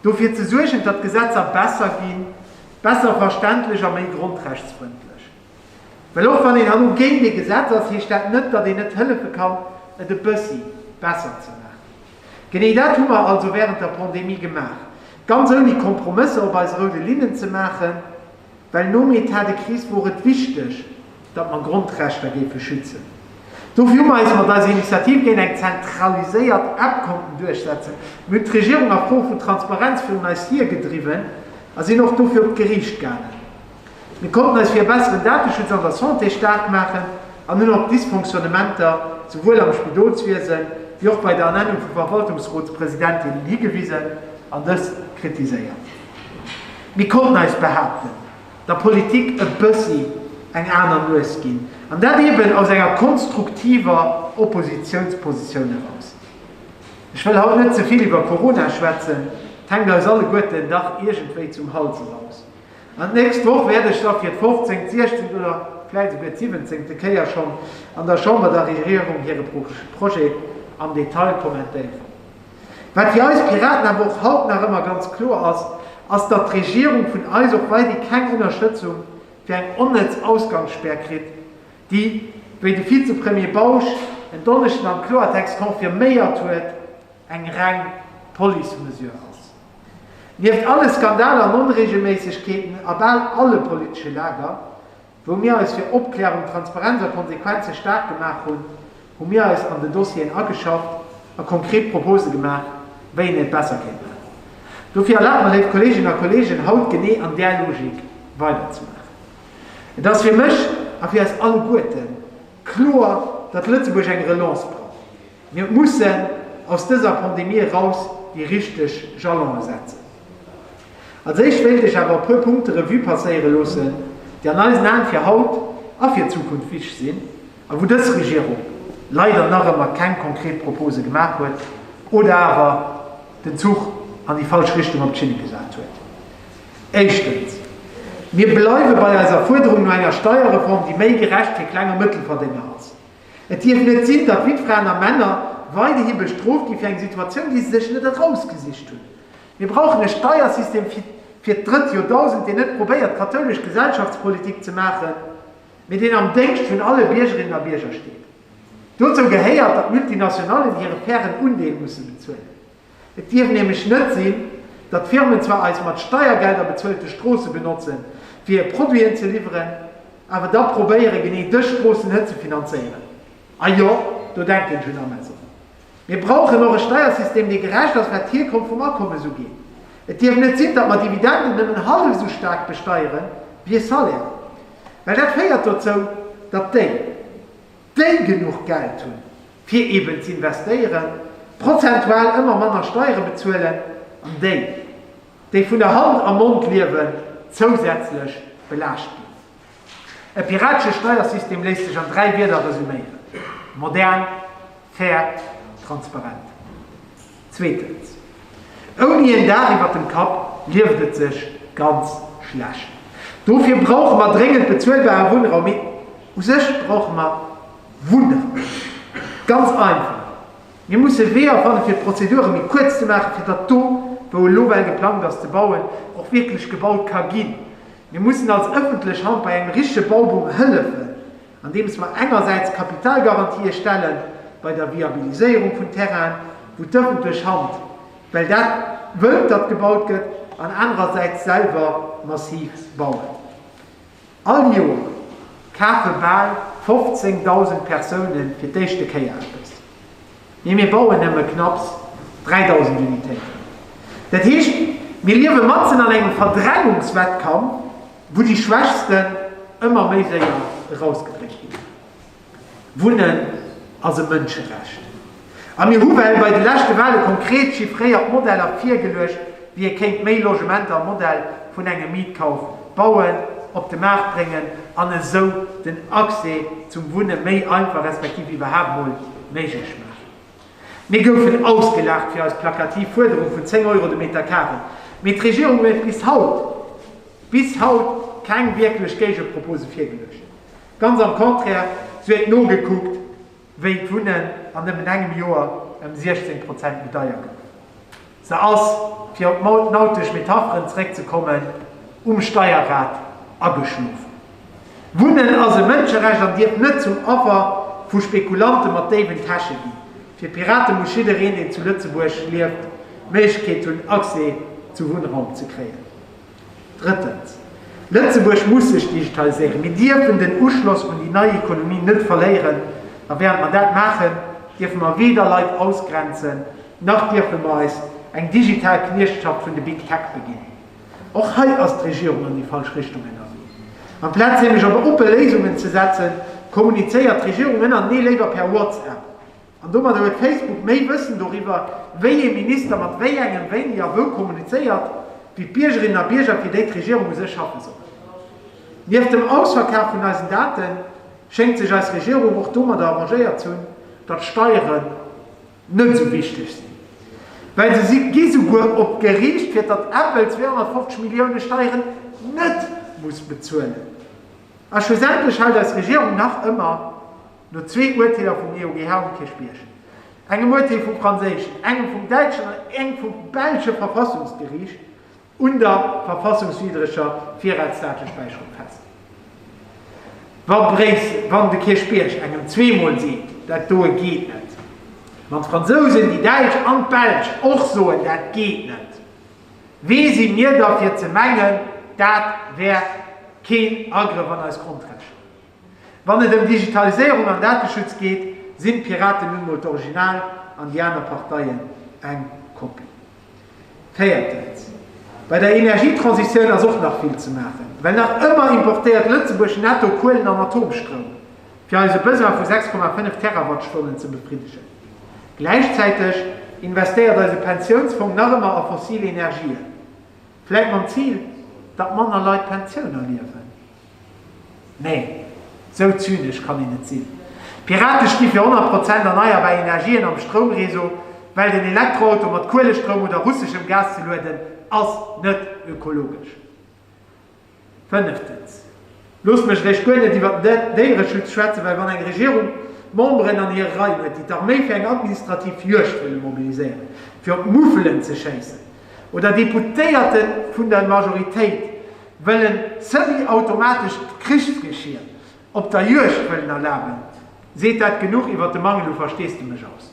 dofir ze suergen, datt d'Gesetzer besser ginn, besser verständlech a méi grondrechtsfrëndlech. Well och wann een herno géint ee Gesetz ass, heescht dat net, datt een net hëllefe kann, et e bëssi besser ze maachen. Genee dat hu mer also wärend der Pandemie gemaach, ganz ouni Kompromësser op eis roude Linnen ze maachen. Well nom État de crise wor et wichteg, datt mer Grondrechter géife schützen. Dofir hu mer eis mat eiser Initiativ géint eng zentraliséiert App konnten duerchsetzen. Mir hunn d'Regierung a Froe vun Transparenz virun eis hiergedriwwen a sinn och dofir op d'Geriicht gaangen. Mir konnten eis fir e besseren Dateschutz an der Santé staark maachen an hunn op Dysfonctionnementer souwuel am Spidolswiese wéi och bei der Ernennung vu Verwaltungsrotspresidentinnen higewisen an dës kritiséiert. Mir konnten eis behaapten, der Politik e bëssi eng aner Nues ginn, an dat eeben aus enger konstruktiver Oppositiounspositioun eraus. Ech wëll haut net ze vill iwwer Corona schwätzen, 't hänkt eis alleguerten dach iergendwéi zum Hals eraus. An d'nächst Woch wäert ech da fir d'fofzéngt, siechzéngt oder vläicht esouguer d'siwwenzéngte Kéier schonn an der Chamber der Regierung hire Projet am Detail kommentéieren. Wat fir eis Piraten awer och haut nach ëmmer ganz kloer ass, ass datt d'Regierung vun eis och weiderhi keng Ënnerstëtzung fir eng onnëtz Ausgangsspär kritt, déi, wéi de Vizepremier Bausch en Donneschden am Kloertext confirméiert huet, eng reng Police-Mesure ass. Nieft alle Skandaler an Onregelméissegkeeten a bal alle politesche Lager, Wou mir eis fir Opklärung, Transparenz a Konsequenze staark gemaach hunn, hu mir eis an den Dossieren ageschafft a konkret Propose gemaach, wéi een et besser kéint maachen. Dofir erlaabt mer, léif Kolleeginnen a Kolleegen, haut genee an där Logik weiderzemaachen. Et ass fir mech a fir eis alleguerte kloer, datt Lëtzebuerg eng Relance brauch. Mir mussen aus dëser Pandemie eraus déi richteg Jalone setzen. Als éischt wéilt ech awer e puer Punkte Revue passéiere loossen, déi an eisen Aen fir haut a fir d'Zukunft wichteg sinn a wou dës Regierung leider nach ëmmer keng konkret Propose gemaach huet oder awer den Zuch an déi falsch Richtung op d'Schinne gesat huet. Éischtens, Mir bleiwe bei eiser Fuerderung no enger Steierreform, déi méi gerecht fir Kleng a Mëttelverdénger ass. Et dierf net sinn, datt Wittfraen a Männer weiderhi bestrooft gi fir eng Situatioun, déi se sech net erausgesicht hunn. Mir brauchen e Steiersystem fir d'drëtt Joerdausend, deen net probéiert, kathoulesch Gesellschaftspolitik ze maachen, mee deen am Déngscht vun alle Biergerinnen a Bierger steet. Dozou gehéiert, datt d'Multinationallen hire fairen Undeel musse bezuelen. Et dierf nämlech net sinn, datt Firmen zwar eis mat Steiergelder bezuelte Stroosse benotzen, fir hir Produiten ze liwweren, awer da probéiere genee dës Stroossen net ze finanzéieren. A jo, do denken ech un Amazon. Mir brauchen och e Steiersystem, dee gerecht ass, wat d'Hierkonft vum Akommes ugeet. Et dierf net sinn, datt mer Dividenden nëmmen hallef esou staark besteiere wéi e Salaire, well dat féiert dozou, datt déi, déi genuch Geld hunn, fir eben z'investéieren, prozentual ëmmer manner Steiere bezuelen an déi, déi vun der Hand am Mond liewen, zousätzlech belaascht ginn. E piratesche Steiersystem léisst sech an 3 Wierder resuméieren, modern, fair, transparent. Zweetens, Ouni en Daach iwwert dem Kapp lieft et sech ganz schlecht. Dofir brauche mer dréngend bezuelbare Wunnraum. Mee u sech brauche mer Wunnraum. Ganz einfach, Mir musse Weeër fanne fir d'Prozedure méi kuerz ze maachen, fir datt do. wou elo well geplangt ass ze bauen, och wierklech gebaut ka ginn. Mir mussen als ëffentlech Hand bei engem richtege Bauboom hëllefen, andeems mer engersäits Kapitalgarantië stelle bei der Viabiliséierung vun Terrainen, wou d'ëffentlech Hand well dat wëllt, datt gebaut gëtt, an anerersäits selwer massiv bauen. All Joer kafe bal 15.000 Persoune fir d'éischte Kéier eppes, mee mir bauen nëmme knapps 3.000 Unitéiten. Dat heescht, mir liewe matzen an engem Verdrängungswettkampf, wou déi Schwächsten ëmmer méi séier erausgedréckt ginn. Wunnen ass e Mënscherecht. A mir hu well bei de leschte Wahle konkret chiffréiert Modeller virgeluecht, wéi ee kéint méi Logementer am Modell vun engem Mietkauf bauen, op de Maart bréngen an esou den Accès zum Wunne méi einfach respektiv iwwerhaapt mol méiglech maachen. Mir goufen ausgelaacht fir eis plakativ Fuerderung vun 10 Euro de Meter carré, mee d'Regierung huet bis haut, bis haut keng wierklech Géigepropose virgeluecht. Ganz am Contraire, se huet nogekuckt, wéi d'Wunnen an nëmmen engem Joer ëm 16 Prozent méi deier gouf. Se ass, fir op nautesch Metapheren zeréckzekommen, um Steierrad ageschlof. Wunnen ass e Mënscherecht an dierf net zum Affer vu Spekulante mat déiwen Täsche ginn. Fir d'Pirate muss jiddereen, deen zu Lëtzebuerg lieft, d'Méiglechkeet hunn, Accès zu Wunnraum ze kréien. Drëttens, Lëtzebuerg muss sech digitaliséieren. Mir dierfen den Uschloss un déi nei Ekonomie net verléieren. A während mer dat maachen, dierfe mer weder Leit ausgrenzen, nach dierfe mer eis eng digital Kniechtschaft vun de Big Tech beginn. Och hei ass d'Regierung an déi falsch Richtung ënnerwee. Amplaz nämlech op oppe Léisungen ze setzen, kommunizéiert d'Regierung ënnertenee léiwer per WhatsApp. An domadder huet Facebook méi Wëssen doriwwer, wéi ee Minister mat wéi engem wéini a wou kommunizéiert, wéi d'Biergerinnen a Bierger, fir déi d'Regierung u sech schaffe soll. Nieft dem Ausverkaf vun eisen Date schéngt sech eis Regierung och domadder arrangéiert ze hunn, datt Steieren net esou wichteg sinn. Well se si gi souguer op d'Geriicht, fir datt Apple 250 Millioune Steieren net muss bezuelen. A schlussendlech hält eis Regierung nach ëmmer No zwee Urteeler vum EUGH um Kierchbierg, engem Urteel vum franséischen, engem vum däitschen an engem vum belsche Verfassungsgeriicht un der verfassungswiddreger Virratsdatespäicherung fest. Wa Bréissel, wann de Kierchbierg engem zweemol seet, dat doe geet net, wann d'Fransousen, déi Däitsch an d'Belsch och soen, dat geet net, wee si mir da fir ze mengen, dat wär keen Agrëff an eis Grondrechter? Wann et ëm Digitaliséierung an Dateschutz geet, sinn d'Piraten nun mol d'Original an déi aner Parteien eng Kopie. Véiertens, Bei der Energietransitioun ass och nach vill ze maachen, well nach ëmmer importéiert Lëtzebuerg netto Kuelen an Atomstroum, fir eise Besoin vu 6,5 Terawattstonnen ze befriddegen. Gläichzäiteg investéiert eise Pensiounsfong nach ëmmer a fossil Energien, vläit mam Zil, datt manner Leit d'Pensioun erliewen. Nee, sou zynesch kann een net sinn. D'Pirate sti fir 100 Prozent erneierbar Energien am Stroumreseau, well den Elektroauto mat Kuelestroum oder russeschem Gas ze lueden ass net ökologesch. Fënneftens, loosst mech eréischt guer net iwwer den Déiereschutz schwätzen, well wann eng Regierung Memberen an hire Reien huet, déi d'Arméi fir eng administrativ Juegd wëlle mobiliséieren, fir op Muffelen ze schéissen, oder Deputéierte vun der Majoritéit wëllen semi-automatescht Krichsgeschier op der Juegd wëllen erlaben, seet dat genuch iwwer de Mangel u Versteesdemech aus.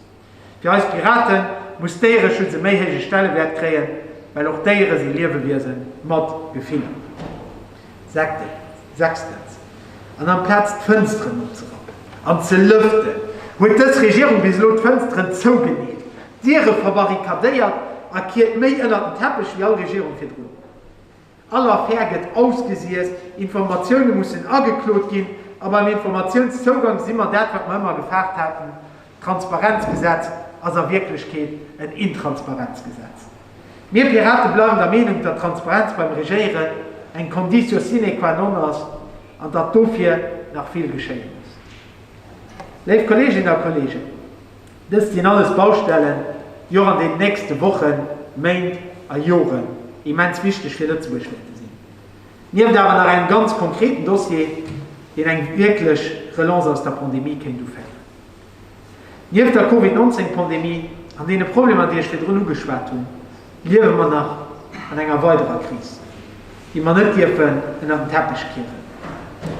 Fir eis Pirate muss Déiereschutz e méi héije Stellewäert kréien, well och Déiere si Liewewiese mat Gefiller. Sechstens, an amplaz d'Fënsteren opzerappen an ze lëften, huet dës Regierung bis elo d'Fënsteren zougeneet, d'Diere verbarrikadéiert a kiert méi ënnert den Teppech wéi all Regierung virdrun. All Affär gëtt ausgesiess, Informatioune mussen ageklot ginn a beim Informatiounszougang si mer dat, wat mer ëmmer gefaart haten, D'Transparenzgesetz ass a Wierklechkeet en Intransparenzgesetz. Mir Pirate bleiwen der Meenung, datt Transparenz beim Regéieren eng Conditio sine qua non ass an datt dofir nach vill geschéie muss. Léif Kolleeginnen a Kolleegen, dëst sinn alles Baustellen, déi och an den nächste Wochen, Méint a Joren immens wichteg fir Lëtzebuerg wäerte sinn. Nieft awer nach engem ganz konkreten Dossier, deen eng wierklech Relance aus der Pandemie kéint uféieren. Nieft der Covid 19 Pandemie an deene Problemer, déi ech virdrun ugeschwat hunn, Liewe mer nach an enger weiderer Kris, déi mer net dierfen ënner den Teppech kieren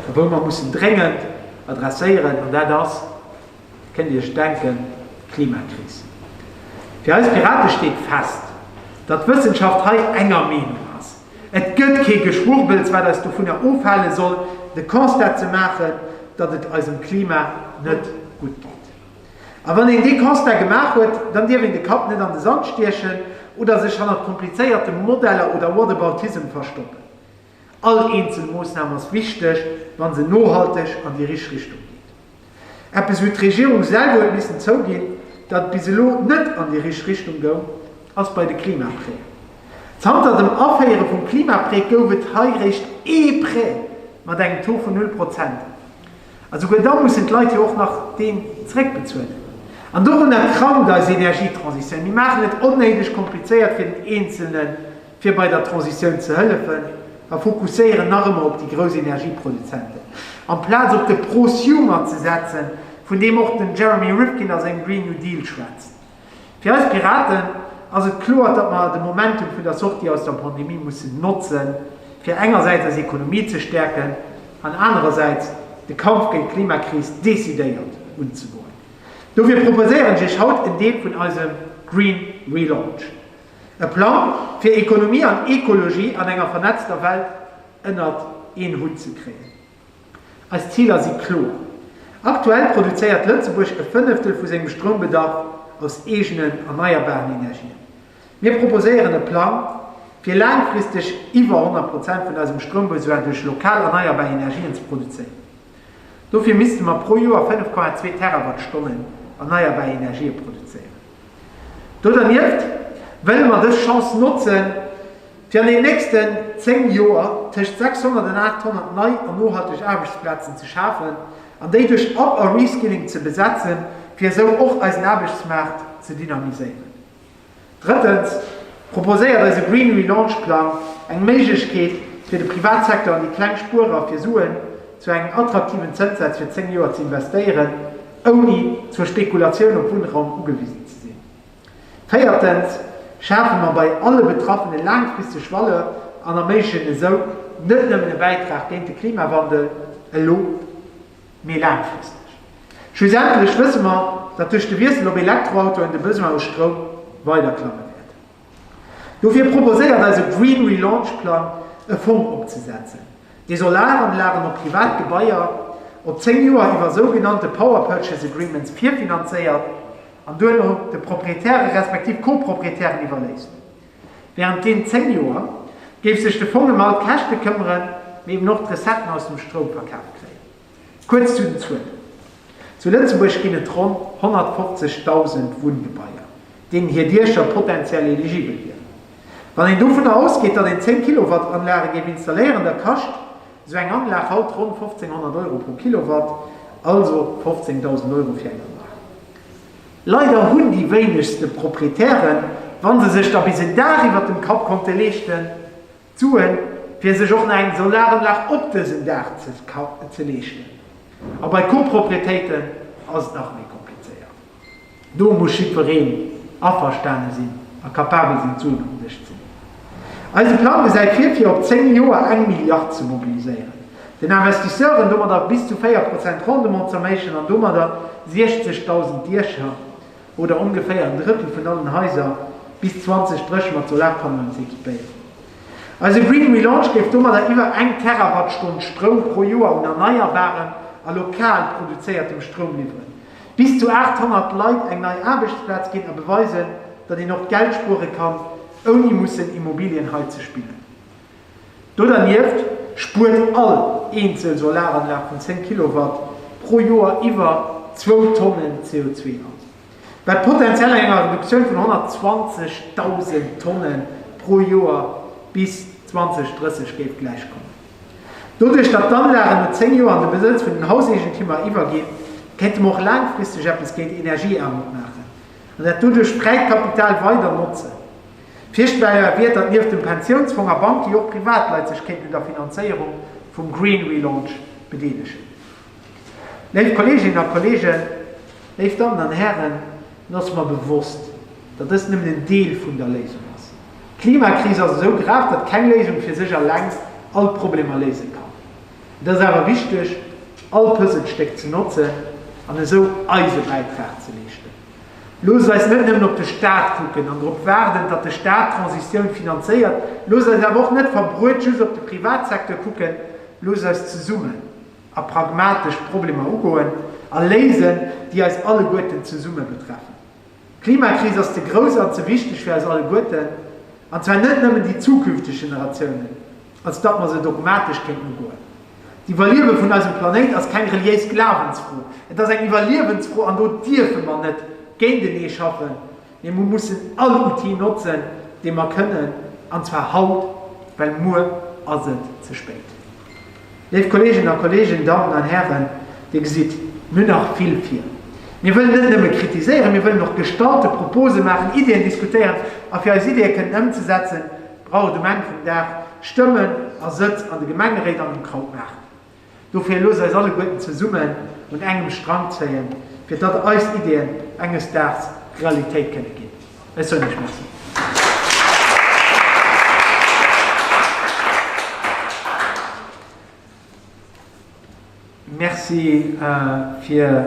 a wou mer mussen dréngend adresséieren, an dat ass, kënnt Dir Iech denken, d'Klimakris. Fir eis Pirate steet fest, datt d'Wëssenschaft hei enger Meenung ass. Et gëtt kee Geschwurbels, wat eis dovunner ofhale soll, de Constat ze maachen, datt et eisem Klima net gutt geet. A wann een dee Constat gemaach huet, dann dierf een de Kapp net an de Sand stiechen oder sech hannert komplizéierte Modeller oder Whataboutism verstoppen. All eenzel Moossnam ass wichteg, wa se nohalteg an déi richteg Richtung geet. Eppes, wou d'Regierung selwer huet missen zouginn, datt et bis elo net an déi richteg Richtung goung, ass bei de Klimaprêten. Zanter dem Aféiere vum Klimaprêt gouf et hei réischt ee Prêt mat engem Taux vun null Prozent. A souguer da mussen d'Leit jo och nach deen zeréckbezuelen. An dorunner krankt eis Energietransitioun. Mir maachen et onnéideg komplizéiert fir den Eenzelnen, fir bei der Transitioun ze hëllefen, a fokusséieren nach ëmmer op déi grouss Energieproduzenten, amplaz op de Prosumer ze setzen, vun deem och den Jeremy Rifkin a sengem Green New Deal schwätzt. Fir eis Piraten ass et kloer, datt mer de Momentum vun der Sortie aus der Pandemie mussen notzen, fir engersäits eis Ekonomie ze stäerken an anerersäits de Kampf géint d'Klimakris decidéiert unzegoen. Dofir proposéieren ech Iech haut en Deel vun eisem Green Relaunch, e Plang, fir Ekonomie an Ekologie an enger vernetzter Welt ënnert een Hutt ze kréien. Eis Ziler si kloer. Aktuell produzéiert Lëtzebuerg e Fënneftel vu sengem Stroumbedarf aus eegenen erneierbaren Energien. Mir proposéieren e Plang, fir laangfristeg iwwer 100 Prozent vun eisem Stroumbesoin duerch lokal erneierbar Energien ze produzéieren. Dofir misste mer pro Joer 5,2 Terawattstonnen erneierbar Energië produzéieren. Do dernieft wëlle mer dës Chance notzen, fir an den nächsten 10 Joer tëscht 600 an 800 nei an nohalteg Aarbechtsplazen ze schafen an déi duerch Up a Reskilling ze besetzen, fir esou och eisen Aarbechtsmaart ze dynamiséieren. Drëttens proposéiert eise Green Relaunch Plang eng Méiglechkeet fir de Privatsecteur an déi kleng Spuerer fir Suen zu engem attraktiven Zënssaz fir 10 Joer ze investéieren, ouni zur Spekulatioun op Wunnraum ugewisen ze sinn. Véiertens schafe mer bei alle Betraffene laangfristeg Valeur an erméiglechen esou net nëmmen e Bäitrag géint de Klimawandel elo, mee laangfristeg. Schlussendlech wësse mer, datt duerch de Wiessel op Elektroautoen de Besoin u Stroum weider klamme wäert. Dofir proposéiert eise Green Relaunch Plang, e Fong opzesetzen, dee Solaranlagen op privat Gebaier op 10 Joer iwwer sougenannte Power Purchase Agreements virfinanzéiert an duerno de Proprietäre respektiv Co-Proprietären iwwerléisst. Wärend den 10 Joer géif sech de Fong ëm all d'Käschte këmmeren, mee eben och d'Recetten aus dem Stroumverkaf kréien. Kuerz zu den Zuelen, Zu Lëtzebuerg ginn et ronn 150.000 Wunngebaier, deenen hir Diecher potenziell eligibel wieren. Wann een dovunner ausgeet, datt een 10 Kilowatt Anlage géif installéieren, da kascht esou eng Anlag haut ronn 1.500 Euro pro Kilowatt, also 15.000 Euro fir eng Anlag. Leider hunn déi wéinegste Proprietären, wa se sech da bis en Daach iwwert dem Kapp konnte leeschten, D'Suen, fir sech och nach eng Solaranlag op dësen Daach ze leeschten. A bei Coproprietéiten ass et nach méi komplizéiert. Do muss jiddwereen averstane sinn a capabel sinn, d'Suen op den Dësch ze leeën. Eise Plang gesäit vir, fir op 10 Joer eng Milliard ze mobiliséieren, den Investisseuren domadder bis zu 4 Prozent Rendement z'erméiglechen an domadder 60.000 Diecher oder ongeféier en Drëttel vun allen Haiser bis 2030 mat Solarpannoen ze equipéieren. Eise Green Relaunch géif domadder iwwer eng Terawattstonn Stroum pro Joer un erneierbarem a lokal produzéiertem Stroum liwweren, bis zu 800 Leit eng nei Aarbechtsplaz ginn a beweisen, datt een och Geld spuere kann, ouni mussen Immobilien hei ze spillen. Do dernieft spuert all eenzel Solaranlag vun 10 Kilowatt pro Joer iwwer zwou Tonnen CO2 an, wat potenziell enger Reduktioun vun 120.000 Tonne pro Joer bis 2030 géif gläichkommen. Doduerch, datt d'Anlagen no 10 Joer an de Besëtz vun den Hauseegentümer iwwerginn, kéinte mer och laangfristeg eppes géint Energieaarmut maachen an dat doduerch fräit Kapital weider notzen. Virstellbar wier, datt nieft dem Pensiounsfong a Banke jo och Privatleit sech kéinten un der Finanzéierung vum Green Relaunch bedeelegen. Léif Kolleeginnen a Kolleegen, léif Dammen an Hären, et ass mer bewosst, datt dëst nëmmen en Deel vun der Léisung ass. D'Klimakris ass esou grav, datt keng Léisung fir sech alleng all d'Problemer léise kann. Et ass awer wichteg, all Puzzlestéck ze notzen an esou eise Bäitrag ze leeschten. Loosst eis net nëmmen op de Staat kucken an drop waarden, datt de Staat d'Transitioun finanzéiert. Loosst eis awer och net verbruet just op de Privatsecteur kucken. Loosst eis zesummen a pragmatesch d'Problemer ugoen a léisen, déi eis alleguerten zesumme betreffen. D'Klimakris ass ze grouss an ze wichteg fir eis alleguerten, an zwar net nëmmen déi zukünfteg Generatiounen, als datt mer se dogmatesch kéinten ugoen. D'Iwwerliewe vun eisem Planéit ass keng reliéis Glawensfro, et ass eng Iwwerliewensfro an do dierfe mer net géintenee schaffen, mee mer mussen all Outil notzen, dee mer kënnen, an zwar haut, well muer ass et ze spéit. Léif Kolleeginnen a Kolleegen, Dammen an Hären, Dir gesitt, mir hunn nach vill vir. Mir wëllen net nëmme kritiséieren, mir wëllen och gestalten, Propose maachen, Iddien diskutéieren. A fir eis Iddie kënnen ëmzesetzen, brauch et um Enn vum Dag Stëmmen a Sëtz an de Gemengeréit an um Krautmaart. Dofir loosst eis alleguerten zesummen un engem Strang zéien, fir datt eis Iddien enges Daags Realitéit kënne ginn. Ech soen Iech Merci. Merci fir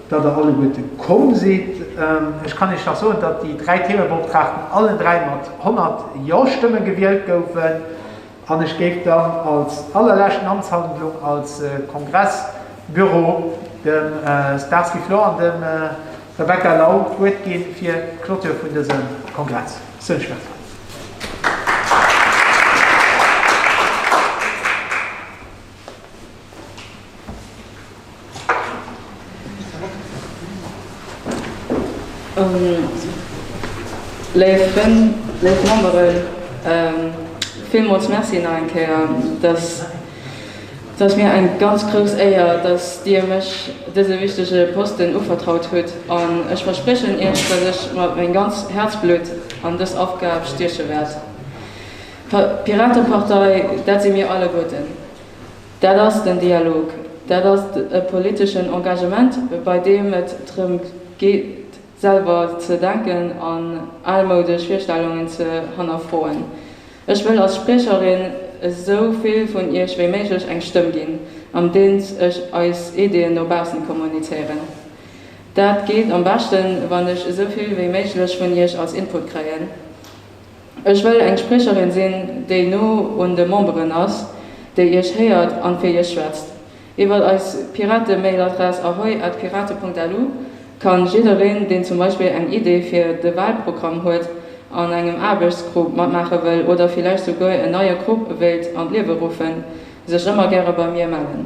datt der alleguerte komm sidd. Ech kann Iech nach soen, datt déi 3 Themebeoptraagten allen 3 mat 100 Jo-Stëmme gewielt goufen. An ech géif dann als allerleschten Amtshandlung als Kongressbüro dem Starsky Flor an dem Rebecca Lau d'Wuert gi fir d'Clôture vun dësem Kongress. Ech soen Iech Merci. Léif Frënn, léif Memberen, villmools Merci nach eng Kéier. Et ass mir eng ganz grouss Éier, dass Dir mech dëse wichtege Posten uvertraut hutt an ech verspriechen Iech, dass ech mat meng ganz Häerzblutt an dës Aufgab stieche wäert. D'Piratepartei, dat si mir alleguerten. Dat ass den Dialog, dat ass e politeschen Engagement, bei deem et drëm geet, selwer ze denken an almoudesch Virstellungen ze hannerfroen. Ech wëll als Spriecherin esou vill vun Iech wéi méiglech eng Stëmm ginn, andeems ech eis Ideeën no baussen kommunizéieren. Dat geet am beschten, wann ech esou vill wéi méiglech vun Iech als Input kréien. Ech wëll eng Spriecherin sinn, déi no un de Memberen ass, déi iech héiert an fir iech schwätzt. Iwwer eis Pirate-Mailadress ahoi@pirate.lu kann jiddereen, deen zum Beispill eng Idee fir de Wahlprogramm huet, an engem Aarbechtsgrupp matmaache wëll oder villäicht souguer en neie Grupp wéilt an d'Liewe ruffen, sech ëmmer gäre bei mir mellen.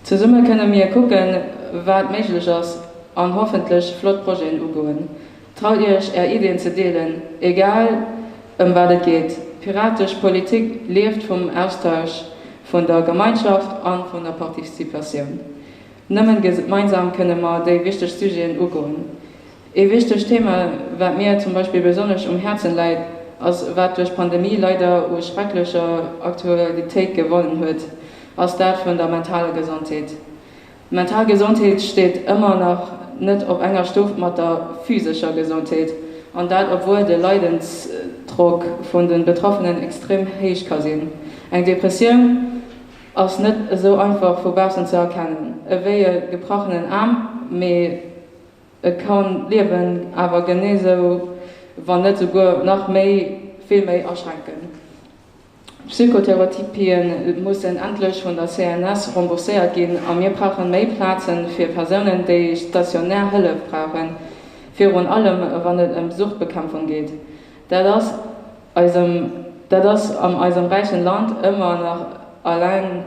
Zesumme kënne mir kucken, wat méiglech ass an hoffentlech flott Projeten ugoen. Traut Iech, Är Iddien ze deelen, egal ëm wat et geet. Piratesch Politik lieft vum Austausch, vun der Gemeinschaft a vun der Participatioun. Nëmmen gemeinsam kënne mer déi wichteg Sujeten ugoen. Ee wichtegt Thema, wat mir zum Beispill besonnesch um Häerzen läit, ass wat duerch d'Pandemie leider u schrecklecher Aktualitéit gewonnen huet, ass dat vun der mentaler Gesondheet. D'mental Gesondheet steet ëmmer nach net op enger Stuf mat der physescher Gesondheet, an dat obwuel de Leidensdrock vun de Betraffenen extrem héich ka sinn. Eng Depressioun ass net esou einfach vu baussen ze erkennen ewéi e gebrachenen Aarm, mee e kann d'Liewen awer genee sou, wann net souguer nach méi, vill méi aschränken. D'Psychotherapien mussen endlech vun der CNS rembourséiert ginn a mir brauchen méi Plazen fir Persounen, déi stationär Hëllef brauchen, virun allem wann et ëm Suchtbekämpfung geet. Dat ass eisem, dat ass am eisem räichen Land ëmmer nach alleng,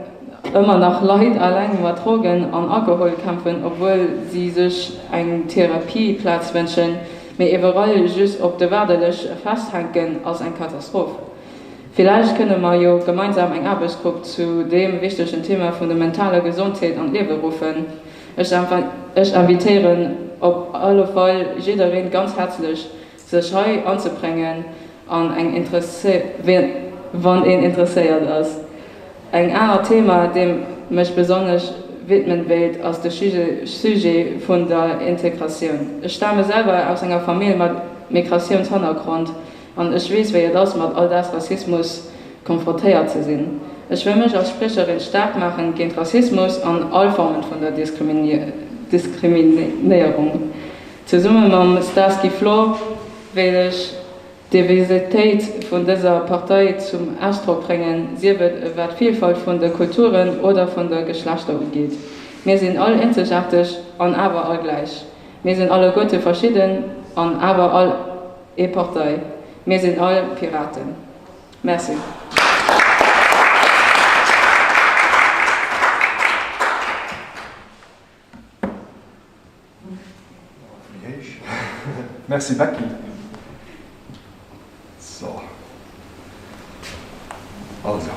ëmmer nach Leit alleng mat Drogen an Alkohol kämpfen, obwuel si sech eng Therapieplaz wënschen, mee iwwerall just op de Waardelëscht festhänken, ass eng Katastroph. Villäicht kënne mer jo gemeinsam eng Aarbechtsgrupp zu deem wichtegen Thema vun der mentaler Gesondheet an d'Liewe ruffen. Ech invitéieren op alle Fall jiddereen ganz häerzlech, sech hei anzebréngen an eng wann een interesséiert ass. Eng anert Thema, deem mech besonnesch widmen wéilt, ass de Sujet vun der Integratioun. Ech stame selwer aus enger Famill mat Migratiounshannergrond. An ech weess, wéi et ass, mat Alldagsrassismus konfrontéiert ze sinn. Ech wëll mech als Spriecherin staark maachen géint Rassismus an all Formen vun der Diskriminéierung. Zesumme mam Starsky Flor wéilt ech d'Diversitéit vun dëser Partei zum Ausdrock bréngen, sief et wat d'Vielfalt vun de Kulturen oder vun de Geschlechter ugeet. Mir sinn all eenzegaarteg an awer all gläich. Mir sinn alleguerte verschidden an awer all ee Partei. Mir sinn all Piraten. Merci. Merci Becky. So. Also.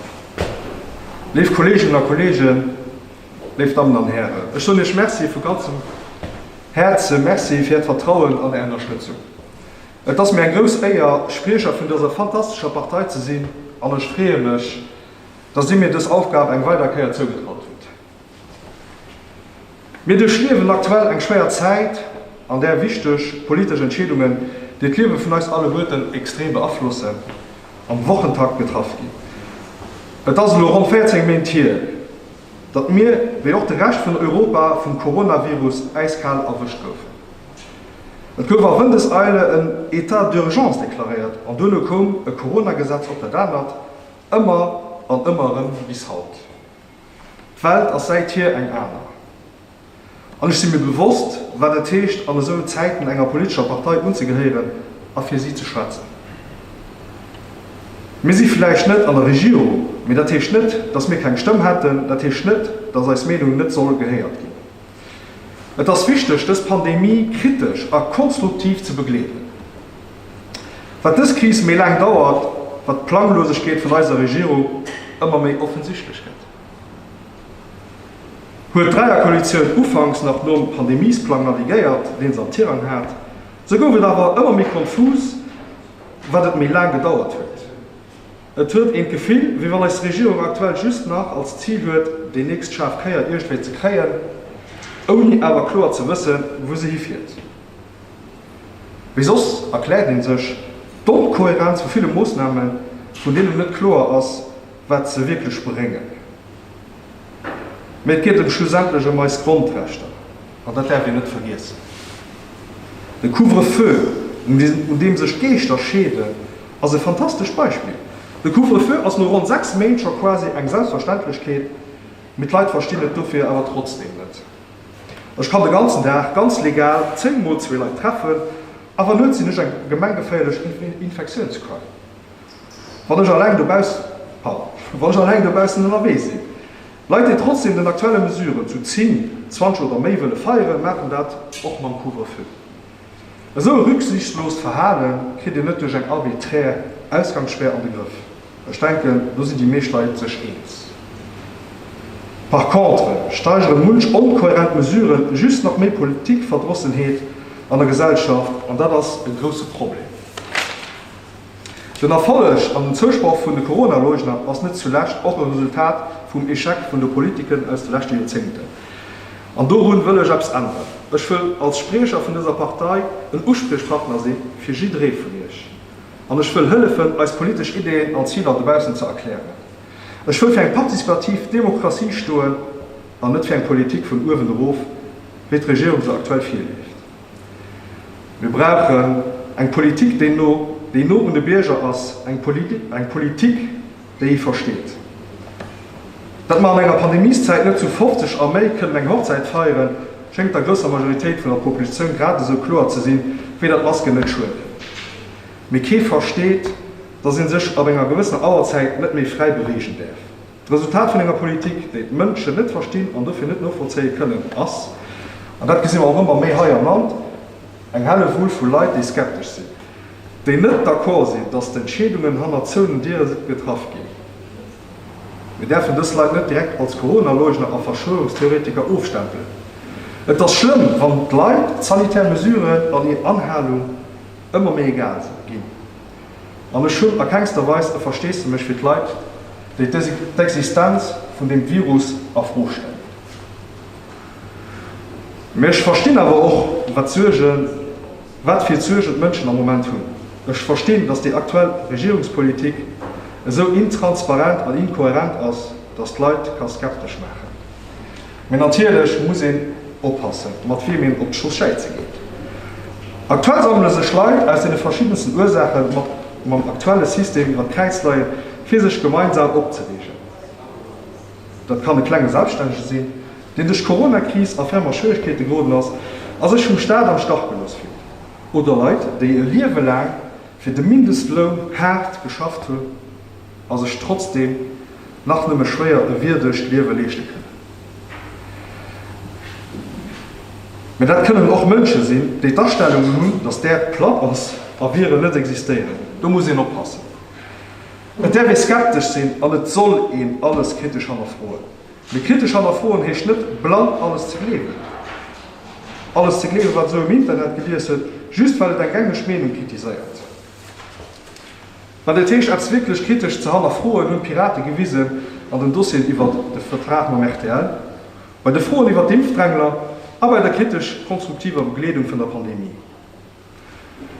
Léif Kolleeginnen a Kolleegen, léif Dammen an Hären, ech soen Iech Merci vu ganzem Häerze Merci fir Äert Vertrauen an Är Ënnerstëtzung. Et ass mir eng grouss Éier, Spriecher vun dëser fantastescher Partei ze sinn an ech freeë mech, dass Dir mir dës Aufgab eng weider Kéier zougetraut hutt. Mir duerchliewen aktuell eng schwéier Zäit, an där wichteg politesch Entscheedungen, déi d'Liewe vun eis alleguerten extrem beaflossen, am Wochentakt getraff ginn. Et ass elo ronn 14 Méint hier, datt mir, wéi och de Rescht vun Europa, vum Coronavirus äiskal erwëscht goufen. Et gouf a Wëndeseile en État d'urgence deklaréiert an duerno koum e Coronagesetz op dat anert, ëmmer an ëmmer erëm bis haut. D'Welt ass säithier eng aner. An ech si mir bewosst, wat et heescht, an esou Zäiten enger politescher Partei unzegehéieren a fir si ze schwätzen. Mir si vläicht net an der Regierung, mee dat heescht net, datt mir keng Stëmm hätten, dat heescht net, datt eis Meenung net soll gehéiert ginn. Et ass wichteg, dës Pandemie kritesch a konstruktiv ze begleeden. Wat dës Kris méi laang dauert, wat d'Planglosegkeet vun eiser Regierung ëmmer méi offensichtlech gëtt. Huet d'Dräierkoalitioun ufanks nach nom Pandemiesplang navigéiert, deen se am Tirang hat, sou gouf et awer ëmmer méi konfus, wat et méi laang gedauert huet. Et huet een d'Gefill, wéi wann eis Regierung aktuell just nach als Zil huet, déi nächst schaarf Kéier iergendwéi ze kréien, ouni awer kloer ze wëssen, wou se hifiert. Wéi soss erkläert ee sech d'Onkohärenz vu ville Moossnamen, vun deenen net kloer ass, wat se wierklech bréngen. Mee et geet ëm schlussendlech ëm eis Grondrechter, an dat däerf een net vergiessen. De Couvre-feu, un deem sech d'Geeschter scheeden, ass e fantastescht Beispill. De Couvre-feu ass no ronn 6 Méint scho quasi eng Selbstverständlechkeet, mee d'Leit verstinn et dofir awer trotzdeem net. Ech kann de ganzen Dag ganz legal 10 mol zwee Leit treffen, awer nuets sinn ech eng gemenggeféierlech Infektiounsquell, wann ech alleng dobauss, pardon, wann ech alleng dobaussen ënnerwee sinn. Leit, déi trotzdem den aktuelle Mesuren zu 10, 20 oder méi wëlle feieren, maachen dat och mam Couvre-feu. Esou e rücksichtsloost Verhale kritt een net duerch eng arbiträr Ausgangsspär an de Grëff. Ech denken, do sinn déi meescht Leit sech eens. Par contre steigere munch onkohärent Mesuren just nach méi Politikverdrossenheet an der Gesellschaft, an dat ass e grousse Problem. Den Erfolleg an den Zousproch vun de Corona-Leugner ass net zulescht och e Resultat vum Echec vun de Politiken aus de leschte Joerzéngten. An dorun wëll ech eppes änneren. Ech wëll als Spriecher vun dëser Partei en Uspriechpartner si fir jidderee vun Iech. An ech wëll hëllefen, eis politesch Ideeën an Ziler dobaussen ze erklären. Ech wëll fir eng participativ Demokratie stoen an net fir eng Politik vun uewen erof, wéi d'Regierung se aktuell virleeft. Mir brauchen eng Politik, déi no, déi no un de Bierger ass, eng Politik, déi ee versteet. Datt mer an enger Pandemieszäit net zu 50 a méi kënnen eng Hochzäit feieren, schéngt der grousser Majoritéit vun der Popultioun grad esou kloer ze sinn, wéi datt Masken net schueden. Mee kee versteet, datt ee sech ab enger gewëssener Auerzäit net méi fräi beweegen däerf. D'Resultat vun enger Politik, déi d'Mënschen net verstinn an dofir net novollzéie kënnen, ass, an dat gesi mer och ëmmer méi hei am Land, eng Hellewull vu Leit, déi skeptesch sinn. Déi net d'accord sinn, datt d'Entscheedungen hannert zouenen Diere getraff ginn. Mir däerfen dës Leit net direkt als Corona-Leugner a Verschwörungstheoretiker ofstempelen. Et ass schlëmm, wann d'Leit d'sanitär Mesuren an hir Anhalung ëmmer méi egal ginn. An ech hunn a kengster Weis e Versteesdemech fir d'Leit, déi d'Existenz vun deem Virus a Fro stellen. Mee ech verstinn awer och, wat d'Suergen, wat fir Suergen d'Mënschen am Moment hunn. Ech verstinn, datt déi aktuell Regierungspolitik esou intransparent an inkohärent ass, datt d'Leit ka skeptesch maachen. Mee natierlech muss een oppassen, mat wiem een op d'Strooss schäize geet. Aktuell sammele sech Leit aus deene verschiddensten Ursaache mat mam aktuelle System iwwer d'Kräiz leien, fir sech gemeinsam opzereegen. Dat kann e klenge Selbststännege sinn, deen duerch d'Corona-Kris a fermer Schwieregkeete geroden ass a sech vum Staat am Stach gelooss fillt. Oder Leit, déi e Liewe laang fir de Mindestloun haart geschafft hunn a sech trotzdeem nach nëmme schwéier e wierdegt Liewe leeschte kënnen. Mä dat kënnen och Mënsche sinn, déi d'Astellung hunn, datt d'Äerd platt ass a Viren net existéieren. Do muss een oppassen. Et däerf ee skeptesch sinn an et soll een alles kritesch hannerfroen. Mee kritesch hannerfroen heescht net, blann alles ze gleewen. Alles ze gleewen, wat esou um Internet gelies huet, just well et eng gängeg Meenung kritiséiert. Wat et heescht, eppes wierklech kritesch ze hannerfroen, hunn d'Pirate gewisen an den Dossieren iwwert de Vertrag mam rtl, bei de Froen iwwert d'Impfdrängler a bei der kritesch-konstruktiver Begleedung vun der Pandemie.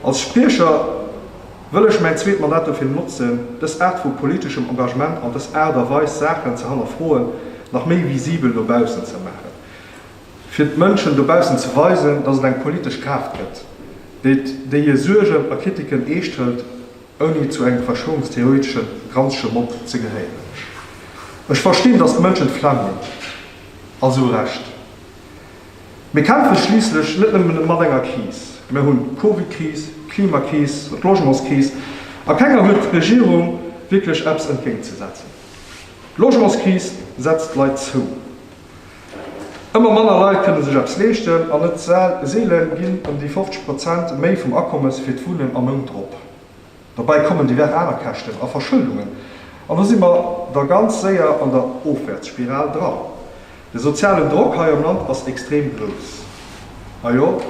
Als Spriecher wëll ech mäin zweet Mandat dofir notzen, dës Aart vu politeschem Engagement an dës Aart a Weis, Saachen ze hannerfroen, nach méi visibel no baussen ze maachen, fir d'Mënschen dobaussen ze weisen, dass et eng politesch Kraaft gëtt, déi déi hir Suergen a Kritiken eescht hëlt, ouni zu engem verschwörungstheoretesche granzege Mob ze gehéieren. Ech verstinn, dass d'Mënschen d'Flemm hunn, a zu Recht. Mir kämpfe schliisslech net nëmmen mat enger Kris. Mir hunn d'Covidkris, d'Klimakris, d'Logementskris a kenger huet d'Regierung wierklech eppes entgéintzesetzen. D'Logementskris setzt d'Leit zou. Ëmmer manner Leit kënne sech eppes leeschten an net seele ginn ëm déi 50 Prozent méi vum Akommes fir d'Wunnen am Mount drop. Dobäi kommen divers aner Käschten a Verschëldungen an do si mer da ganz séier an der Ofwäertsspiral dran. De sozialen Drock hei am Land ass extrem grouss. A jo,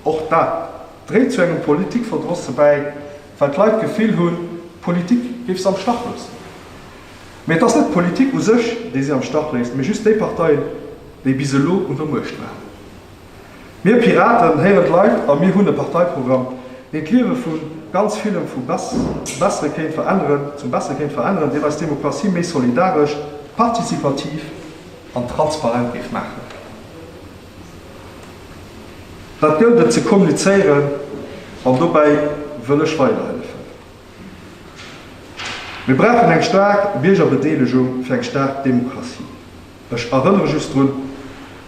och dat dréit zu engem Politikverdrosse bäi, well d'Leit d'Gefill hunn, d'Politik géif se am Stach loossen. Mee et ass net d'Politik u sech, déi si am Stach léisst, mee just déi Parteien, déi bis elo un der Muecht waren. Mir Piraten héieren d'Leit a mir hunn e Parteiprogramm, deen d'Liewe vu ganz villen vu Bessere kéint veränneren, zum Bessere kéint veränneren, deen eis Demokratie méi solidaresch, participativ an transparent géif maachen. Dat gëllt et ze kommunizéieren an dobäi wëll ech weiderhëllefen. Mir brauchen eng staark Biergerbedeelegung fir eng staark Demokratie. Ech erënnere just drun,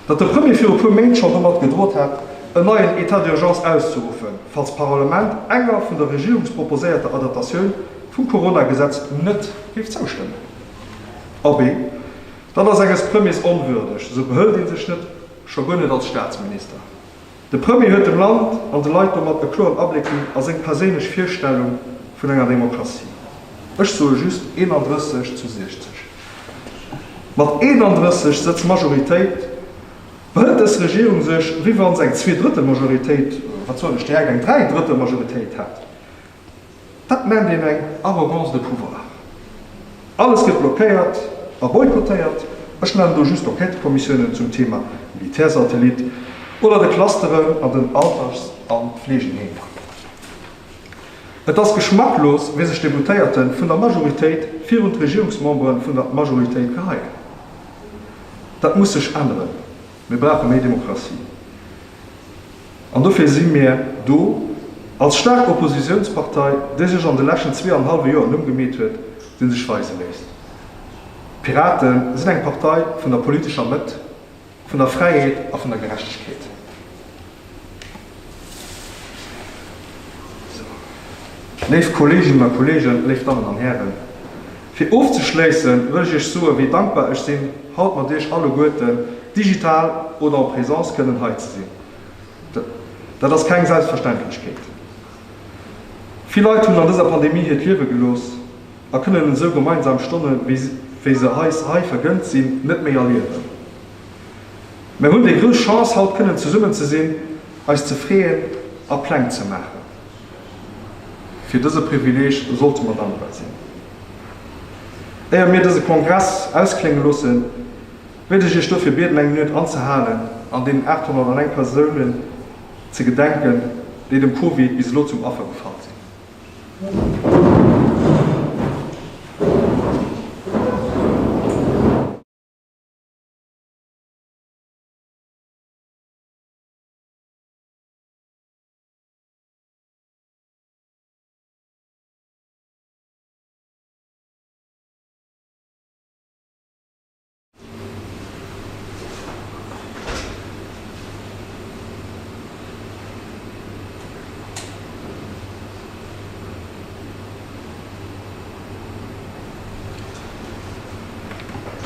datt de Premier viru puer Méint schonn domat gedrot hat, en neien État d'urgence auszeruffen, falls d'Parlament enger vun der Regierungsproposéierter Adaptatioun vum Corona-Gesetz net géif zoustëmmen. Abee, dat ass enges Premiers onwürdeg, esou behëlt ee sech net, scho guer net als Staatsminister. De Premier huet dem Land an de Leit domat e kloren Abléck ginn a seng perséinlech Virstellung vun enger Demokratie. Ech soe just 31 zu 60. Mat 31 Sëtz Majoritéit behëlt dës Regierung sech, wéi wa se eng Zweedrëttelmajoritéit, wat soen ech, direkt eng Dräidrëttelmajoritéit hätt. Dat nennt een eng Arrogance de pouvoir. Alles gëtt blockéiert a boykottéiert. Ech nennen do just d'Enquêtekommissiounen zum Thema Militärsatellit oder de Clusteren an den Alters a Fleegenheemer. Et ass geschmacklos, wéi sech Deputéierte vun der Majoritéit virun d'Regierungsmembere vun der Majoritéit geheien. Dat muss sech änneren. Mir brauche méi Demokratie. An dofir si mir do, als staark Oppositiounspartei, déi sech an de leschten zweeanenhallwe Joer en Numm gemeet huet, dee sech weise léisst. D'Pirate sinn eng Partei vun der politescher Mëtt, vun der Fräiheet a vun der Gerechtegkeet. Léif Kolleeginnen a Kolleegen, léif Dammen an Hären, fir ofzeschléissen, wëll ech Iech soen, wéi dankbar ech sinn, haut mat Iech alleguerten, digital oder en présence, kënnen hei ze sinn. Dat ass keng Selbstverständlechkeet. Vill Leit hunn an dëser Pandemie hiert Liewe gelooss a kënnen esou gemeinsam Stonne wéi se eis hei vergënnt sinn, net méi erliewen. Mer hunn déi grouss Chance, haut kënnen zesummen ze sinn, eis ze freeën a Pläng ze maachen. Fir dëse Privileeg sollte mer dankbar sinn. Éier mir dëse Kongress ausklénge loossen, wéilt ech Iech dofir bieden, eng Minutt anzehalen an deenen 801 Persounen ze gedenken, déi dem Covid bis elo zum Affer gefall sinn.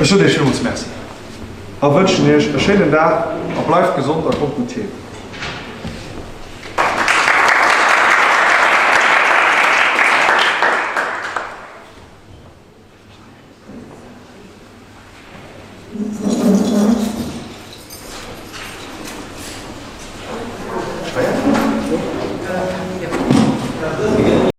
Ech soen Iech villmools Merci a wënschen Iech e schéinen Dag a bleift gesond a kommt gutt heem.